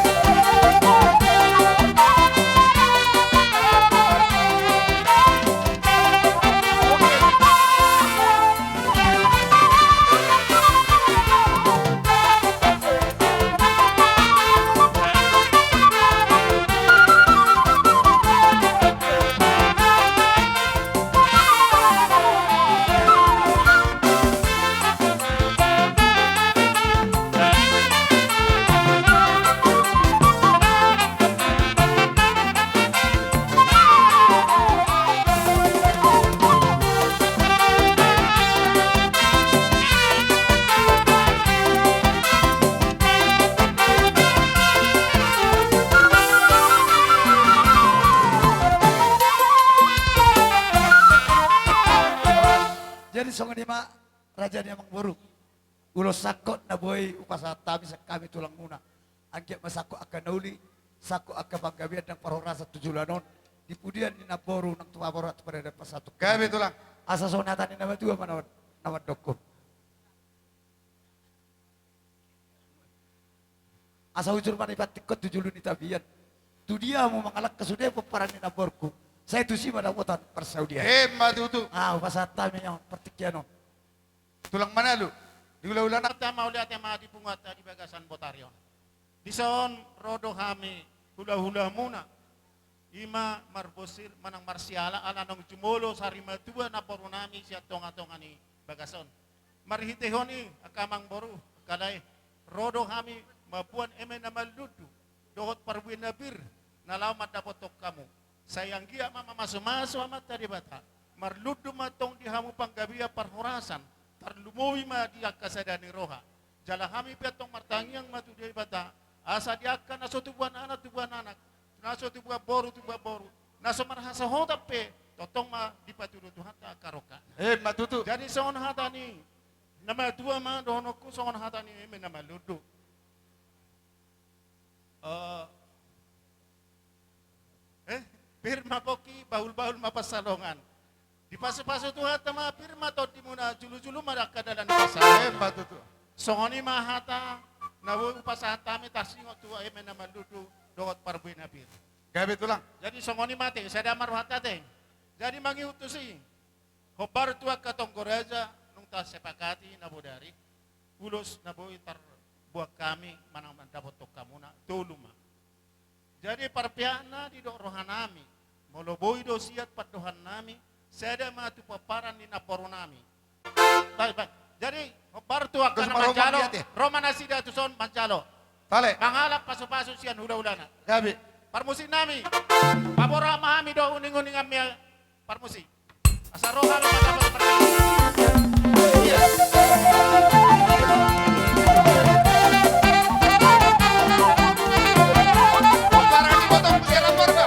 Jadi songon i ma raja ni amangboru. Ulos sangkot na boi hupasahat hami sian hami tulangmuna. Anggiat ma sangkot angka na uli, sangkot angka panggabean nang parhorasan tu joloan on. Di pudian ni namboru nang tu pamoruon tu paradapan satu. Gabe tulang. Asa songon hata ni na matua ma na, na mandokkon. Asa hujur ma na ipantikkon tu julu ni tapian. Tudia hamu mangalangka sude pomparan ni namborungku. Sai tusi ma dapotan parsaulian. Ima tutu. Ah, hupasahat hami on partingkian on. Tulang Manalu, di hula-hula na. Mauliate ma di punguanta di bagasan botari on. Dison ro do hami hula-hulamuna. Ima marbosir manang marsiala ala naung jumolo sari matua namboru nami sian tonga-tonga ni bagas on. Marhitehon i angka amangboru, angka lae, ro do hami mamboan eme na marlundu dohot parbue na pir na laho mandapothon hamu. Sai anggiat ma mamasu-masu Amanta Debata, marlundu ma antong di hamu panggabean parhorasan, tarlumobi ma di angka sada ni roha. Jala hami pe antong martangiang ma tu Debata, asa di angka na so tubuan anak tubuan anak, na so tubuan boru tubuan boru, na so marhasohotan pe, tongtong ma dipatudu Tuhanta angka rongkapna. Ima tutu. Jadi songon hata ni na matua ma dohononku, songon hata ni eme na marlundu. Eh, eh, pir ma pongki, bahul-bahul ma pansalongan. Dipasu-pasu Tuhanta ma, pir ma tondimuna, julu-julu ma angka dalan ni pansalongan. Ima tutu. Songon i ma hata na boi hupasahat hami tarsingot tu eme na marlundu dohot parbue na pir. Gabe tulang. Jadi songon i ma ate, sada ma rohanta ate. Jadi mangihut tusi, hombar tu angka tonggo raja, nunga tasepakati na bodari, ulos na boi tarboan hami manang mandapothon hamuna, tolu ma. Jadi parpeakna didok rohanami, molo boi do siat pandohannami, sada ma tu pomparan ni namboru nami. Baik, baik. Jadi hombar tu angka na manjalo, ro ma nasida tuson manjalo. Mangalap pasu-pasu sian hula-hulana. Gabe. parmusik nami. Paborhat ma hami do uning-uninganmi parmusik. Asa ro hami mandapot parmusik. Iya. Parmusik anak warga.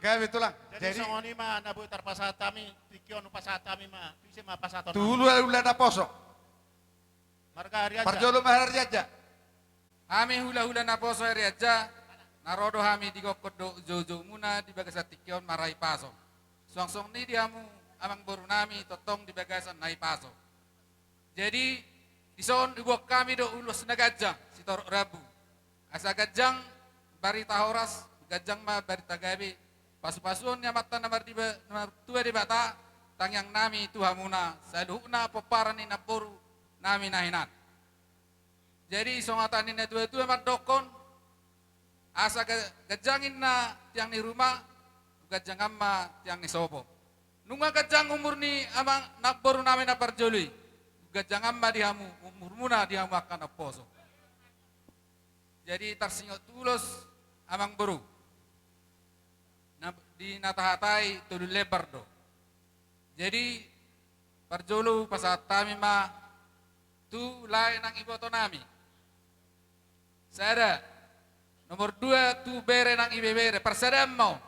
Gabe tulang. Jadi, jadi songon i ma na boi tarpasahat hami, tingki on hupasahat hami ma, tu ise ma pasahaton hami? Tu hula-hula naposo. Marga Arianja. Parjolo ma Arianja. Hami hula-hula naposo Arianja, na ro do hami di gokkon dohot jou-jou muna di bagasan tingki on marhahipason. Suang songon i di hamu amangboru nami tongtong di bagasan hahipason. Jadi, dison huboan hami do ulos na ganjang, sitorop rambu. Asa ganjang barita horas, ganjang ma barita gabe, pasu-pasuon ni Amanta na mardiba-, na martua Debata, tangiang nami tu hamuna, saluhutna pomparan ni namboru nami na hinan. Jadi, songon hata ni natua-tua mandokkon, asa ga-, ganjang ninna tiang ni ruma, ganjangan ma tiang ni sopo. Nunga ganjang umur ni amang namboru nami na parjolo i, ganjangan ma di hamu umurmuna di hamu angka naposo. Jadi tarsingot tu ulos amangboru. Na, di na tahatai tolu lembar do. Jadi parjolo pasahat hami ma tu lae nang iboto nami. Sada, nomor dua tu bere nang ibebere, parsadaan ma on.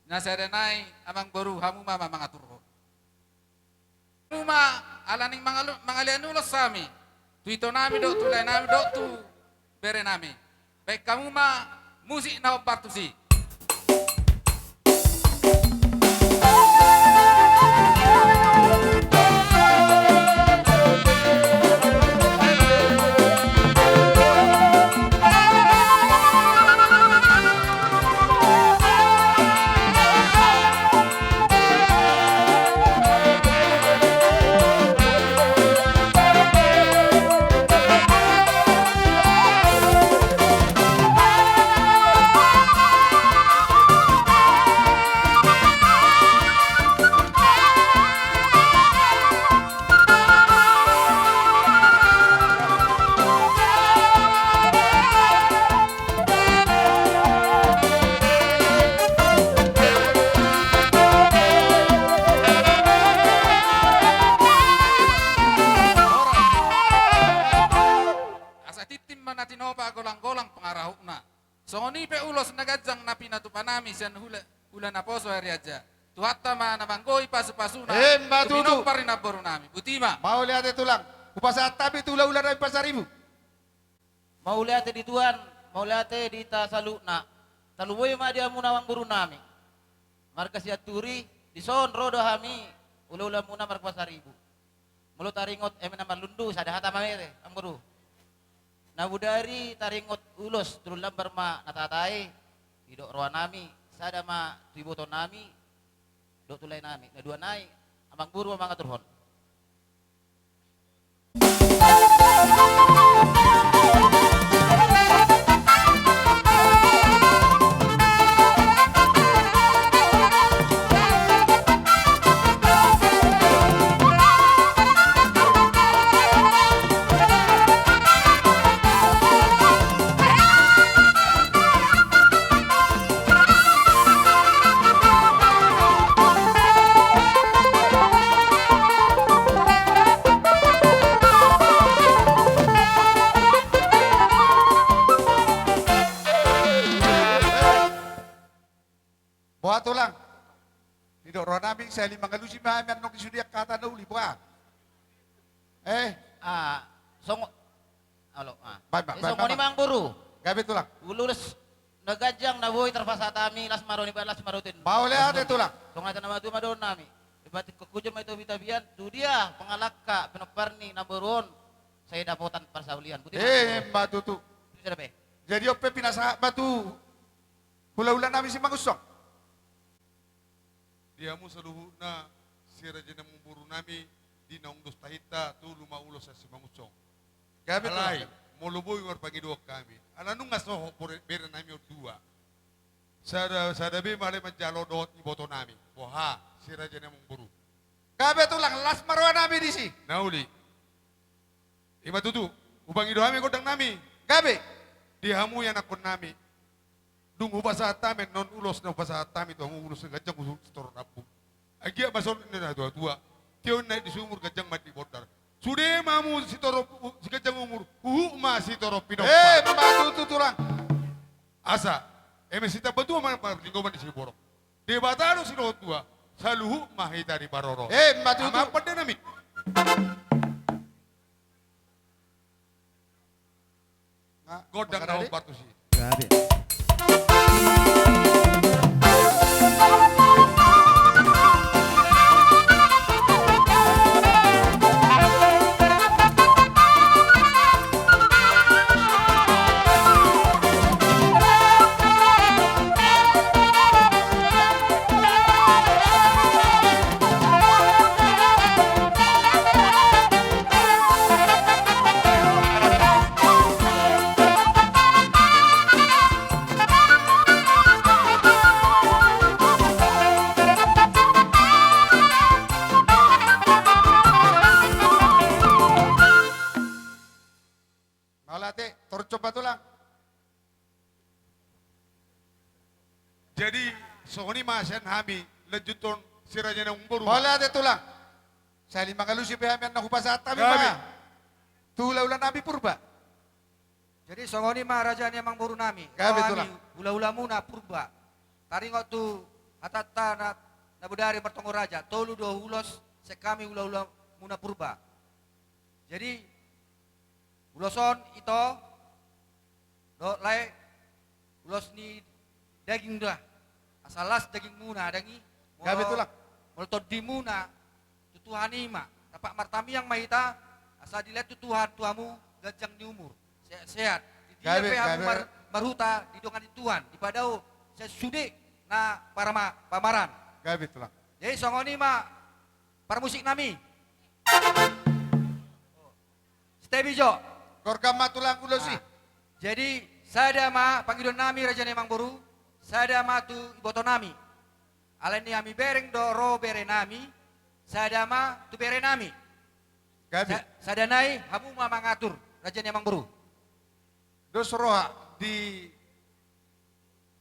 Na sada nai amangboru hamu ma, ma mangaturhon. Hamu ma ala ni mangalu-, mangalean ulos hami. Tu ito nami dohot tu lae nami dohot tu bere nami. Baen hamu ma musik na hombar tusi. Asa tintin ma na tinopa, golang-golang pangarahutna. Songon i pe ulos na ganjang na pinatupa nami sian hula, hula naposo Arianja. Tuhanta ma na manggohi pasu-pasuna. Emma tutu. Tu pinompar ni namboru nami. Botima. Mauliate tulang. Hupasahat hami tu hula-hula nami Pasaribu. Mauliate di Tuhan, mauliate di hita saluhutna. Tarlumobi ma di hamuna amangboru nami. Marga Sianturi, dison ro do hami, hula-hula muna marga Pasaribu. Molo taringot eme na marlundu, sada hata ma mete, amangboru. Na bodari taringot ulos tolu lembar ma na tahatai, didok roha nami, sada ma tu iboto nami, dohot tu lae nami, na dua nai, amangboru ma mangaturhon. Boha tulang. Didok roha nami, sahali mangalusi ma hami annon di sude angka hata na uli, boha. Eh. Ah, Songon, olo, ah. Baen ma, eh, baen ma, songon i ma, Amangboru. Gabe, Tulang. Ulos na ganjang na boi tarpasahat hami, las ma roha ni ba-, las ma roha ni tulang. Mauliate, Tulang. Songon hata na matua ma dohonon nami. Di batik hujur ma ito bita bian, tu dia pangalangka pinompar ni namboru on, sai dapotan parsaulian. Boti ma. Eh, ima tutu. Tutu sada pe. Jadi on pe pinasahat ma tu hulahula nami Simangunsong. Di hamu saluhutna si raja ni amangboru nami, di naung dos tahinta, tolu ma ulos sian Simangunsong. Gabe, Tulang. Alai molo boi marpangidoan hami, ala nunga sohot bore-, bere nami on dua. Sada, sada be ma alai manjalo dohot iboto nami. Boha, si raja ni amangboru. Gabe, Tulang, las ma roha nami disi. Na uli. Ima tutu, hupangido hami gondang nami. Gabe. Di hamu ianakhon nami. Dung hupasahat hami annon ulos na hupasahat hami tu hamu, ulos na ganjang, ulos sitorop rambu. Anggiat ma songon nidok ni natuatua: Tio naek di sumur, ganjang ma di bondar. Sude ma hamu sitorop, siganjang umur, huhut ma sitorop pinompar. Eh, ima tutu, Tulang. Asa eme sitambatua ma, ma, marlinggoman di siborok. Debata do sidohot tua, saluhut ma hita diparorot. Eh, ima tutu. Amang pande nami. Gondang na hombar tusi. Gabe. Mauliate, torus ma, Tulang. Jadi songon i ma sian hami, lanjuthon si raja ni amangboru. Mauliate, Tulang. Sahali mangalusi pe hami annon hupasahat hami ma tu hulahula nami Purba. Jadi songon i ma, raja ni amangboru nami. Gabe, Tulang. Hami hulahula muna Purba. Taringot tu hatanta na, na bodari martonggo raja, tolu do ulos sian hami hulahula muna Purba. Jadi ulos on ito dohot lae, ulos ni daging do, asa las daging muna, dang i? Gabe, Tulang. Molo tondi muna tu Tuhan i ma, rap martamiang ma hita, asa dilehon tu Tuhan tu hamu ganjang ni umur, sehat-sehat. Di dia pe hamu mar-, marhuta, didongani Tuhan, dipadao sian sude na parama-, pamaraan. Gabe, Tulang. Jadi songon i ma parmusik nami. Sitebi jo. Gorgam ma, Tulang, ulos i. Ah. Jadi sada ma pangidoan nami, raja ni amangboru, sada ma tu iboto nami. Alani hami bereng do ro bere nami, sada ma tu bere nami. Gabe. Sa-, sada nai hamu ma mangatur, raja ni amangboru. Dos roha di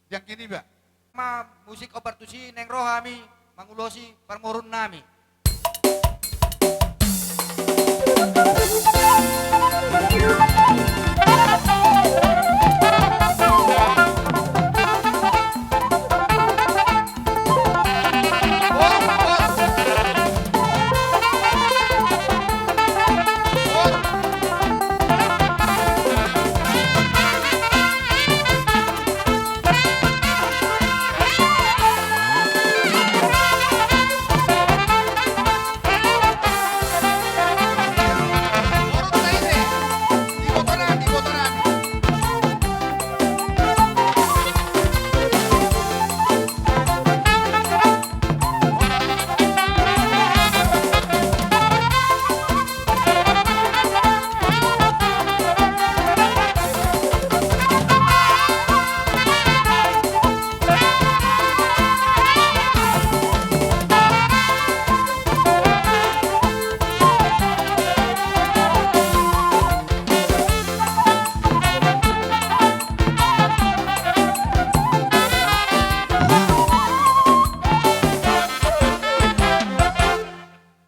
Di anggi niba. Ma musik hombar tusi, naeng ro hami mangulosi parmoruon nami.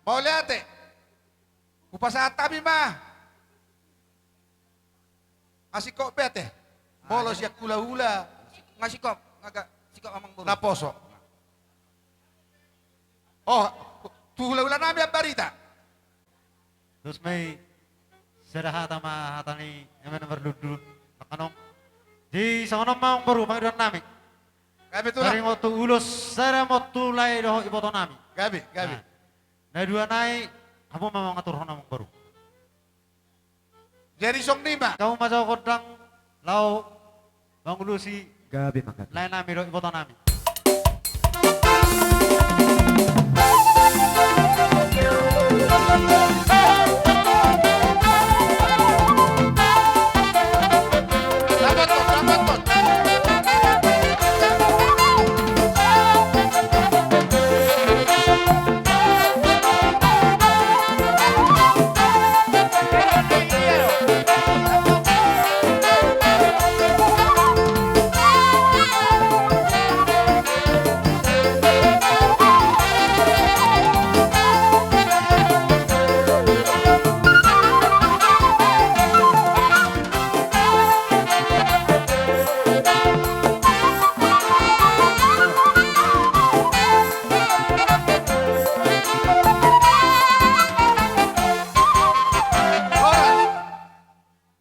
Mauliate. Hupasahat hami ma. Nga singkop be ate. Molo sian hulahula. Nga singkop, nga singkop, amangboru. Naposo. Oh, tu hulahula nami Ambarita. Dos ma i. Sada hata ma hata ni eme na marlundu-lundu. Angka on. Jadi songon on ma amang boru pangidoan nami. Gabe tulang. Taringot tu ulos sada ma tu lae dohot iboto nami. Gabe, gabe. Nah. Na dua nai, hamu ma mangaturhon amang boru. Jadi songon i ma. Hamu ma jo gondang laho mangulosi. Gabe ma gabe. Lae nami dohot iboto nami.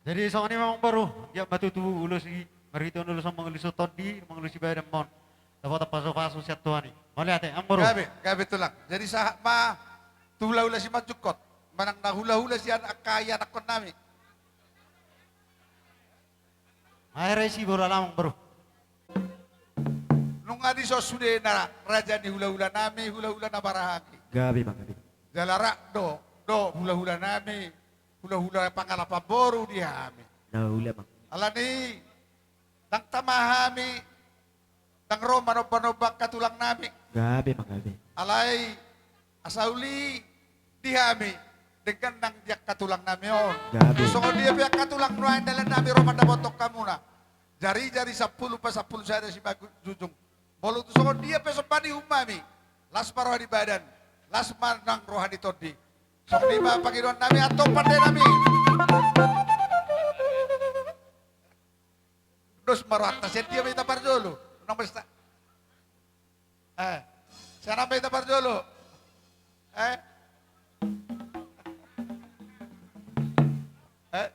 Jadi songon i ma amang boru, ia ma tutu ulos i, marhite ulos on mangulosi tondi, mangulosi badan ma on. Dapotan pasu-pasu sian Tuhan i. Mauliate amang boru. Gabe, gabe tulang. Jadi sahat ma tu hula-hula Simanjungkot, manang na hula-hula sian angka ianakhon nami. Ai resi boru alamang boru. Nunga dison sude na raja ni hula-hula nami, hula-hula na marhaha i. Gabe ma gabe. Jala rap do, do hula-hula nami, hula-hula pangalapan boru di hami. Na ula ma. Alani i, ndang tama hami, ndang ro manomba-nomba angka tulang nami. Gabe ma gabe. Alai asa uli di hami, denggan nang di angka tulang nami on. Gabe. Songon dia pe angka tulang nuaeng dalan nami ro mandapothon hamuna. Jari-jari sampulu pasampulu sada simanjujung. Molo tung songon dia pe somba ni uhum nami. Las ma roha ni badan. Las ma nang roha ni tondi. Songon i ma pangidoan nami, antong pande nami. Dos ma rohanta, sian dia ma hita parjolo. Nang besta. Eh, sian on ma hita parjolo. Eh? Eh?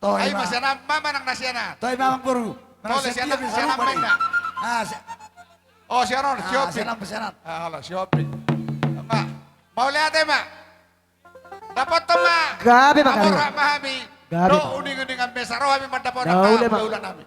Toe ma. Ai ma sian on ma manang na sian on. Toe ma amang boru. Manang sian on, sian on ma inna. Ah, si- Oh, sian on, ah, sian on, sian on. Ah, ala sian on. Ma. Mauliate ma. Dapothon ma. Gabe ma gabe. Amor ma hami. Gabe. Dohot uning-uningan mesa ro hami mandapothon angka hula-hula nami.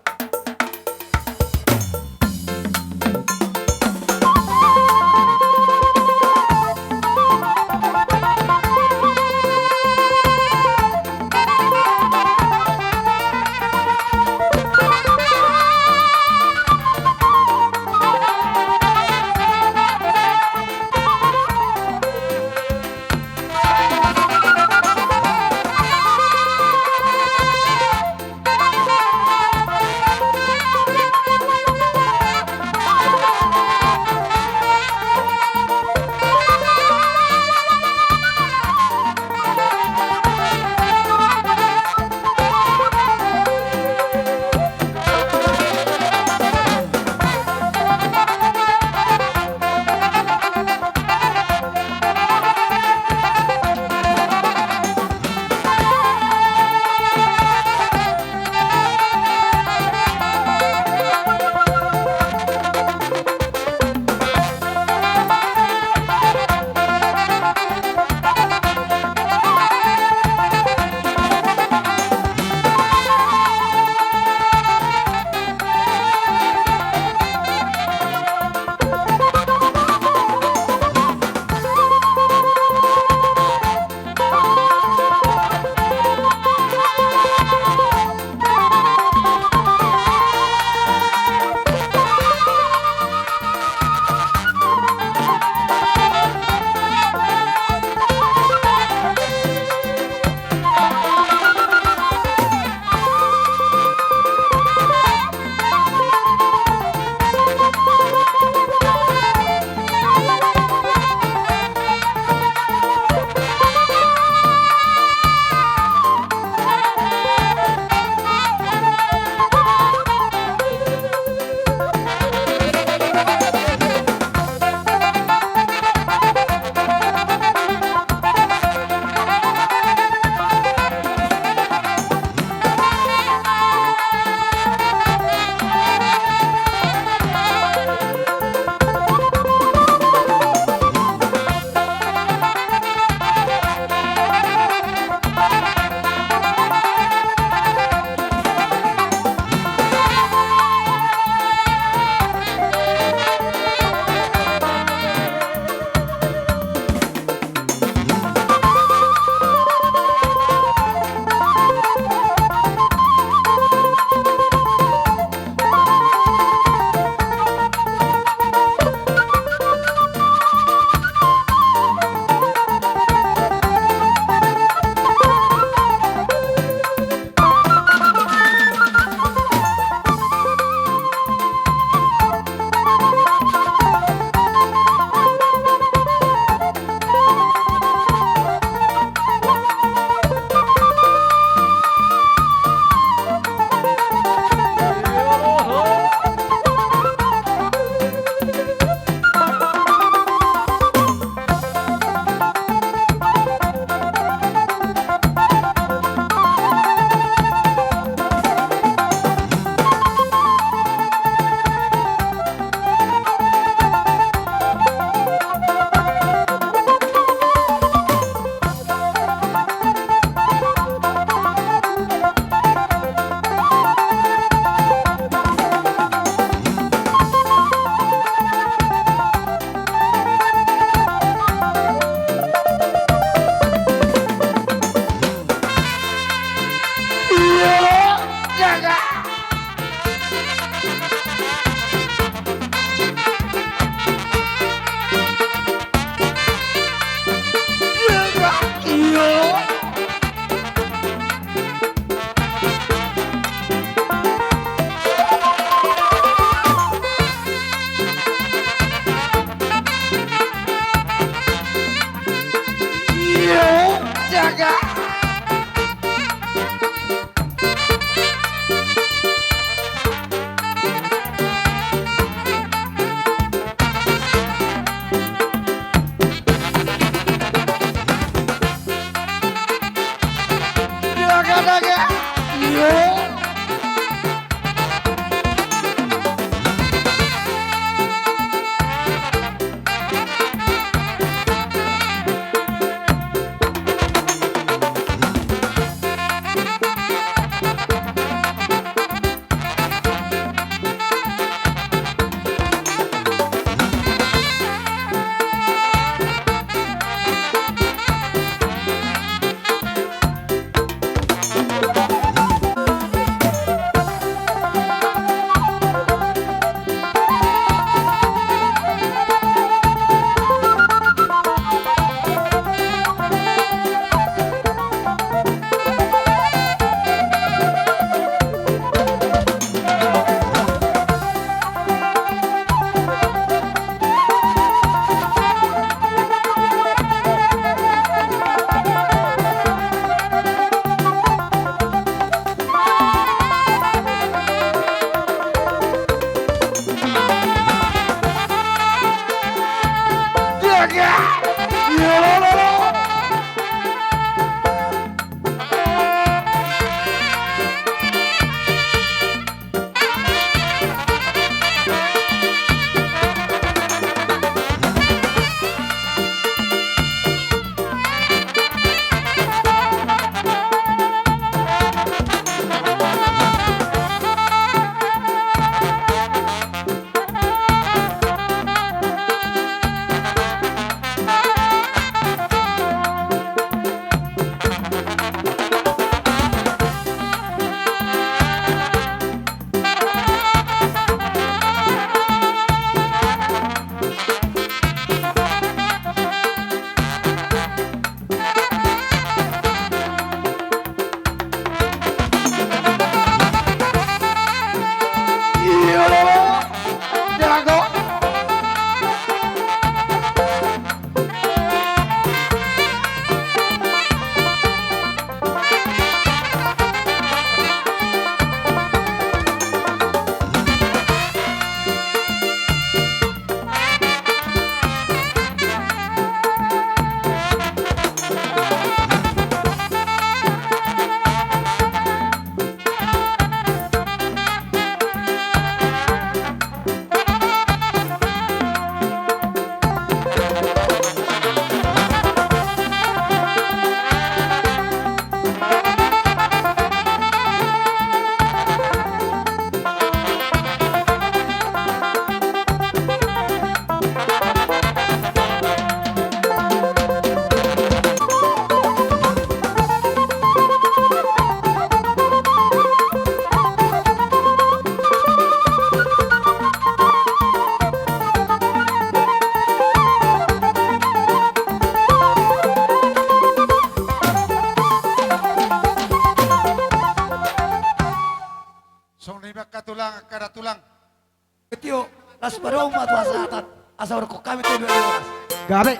Tio, las padomu ma tu hasahatan, asa uruk hami tu dua belas. Gabe.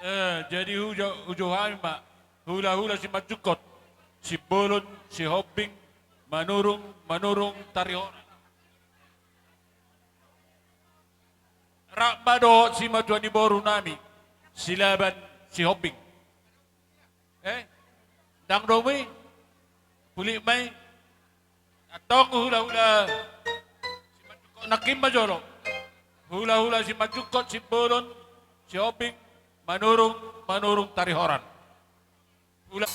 Eh, jadi hujo, hujo hami ma. Hula-hula Simanjungkot, Simbolon, Sihombing, Manurung, Manurung, Tarihoran. Rap ma dohot simatua ni boru nami, Silaban, Sihombing. Eh, ndang domu i? Pulik ma i. Antong hula-hula Simanjungkot nangkin ma jolo. Hula-hula Simanjungkot, Simbolon, Sihombing, Manurung, Manurung, Tarihoran. Hula.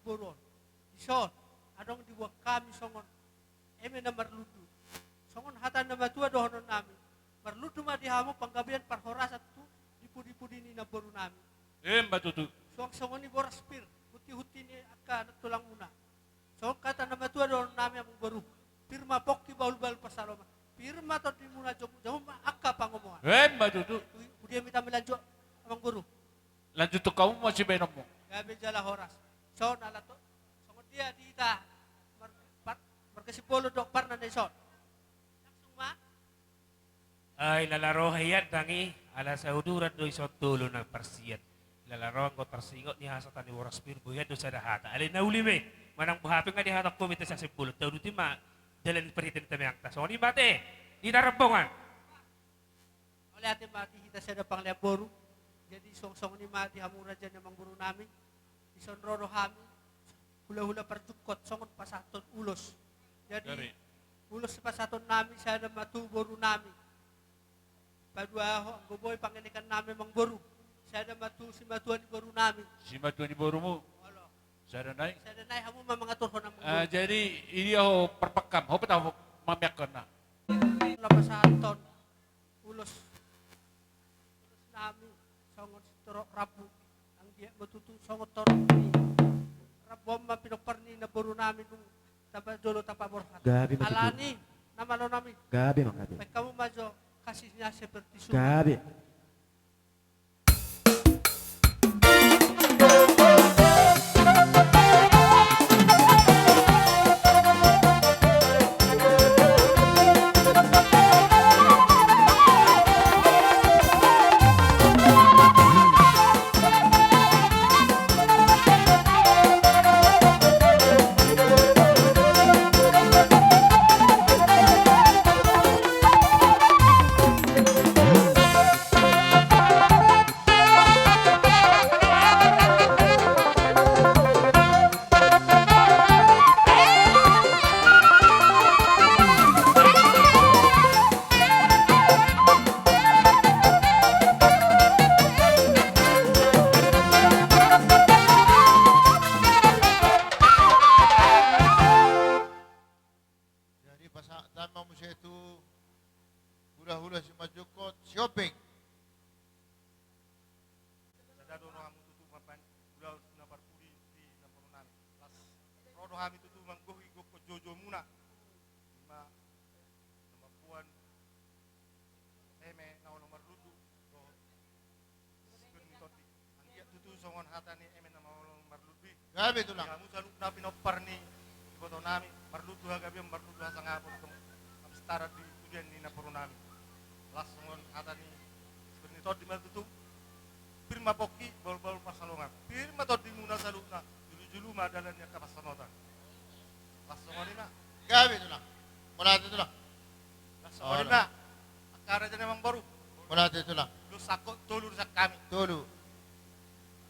boru on. Dison, adong diboan hami songon eme na marlundu. Songon hata ni na matua dohonon nami, marlundu ma di hamu panggabean parhorasan tu di pudi-pudi ni namboru nami. Emma tutu. Suang songon i boras pir, hunti-hunti ni angka na tulang muna. Songon hata na matua dohonon nami amang boru. Pir ma pongki bahul-bahul pansalongan. Pir ma tondi muna jom-, jomhon ma angka pangomoan. Emma tutu. Hu-, hudia ma hita melanjut amang boru. Lanjut tu hamu ma sibaenonmu. Gabe jala horas. Son ala to. Songon dia di hita mar-, par-, marga Simbolon dohot parna na dison. Langsung ma. Ai lala roha i andang i, ala sauduran do dison tolu na parsian. Lala roha anggo tarsingot ni hasahatan ni boras pir, bohian do sada hata. Alai na uli be, manang boha pe nga dihatahon hami tu sian Simbolon, tauduti ma dalan ni parhitean tamiangta. Songon i ma ate, di na rombongan. Mauliate ma di hita sada pangalean boru. Jadi songon-songon i ma di hamu raja ni amang boru nami. Dison ro do hami hula-hula parjungkot songon pasahathon ulos. Jadi, gabe, ulos sipasahaton nami sada ma tu boru nami. Paduahon anggo boi pangelekan nami amang boru. Sada ma tu simatua ni boru nami. Simatua ni borumu. Olo. Sada nai. Sada nai hamu ma mangaturhon amang boru. Ah, jadi i dia ho parpangkam, ho pe taho mamiangkonna. Lapasaton. Ulos. Ulos nami songon sitorop rambu. Anggiat ma tutu songon torop ni rambu on ma pinompar ni namboru nami nunga tamba jolo tamba borhat. Gabe ma tutu. Alani na malo nami. Gabe ma gabe. Baen hamu ma jo kasihnya seperti sungai. Gabe. Jadi pasahat ma muse tu hulahula simanjungkot, si Obeng. Sada do rohamu tutu mambahen ulaon na parpudi di namboru nami. Las ro do hami tutu manggohi gokhon joujou muna. Ima na mamboan eme na olo marlundu dohot sipir ni tondi. Anggiat tutu songon hata ni eme na olo marlundu i. Gabe tulang. Di hamu saluhutna pinompar ni iboto nami, marlundu hagabeon, marlundu hasangapon, tong hapistaran di pudian ni namboru nami. Las songon hata ni sipir ni tondi ma tutu. Pir ma pongki, bahul-bahul pansalongan. Pir ma tondimuna saluhutna, julu-julu ma dalan ni angka pansamotan. Las songon i ma. Gabe tulang. Mauliate tulang. Las songon i ma. Olo. Angka raja ni amang boru. Mauliate tulang. Ulos sangkot tolu do sian hami. Tolu.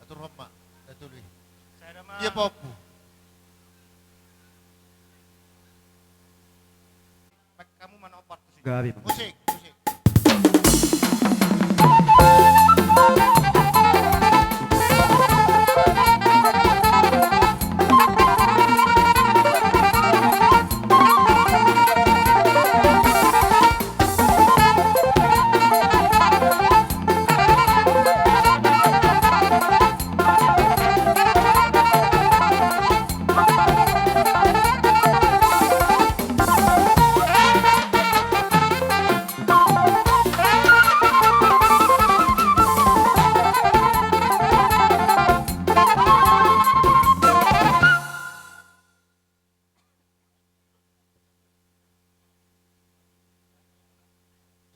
Aturhon ma. Na tolu i. Sada ma. Dia pahompu. Baen hamu ma na opat tu si. Gabe ma. Musik, musik.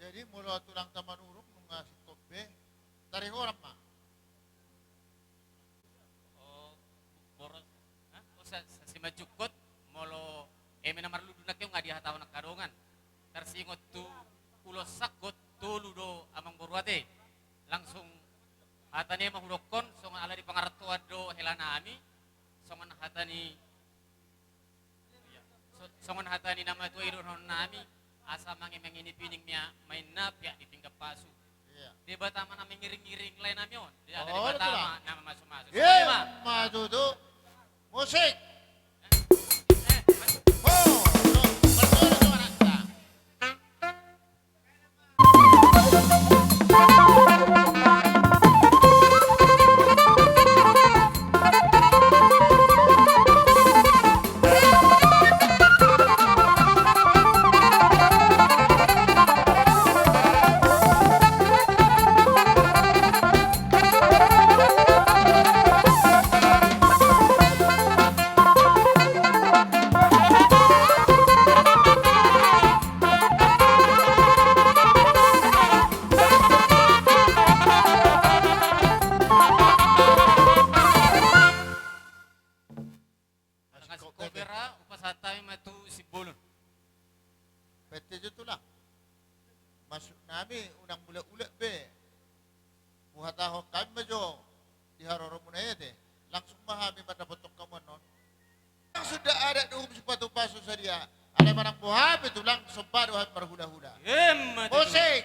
Jadi molo tulangta Manurung nunga singkop be, taringot ma. O, boras, ha? O, sa, sa, simanjungkot, molo eme na marlundu nangkin nga dihatahon angka dongan. Tarsingot tu ulos sangkot tolu do amang boru ate. Langsung hata ni ma hudokkon, songon ala di pangarantoan do hela nami, songon hata ni Iya. So-, songon hata ni na matua i dohonon nami, asa mange-mange ni pining ma inna, peak di pinggan pasu. Iya. Debata ma na mangiring-iring lae nami on. Debata ma na mamasumasu. Emma tutu. Musik. Oh, oh, betul itu anaknya. Masih kau bete. Upasahat hami ma tu Simbolon. Bete jo tulang. Maksud nami unang mulak-ulak be. Huhatahon hami ma jo di haroromuna i ate. Langsung ma hami mandapothon hamu annon. Langsung da adat dohot sipatupa so sadia. Alai manang boha pe tulang, somba do hami marhula-hula. Emma tutu. Musik.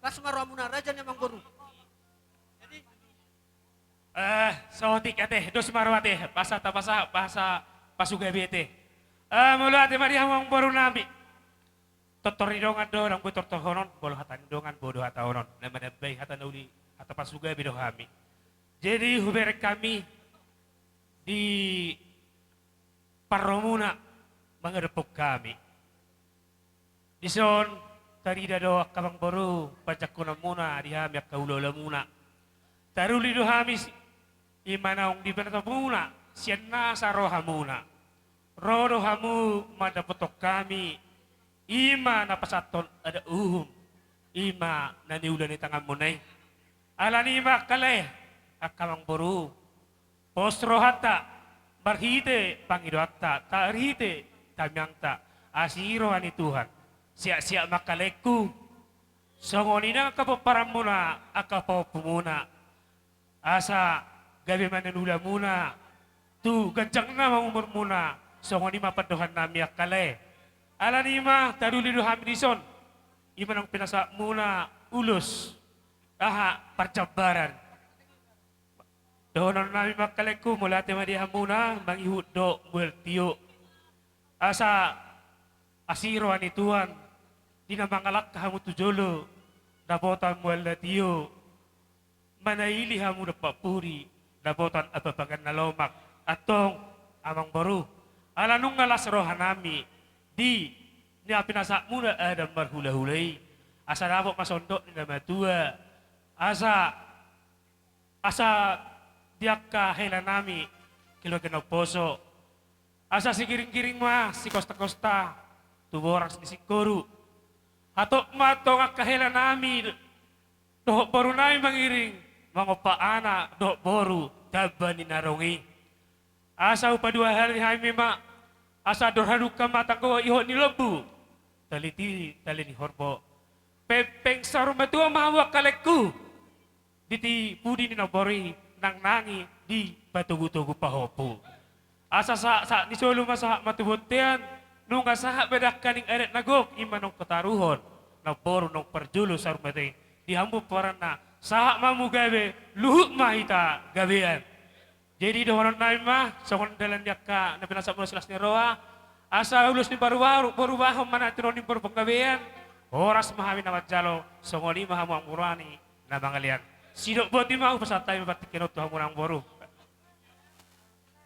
Las ma rohamuna, raja ni amangboru. Jadi, eh, saotik ate, dos ma roha ate, bahasa tapasa, bahasa pasugabe ate. Eh, mauliate ma di hamu amangboru nami. Tortor ni dongan do, ndang boi tortorhonon, molo hata ni dongan, boi do hatahonon. Na manambai hata na uli, hata pasugabe do hami. Jadi, hubereng hami di parromuna mangadophon hami. Dison, tarida do angka amangboru, panjangkonanmuna di hami angka ulaolamuna. Taruli do hami si-, i ma naung dipinasapmuna, sian nasa rohamuna. Ro do hamu mandapothon hami, i ma na pasahathon adat uhum, i ma na niula ni tanganmuna i. Alani i ma angka lae, angka amangboru, pos rohanta, marhite pangidoanta, marhite tangiangta, asi roha ni Tuhan. Siap-siap ma angka laengku, songon i nang angka pomparanmuna, angka pahompumuna. Asa gabe ma na niulamuna, tu ganjang nama umurmuna, songon i ma pandohannami angka lae. Alani i ma taruli do hami dison, i ma naung pinasahatmuna ulos, aha, parjambaran. Dohononnami ma angka laengku, mauliate ma di hamuna, mangihut dohot mual tio. Asa asi roha ni Tuhan, di na mangalangka hamu tu jolo, dapotan mual na tio, manaili hamu dompak pudi, dapotan ampapangan na lomak, antong amangboru, ala nunga las rohanami, di na pinasahatmuna adat marhulahula i, asa dapot ma sondok ni na matua, asa Asa di angka helanami keluarga na umposo. Asa sigiringgiring ma sikostakosta tu boras ni singkoru. Hatop ma antong angka helanami dohot borunami mangiring mangompa anak dohot boru tamba ni na adong i. Asa hupaduahali hami ma, asa andor hadungka ma tanggo ihot ni lombu, tali tiri tali ni horbo. Pengpeng saur matua ma hamu angka laengku. Di pudi ni na umboru i, nangnangi dipatogutogu pahompu. Asa sahat, sahat ni solu ma sahat ma tu bontean, nunga sahat be dangka ni adat na gok, i ma naung hutaruhon na umboru naung parjolo saur matua i. Di hamu pomparanna, sahat ma hamu gabe, luhut ma hita gabean. Jadi dohononnami ma, songon dalan ni angka na pinasahatmuna silas ni roha, asa ulos ni boruboru, borubahon ma na tinodohon ni boru panggabean, horas ma hami na manjalo, songon i ma hamu amangborunami na mangalean. Sidok boti ma hupasahat hami ma partingkian on tu hamu amangboru.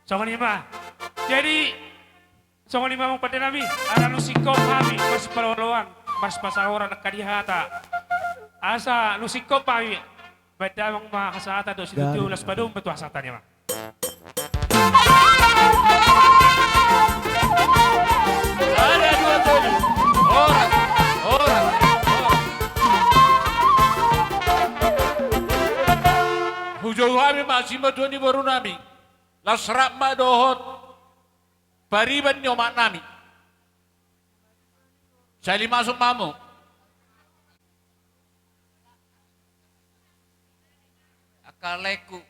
Songon i ma. Jadi, songon i ma amang pandenami, ala nunga singkop hami, marsipaoloan, marsipasaoran angka di hata. Asa nunga singkop hami, baen damang ma hasahatan dohot situtu, laos padomu ma tu hasahatan i ma. Ada dua tolu. Horas, horas, horas. Hujou hami ma simatua ni borunami. Laos rap ma dohot pariban ni omaknami. Sahali masuk ma hamu. Angka laengku.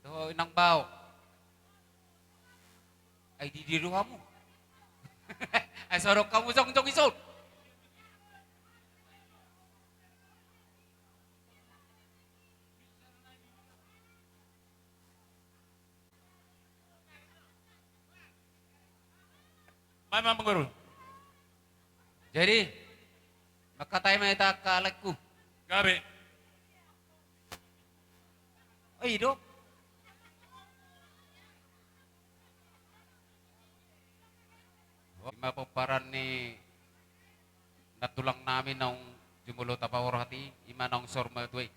Dohot inang bao. Ai di dia do hamu? Ai so adong hamu jongjong dison. Baen ma amangboru. Jadi, mangkatai ma hita angka laengku. Gabe. O, i do. I ma pomparan ni nantulangnami naung jumolo tapaborhat i, i ma naung saur matua i.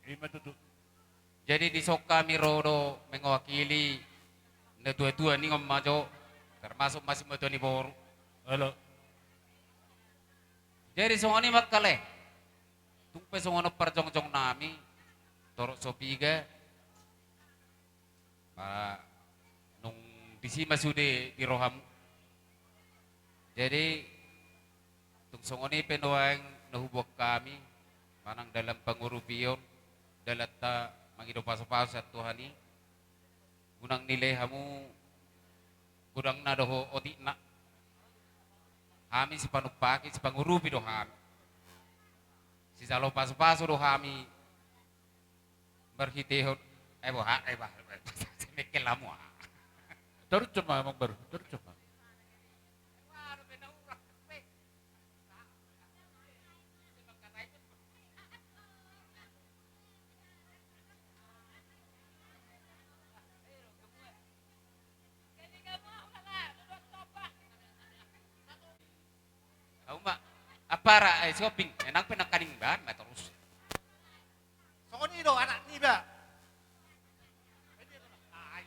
I ma tutu. Jadi dison hami ro do mengwakili natuatua ningon ma jo, termasuk ma simatua ni boru. Olo. Jadi songon i ma angka lae. Tung pe songon on parjongjongnami, torop so piga, nunga disi ma sude di rohamu. Jadi, tung songon i pe nuaeng na huboan hami, manang dalan pangurupion, dalanta mangido pasupasu sian Tuhan i, unang nilai hamu godangna dohot otikna. Hami sipanumpahi, sipangurupi do hami. Sijalo pasupasu do hami. Marhitehon, eh, boha, eh, bah, mekkel hamu, ah. Tarucon ma, Amang Boru, tarucon ma. Au ma, apa ra, eh, shopping, eh, nang pe nangkaning bahan ma torus. Songon i do anak niba. Ai,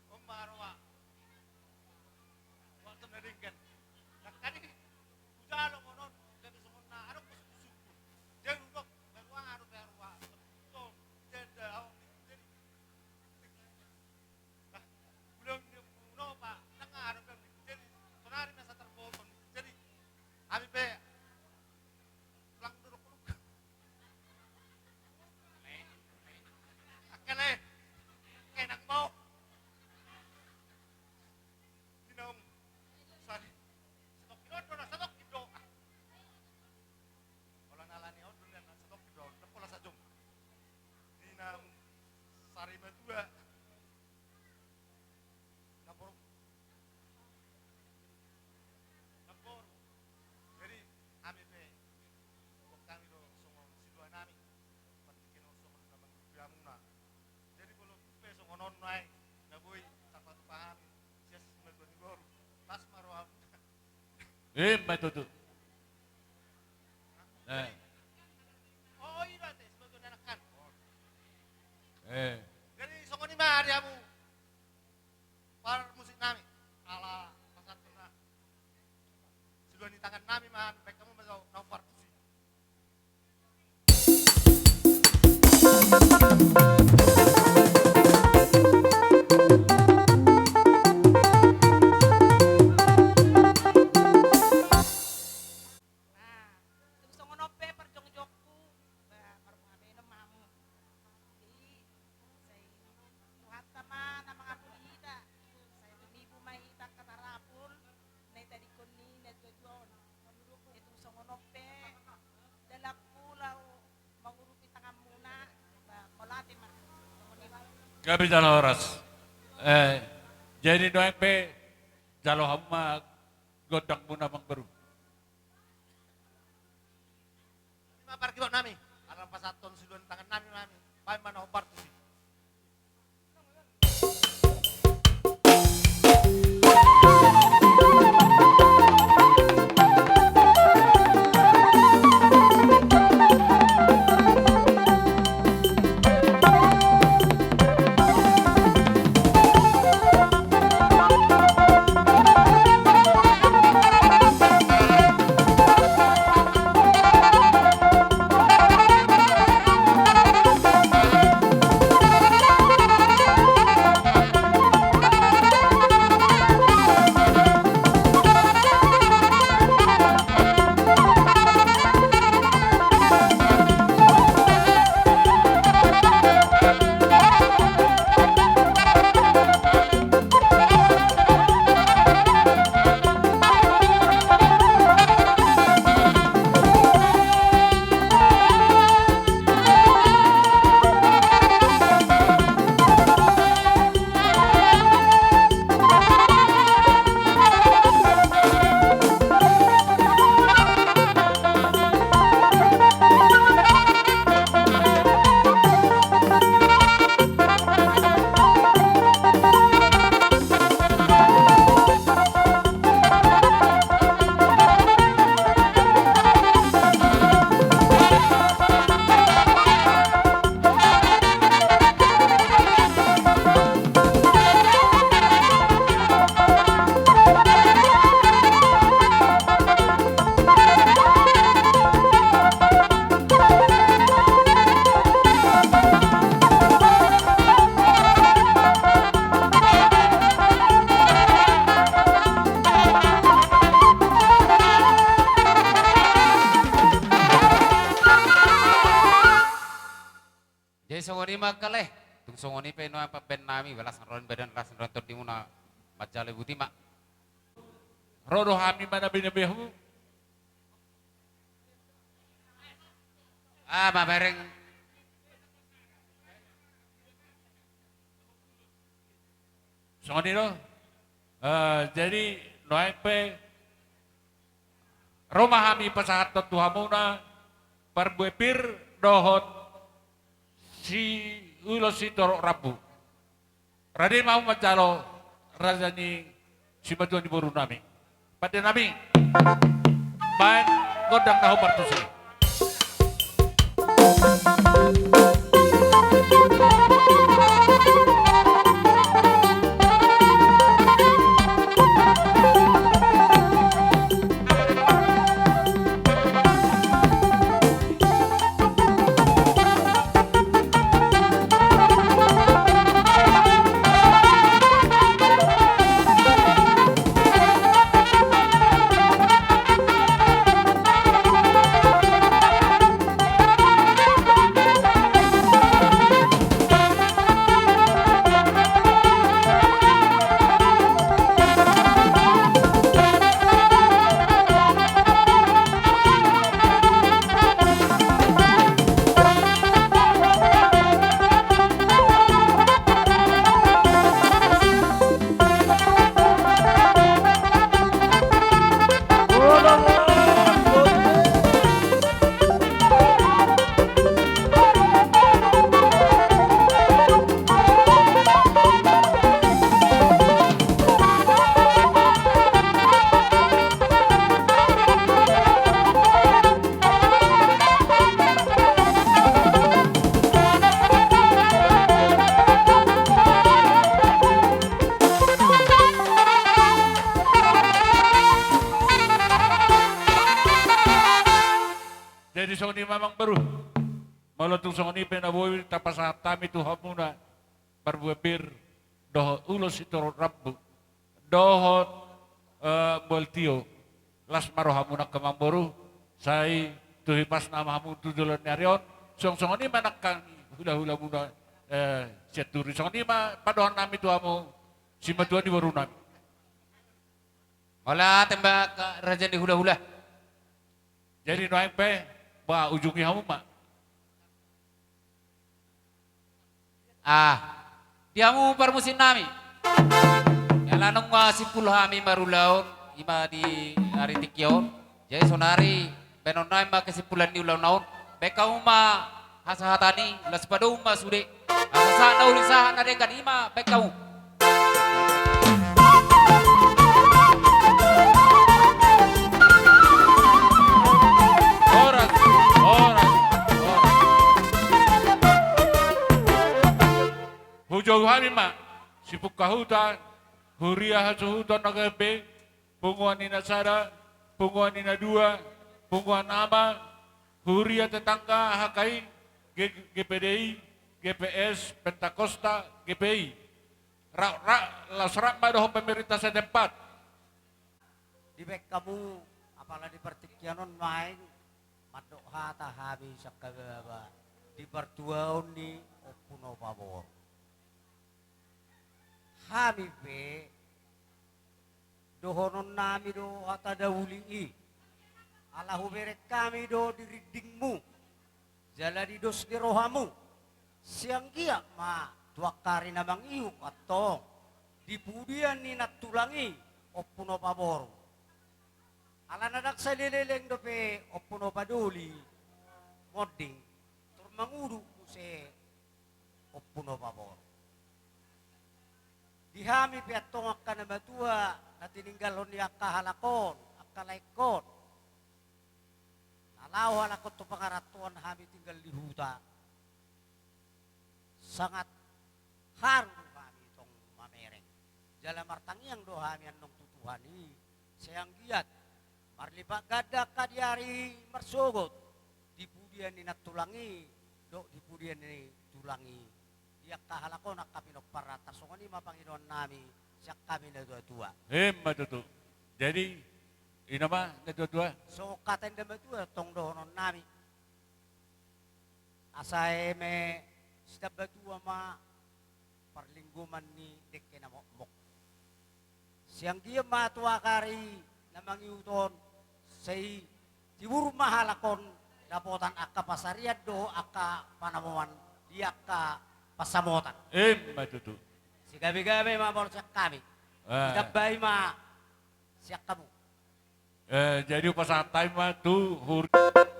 on ma roa. Waktu na denggan. Nangkaning hujalo on, gabe songon na adong kusuk-kusukku. Jadi udok, baru aro, baru aro. Tong, jeda, au, jadi. Nah, ulang dia, no, Pak. Tengah ada, Bang. Jadi, sonari masa terpotong. Jadi, hami pe ulang duduk, duduk. Akele. Kenang bau. Di naung sari. Satoki do, do, satoki do. Olo na ala ni on do, na satoki do, do, pola sajom. Di naung sari matua. Namboru. Namboru. Jadi, hami pe, buat hami do songon sidoanami. Partingkian on songon na mangurupi hamuna. Jadi, molo pe songon on nai, na boi tarpatupa hami, sias matua ni boru. Las ma rohamuna. Eh, ma tutu. Eh. Oh, i do ate, simatua ni anak kan. Eh. Jadi, songon i ma di hamu. Parmusiknami, ala pasahaton na sidoan ni tangannami ma, baen hamu ma jo na hombar tusi. Nah, tung songon on pe parjongjongku, ba, marhua benom ma hamu. Jadi, sai Tuhanta ma na mangapuli hita, sai tumibu ma hita angka tarapul na itadingkon ni natuatua on. Jadi tung songon on pe, dalanku laho mangurupi tanganmuna, ba, mauliate ma. Songon i ma. Gabe jala horas. Eh, jadi nuaeng pe, jalo hamu ma gondangmuna, Amang Boru. Ima pargibaknami, ala pasahaton sidoan tangannami ma hami, baen ma na hombar tusi. Tung songon i pe nuaeng pambahen nami, ba las ni roha ni badan, las ni roha ni tondimuna, manjalo i, boti ma. Ro do hami manabi-nabi hamu. Ah, mamereng. Songon i do. Eh, jadi nuaeng pe ro ma hami pasahathon tu hamuna parbue pir dohot si ulos sitorop rambu. Rade ma hamu manjalo raja ni simatua ni boru nami. Pande nami, baen gondang na hombar tusi. Jadi songon i ma amang boru. Molo tung songon i pe na boi tapasahat hami tu hamuna parbue pir dohot ulos sitorop rambu dohot, eh, mual tio. Las ma rohamuna angka amang boru, sai tu hipasna ma hamu tu joloan ni ari on. Songon i ma nangkin hula-hulamuna, eh, Sianturi. Songon i ma padohan nami tu hamu simatua ni boru nami. Mauliate ma, raja ni hula-hula. Jadi nuaeng pe, ba, ujungi hamu ma. Ah, di hamu parmusik nami. Jala nunga simpul hami marulaon, i ma di ari tingki on. Jadi sonari, baenon nami ma kesimpulan ni ulaon on. Baen hamu ma hasahatan i, las padomu ma sude. Asa sahat na uli sahat na denggan, i ma, baen hamu. Horas, horas, horas. Hujou hami ma, sipungka huta, huria hasuhuton na gabe, punguan ni na sada, punguan ni na dua, punguan ama, huria tetangga H K I, G-, G P D I, G P S, Pentakosta, G P I. Ra-, ra-, laos rap ma dohot pemerintah setempat. Dibaen hamu, apala di partingkian on nuaeng, mandok hata hami sian habebaba, di partuaon ni Ompu Nopaboru. Hami pe, dohonon nami do hata na uli i. Ala hubereng hami do di rindingmu, jala di dos ni rohamu. Sai anggiat ma tu angka ari na mangihut antong, di pudian ni nantulang i, Ompu Nopaboru. Ala na ndang saleleng dope Ompu Nopadoli, monding, tor mangudu muse Ompu Nopaboru. Di hami pe antong angka na matua, na tininggalhon ni angka halak on, angka laengkon. Na laho halak on tu pangarantoan, hami tinggal di huta. Sangat haru do hami tong mamereng. Jala martangiang do hami annon tu Tuhan i, sai anggiat marlipat ganda angka di ari marsogot, di pudian ni nantulang i, dohot di pudian ni tulang i. Di angka halak on angka pinomparna, tarsongon i ma pangidoan nami sian hami na tua-tua. Emma tutu. Jadi, i nama na tua-tua. Songon hata ni na matua tong dohonon nami. Asa eme sitamba tua ma parlinggoman ni dengke na mokmok. Sai anggiat ma tu angka ari na mangihut on, sai tibur ma halak on dapotan angka pansarian dohot angka panamoman di angka pansamotan. Ima tutu. Sigabe-gabe ma molo sian hami. Eh. Ditambai ma sian hamu. Eh, jadi hupasahat hami ma tu hur-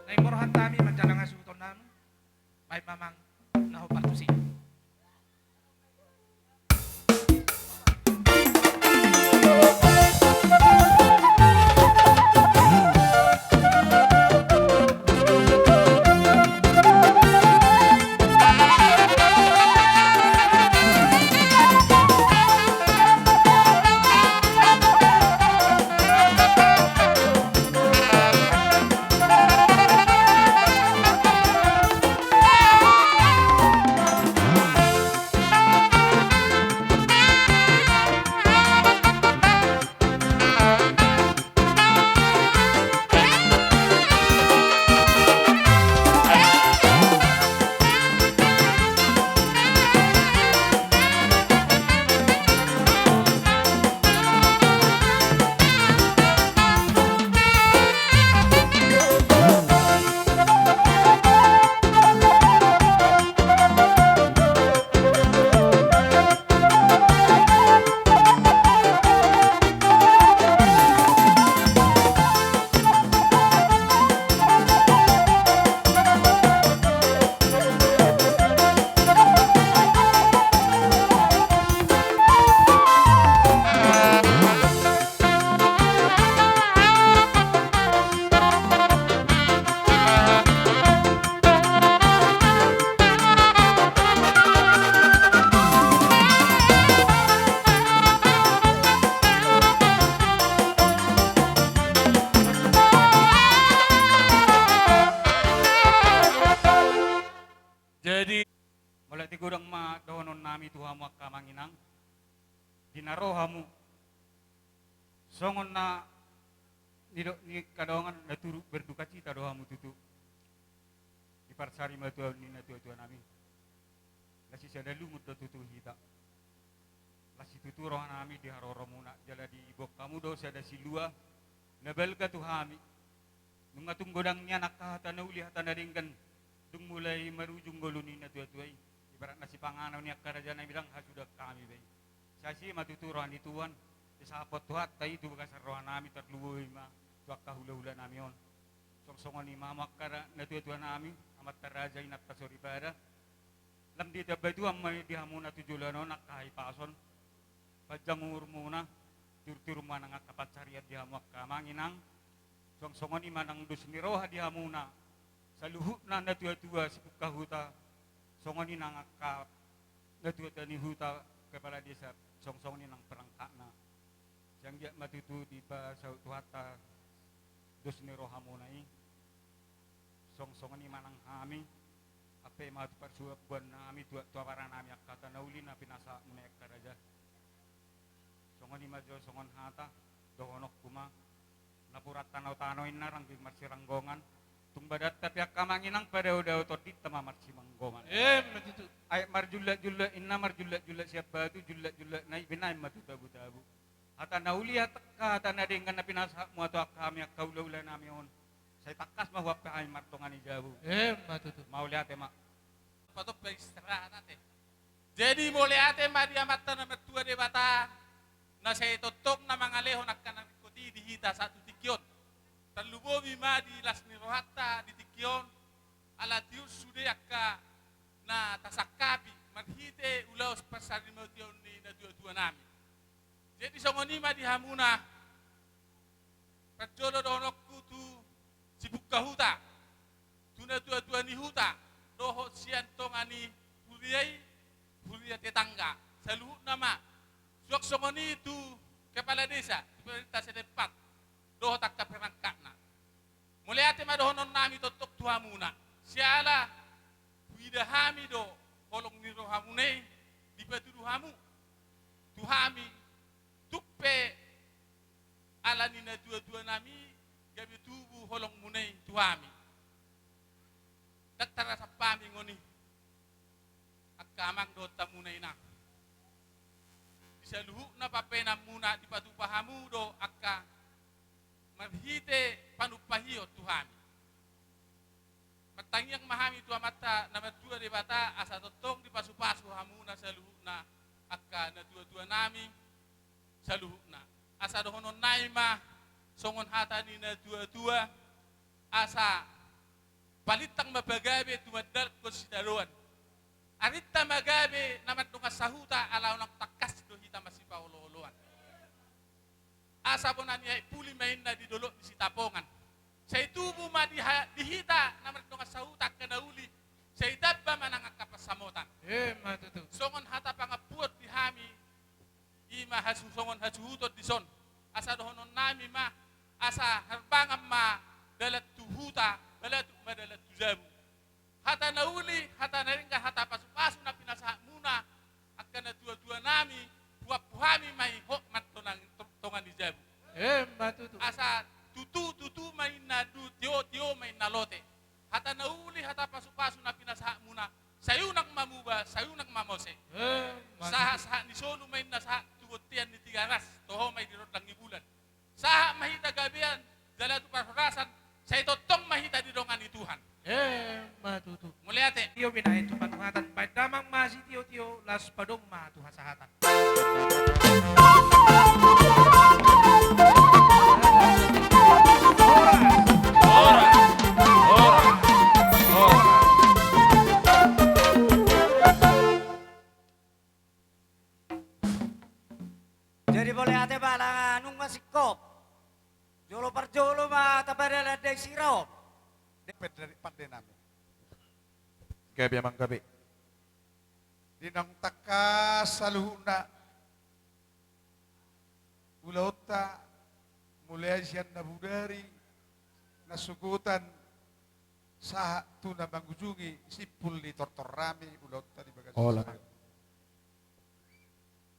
Naeng ma rohanta hami manjalo hasuhuton nami. Baen ma amang na hombar tusi. Jadi, mauliate godang ma dohonon nami tu hamu angka amang inang, di na ro hamu songon na nidok ni angka dongan, na turut berdukacita do hamu tutu di parsarimatuaon ni natua-tua nami. Las sisada lungun do tutu hita. Las situtu roha nami di haroromuna, jala diboan hamu do sada silua na balga tu hami. Nunga tung godang nian angka hata na uli, hata na denggan, dung mulai marujung ngolu ni natua-tua i. Ibarat na sipanganon ni angka raja nami, ndang hasuda hami be i. Sai asi ma tutu roha ni Tuhan, disahaphon Tuhanta i tu bagasan roha nami, tarlumobi ma tu angka hula-hula nami on. Songon i ma hamu angka ra-, natua-tua nami, amanta raja, inanta soripada. Lam ditamba Tuhan ma di hamuna tu joloan on angka hahipason. Panjang umurmuna, tiur-tiur ma nang angka pansarian di hamu angka amang inang. Suang songon i ma nang dos ni roha di hamuna saluhutna natua-tua sipungka huta, songon i nang angka natua-tua ni huta, kepala desa, suang songon i nang perangkatna. Sai anggiat ma tutu dipasaut Tuhanta dos ni rohamuna i. Suang songon i ma nang hami, ampe ma tu parsuabuan nami, tu, tu abara nami angka hata na uli na pinasahatmuna i angka raja. Songon i ma jo songon hata dohononku ma, napuran tano-tano inna rangging marsiranggongan. Tung badanta pe angka amang inang, padao-dao tondinta ma marsimanggoman. Emma tutu. Aek marjulak-julak inna, marjulak-julak sian batu, julak-julak na i binaen ma tu tabu-tabu. Hata na uli, hata, hata na denggan na pinasahatmu tu angka hami angka hula-hula nami on, sai tangkas ma huampe hami martonga ni jabu. Emma tutu. Mauliate ma. Patompa istirahat ate. Jadi mauliate ma di Amanta na martua Debata, na sai tongtong na mangalehon angka na ringkot i di hita sahat tu tingki on. Tarlumobi ma di las ni rohanta di tingki on, ala tiur sude angka na tasangkapi marhite ulaon parsarimatuaon ni natua-tua nami. Jadi songon i ma di hamuna, parjolo dohononku tu sipungka huta, tu natua-tua ni huta, dohot sian tonga ni huria i, huria tetangga, saluhutna ma. Suang songon i tu kepala desa, tu pemerintah setempat, dohot angka perangkatna. Mauliate ma dohonon nami tongtong tu hamuna, siala huida hami do holong ni rohamuna i dipatudu hamu tu hami, tung pe ala ni natua-tua nami gabe tubu holongmuna i tu hami. Ndang tarasam hami ngoni angka amang dohot hamuna inang. saluhutna pambahenanmuna dipatupa hamu do angka marhite panumpahion tu hami. Martangiang ma hami tu Amanta na martua Debata asa tongtong dipasupasu hamuna saluhutna angka natuatuanami saluhutna. Asa dohononnami ma songon hata ni natuatua, asa balintang ma pagabe tumandalhon sitadoan. Arinta ma gabe na mardongan sahuta ala unang tangkas do hita masipaolooloan. Asa bona ni aek puli ma inna di dolok ni Sitapongan. Sai tubu ma di ha-, di hita na mardongan sahuta angka na uli, sai tamba ma nang angka pansamotan. Emma tutu. Songon hata pangampuon di hami, i ma hasu-, songon hasuhuton dison. Asa dohononnami ma, asa harbangan ma dalan tu huta, balatuk ma dalan tu jabu. Hata na uli, hata na denggan, hata pasupasu na pinasahatmuna angka natuatuanami, huampu hami ma i hot ma tonang-, to-, tonga ni jabu. Emma tutu. Asa tutu, tutu ma inna du-, tio, tio ma inna lote. Hata na uli, hata pasupasu na pinasahatmuna, sai unang ma muba, sai unang ma mose. Emma tutu. Sahat-sahat ni solu ma inna sahat tu bontean ni Tigaras, toho ma i di rondang ni bulan. Sahat ma hita gabean jala tu parhorasan, sai tongtong ma hita didongani Tuhan. Emma tutu. Mauliate. Tio binahen tu patuhatan, baen damang ma sitiotio, laos padomu ma tu hasahatan. Jadi mauliate ma, ala nunga singkop. Jolo parjolo ma tapadalan dai siraop. Pande-, pandenami. Gabe amang gabe. Di naung tangkas saluhutna ulaonta, mulai sian na bodari, na sogotan, sahat tu na mangujungi simpul ni tortornami ulaonta di bagasan. Olo.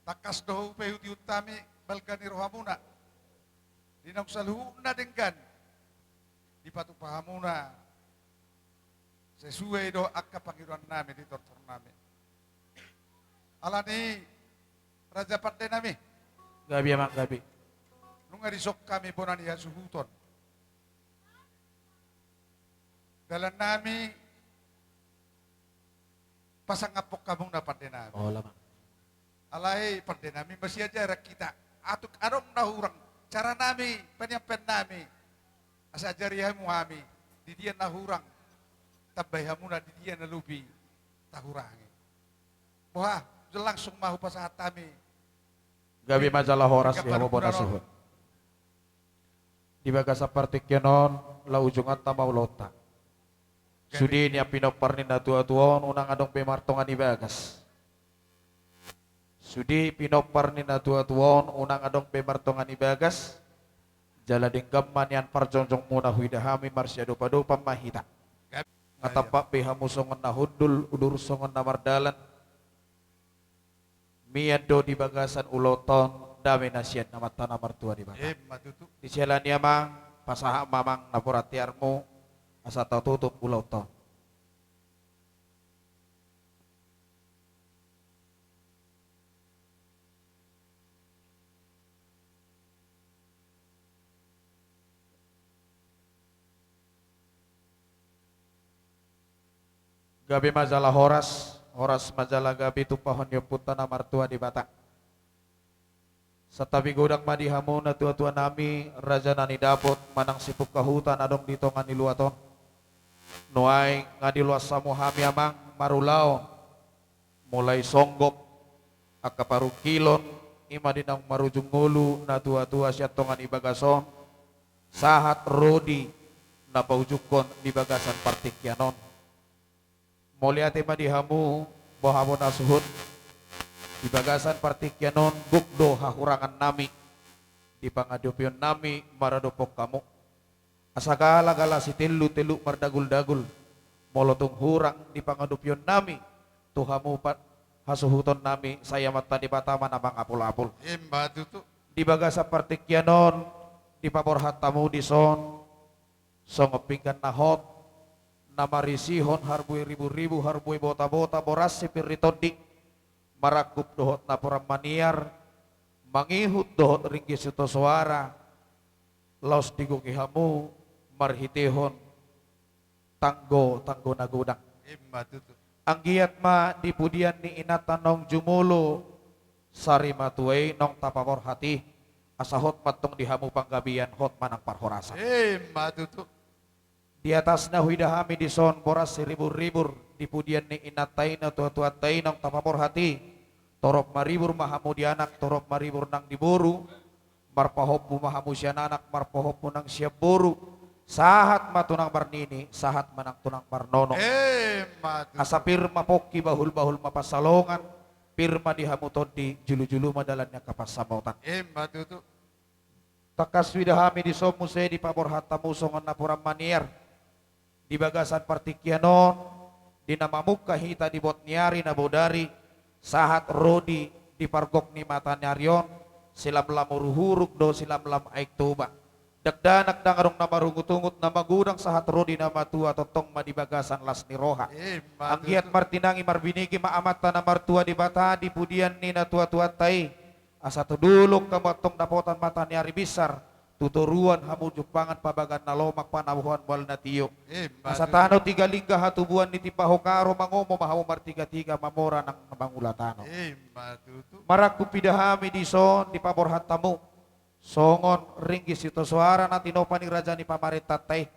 Tangkas do hupaihutihut hami balga ni rohamuna. Di naung saluhutna denggan dipatupa hamuna sesuai do angka pangidoannami di tortornami. Alani raja pandenami. Gabe amang gabe. Nunga dison hami bona ni hasuhuton. Dalannami pasangaphon hamuna pandenami. Olo ma. Alai pandenami, masiajaran hita. Atik adong na hurang caranami, panyampaiannami, asa ajari hamu hami, di dia na hurang tambai hamuna, di dia na lobi tahurangi. Boha, jolo langsung ma hupasahat hami. Gabe ma jala horas di hamu bona suhut. Di bagasan partingkian on, laho ujunganta ma ulaonta. Sude nian pinompar ni natuatua on, unang adong be martonga ni bagas. Sude pinompar ni natuatua on, unang adong be martonga ni bagas. Jala denggan ma nian parjongjongmuna, huida hami marsiadopadopan ma hita. Nga tampak be hamu songon na hundul, udur songon na mardalan. Mian do di bagasan ulaonta on dame na sian Amanta na martua Debata. Emma tutu. Disiala ni i amang, pasahat ma amang napuran tiarmu, asa tatutup ulaonta on. Gabe ma jala horas, horas ma jala gabe tumpahon ni Ompunta na martua Debata. Santabi godang ma di hamu natuatuanami, raja na nidapot manang sipungka huta na adong di tonga ni luat on. Nuaeng nga diloas hamu hami amang marulaon, mulai songgop, angka parungkilon, i ma di naung marujung ngolu natuatua sian tonga ni bagas on, sahat ro di na paujungkon di bagasan partingkian on. Mauliate ma di hamu, boha bona suhut, di bagasan partingkian on gok do hahurangannami di pangadopionnami maradophon hamu. Asa gala-gala sitellu, tellu mardagul-dagul. Molo tung hurang di pangadopionnami tu hamu pa-, hasuhutonnami, sai Amanta Debata ma na mangapul-apul. Emma tutu. Di bagasan partingkian on, dipaborhat hamu dison songon pinggan na hot, na marisihon harbue ribu-ribu, harbue bota-bota, boras sipir ni tondi, marangkup dohot napuran maniar, mangihut dohot ringgit sitio soara, laos digohi hamu marhitehon tanggo-tanggo na godang. Ima tutu. Anggiat ma di pudian ni inanta naung jumolo sari matua i naung tapaborhat i, asa hot ma antong di hamu panggabean, hot ma nang parhorasan. Ima tutu. Di atasna huida hami dison boras siribur-ribur, di pudian ni inanta i, natua-tuanta i naung tapaborhat i, torop maribur ma hamu di anak, torop maribur nang di boru, marpahompu ma hamu sian anak, marpahompu nang sian boru, sahat ma tu nang marnini, sahat ma nang tu nang marnono. Ima tutu. Asa pir ma pongki, bahul-bahul ma pansalongan, pir ma di hamu tondi, julu-julu ma dalan ni angka pansamotan. Ima tutu. Tangkas huida hami dison muse dipaborhat hamu songon napuran maniar. Di bagasan partingkian on, di na mamungka hita di bot ni ari na bodari, sahat ro di, di pargok ni mataniari on, silamlam huruk-huruk do silamlam Aek Toba. Dakdanak ndang adong na marungut-ungut, na magodang sahat ro di na matua, tongtong ma di bagasan las ni roha. Ima tutu. Anggiat martinangi marbinege ma Amanta na martua Debata di pudian ni natua-tuanta i. Asa tu dolok hamu antong dapotan mataniari binsar, tu toruan hamu jumpangan pabagan na lomak, panabohan mual na tio. Ima tutu. Asa tano Tiga Lingga hatubuan ni Timbahoka ro, mangomo ma hamu martiga-tiga, mamora nang mangula tano. Ima tutu. Marangkup huida hami dison dipaborhat hamu songon ringgit sitio soara na tinopa ni raja ni pamarentanta i.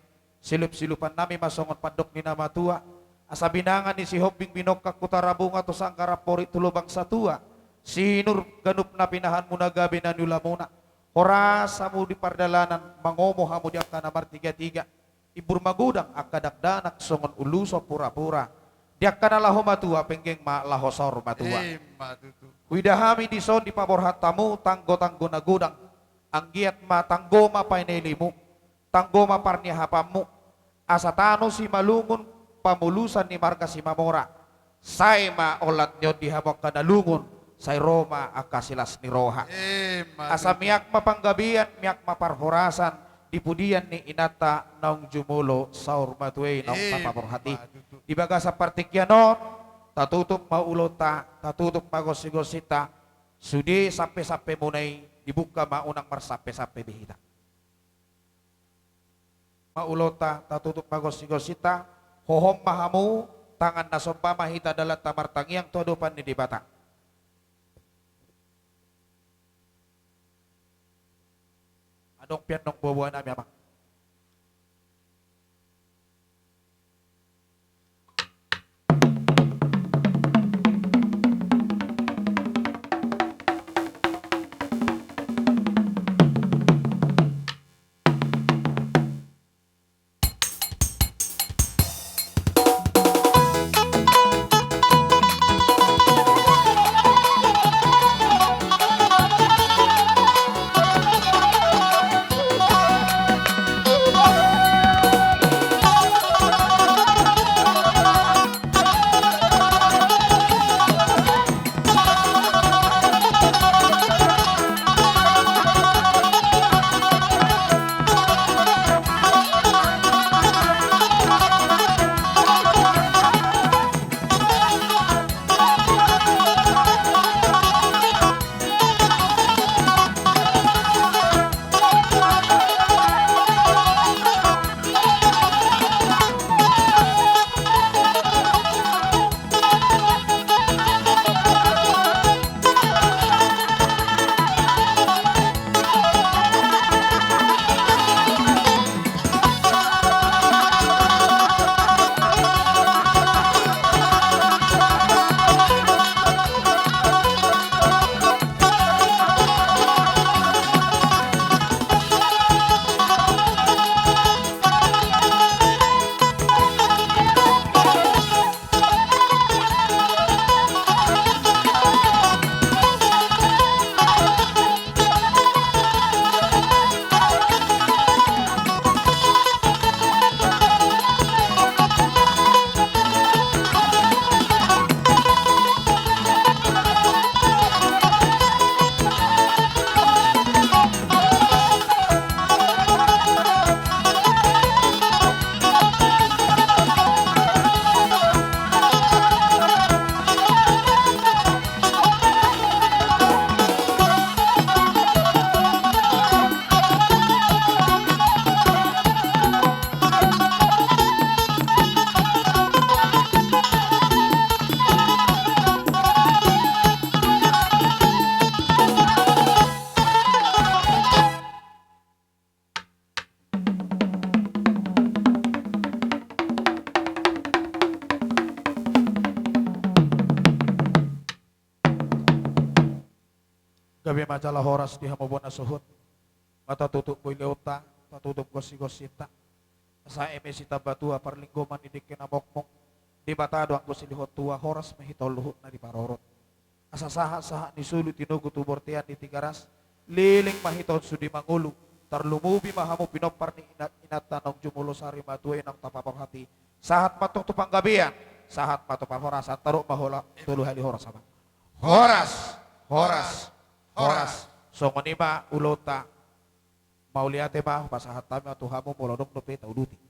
Silup-silupan nami ma songon pandok ni na matua, asa binanga ni Sihombing binongkak tu Tarabunga, tu sanggar amporik tu lobang satua, sinur ganup na pinahanmuna, gabe na niulamuna, horas hamu di pardalanan, mangomo hamu di angka na martiga-tiga, imbur magodang angka dakdanak songon uluson pura-pura, di angka na laho matua penggeng ma laho saur matua. Ima tutu. Huida hami dison dipaborhat hamu tanggo-tanggo na godang, anggiat ma tanggo ma panellimu, tanggo ma parniahapanmu, asa tano Simalungun, pamulusan ni marga Simamora, sae ma olat ni on di hamu angka na lungun, sai ro ma angka silas ni roha. Ima tutu. Asa miak ma panggabean, miak ma parhorasan, di pudian ni inanta naung jumolo saur matua i naung tapaborhat i. Ima tutu. Di bagasan partingkian on, tatutup ma ulaonta, tatutup ma gonsi-gonsinta, sude sampe-sampemuna i, dibuka ma unang marsampe-sampe be hita. Ma ulaonta, tatutup ma gonsi-gonsinta, hohom ma hamu, tangan na somba ma hita, dalanta martangiang tu adopan ni Debata. Adong pe annon boaboa nami, Amang. Gabe ma jala horas di hamu bona suhut. Nga tatutup boileonta, tatutup gonsigonsinta. Asa eme sitambatua parlinggoman ni dengke na mokmok. Debata do anggo silehon tua, horas ma hita on luhutna diparorot. Asa sahatsahat ni solu tinogu tu bortean ni Tigaras, leleng ma hita on sude mangolu, tarlumobi ma hamu pinompar ni ina-, inanta naung jumolo sari matua i naung tapaborhat i, sahat ma antong tu panggabean, sahat ma tu parhorasan, tadok ma hola tolu hali horas, Amang. Horas, horas, horas. Songon i ma ulaonta. Mauliate ma, pasahat hami ma tu hamu, molo adong dope tauduti.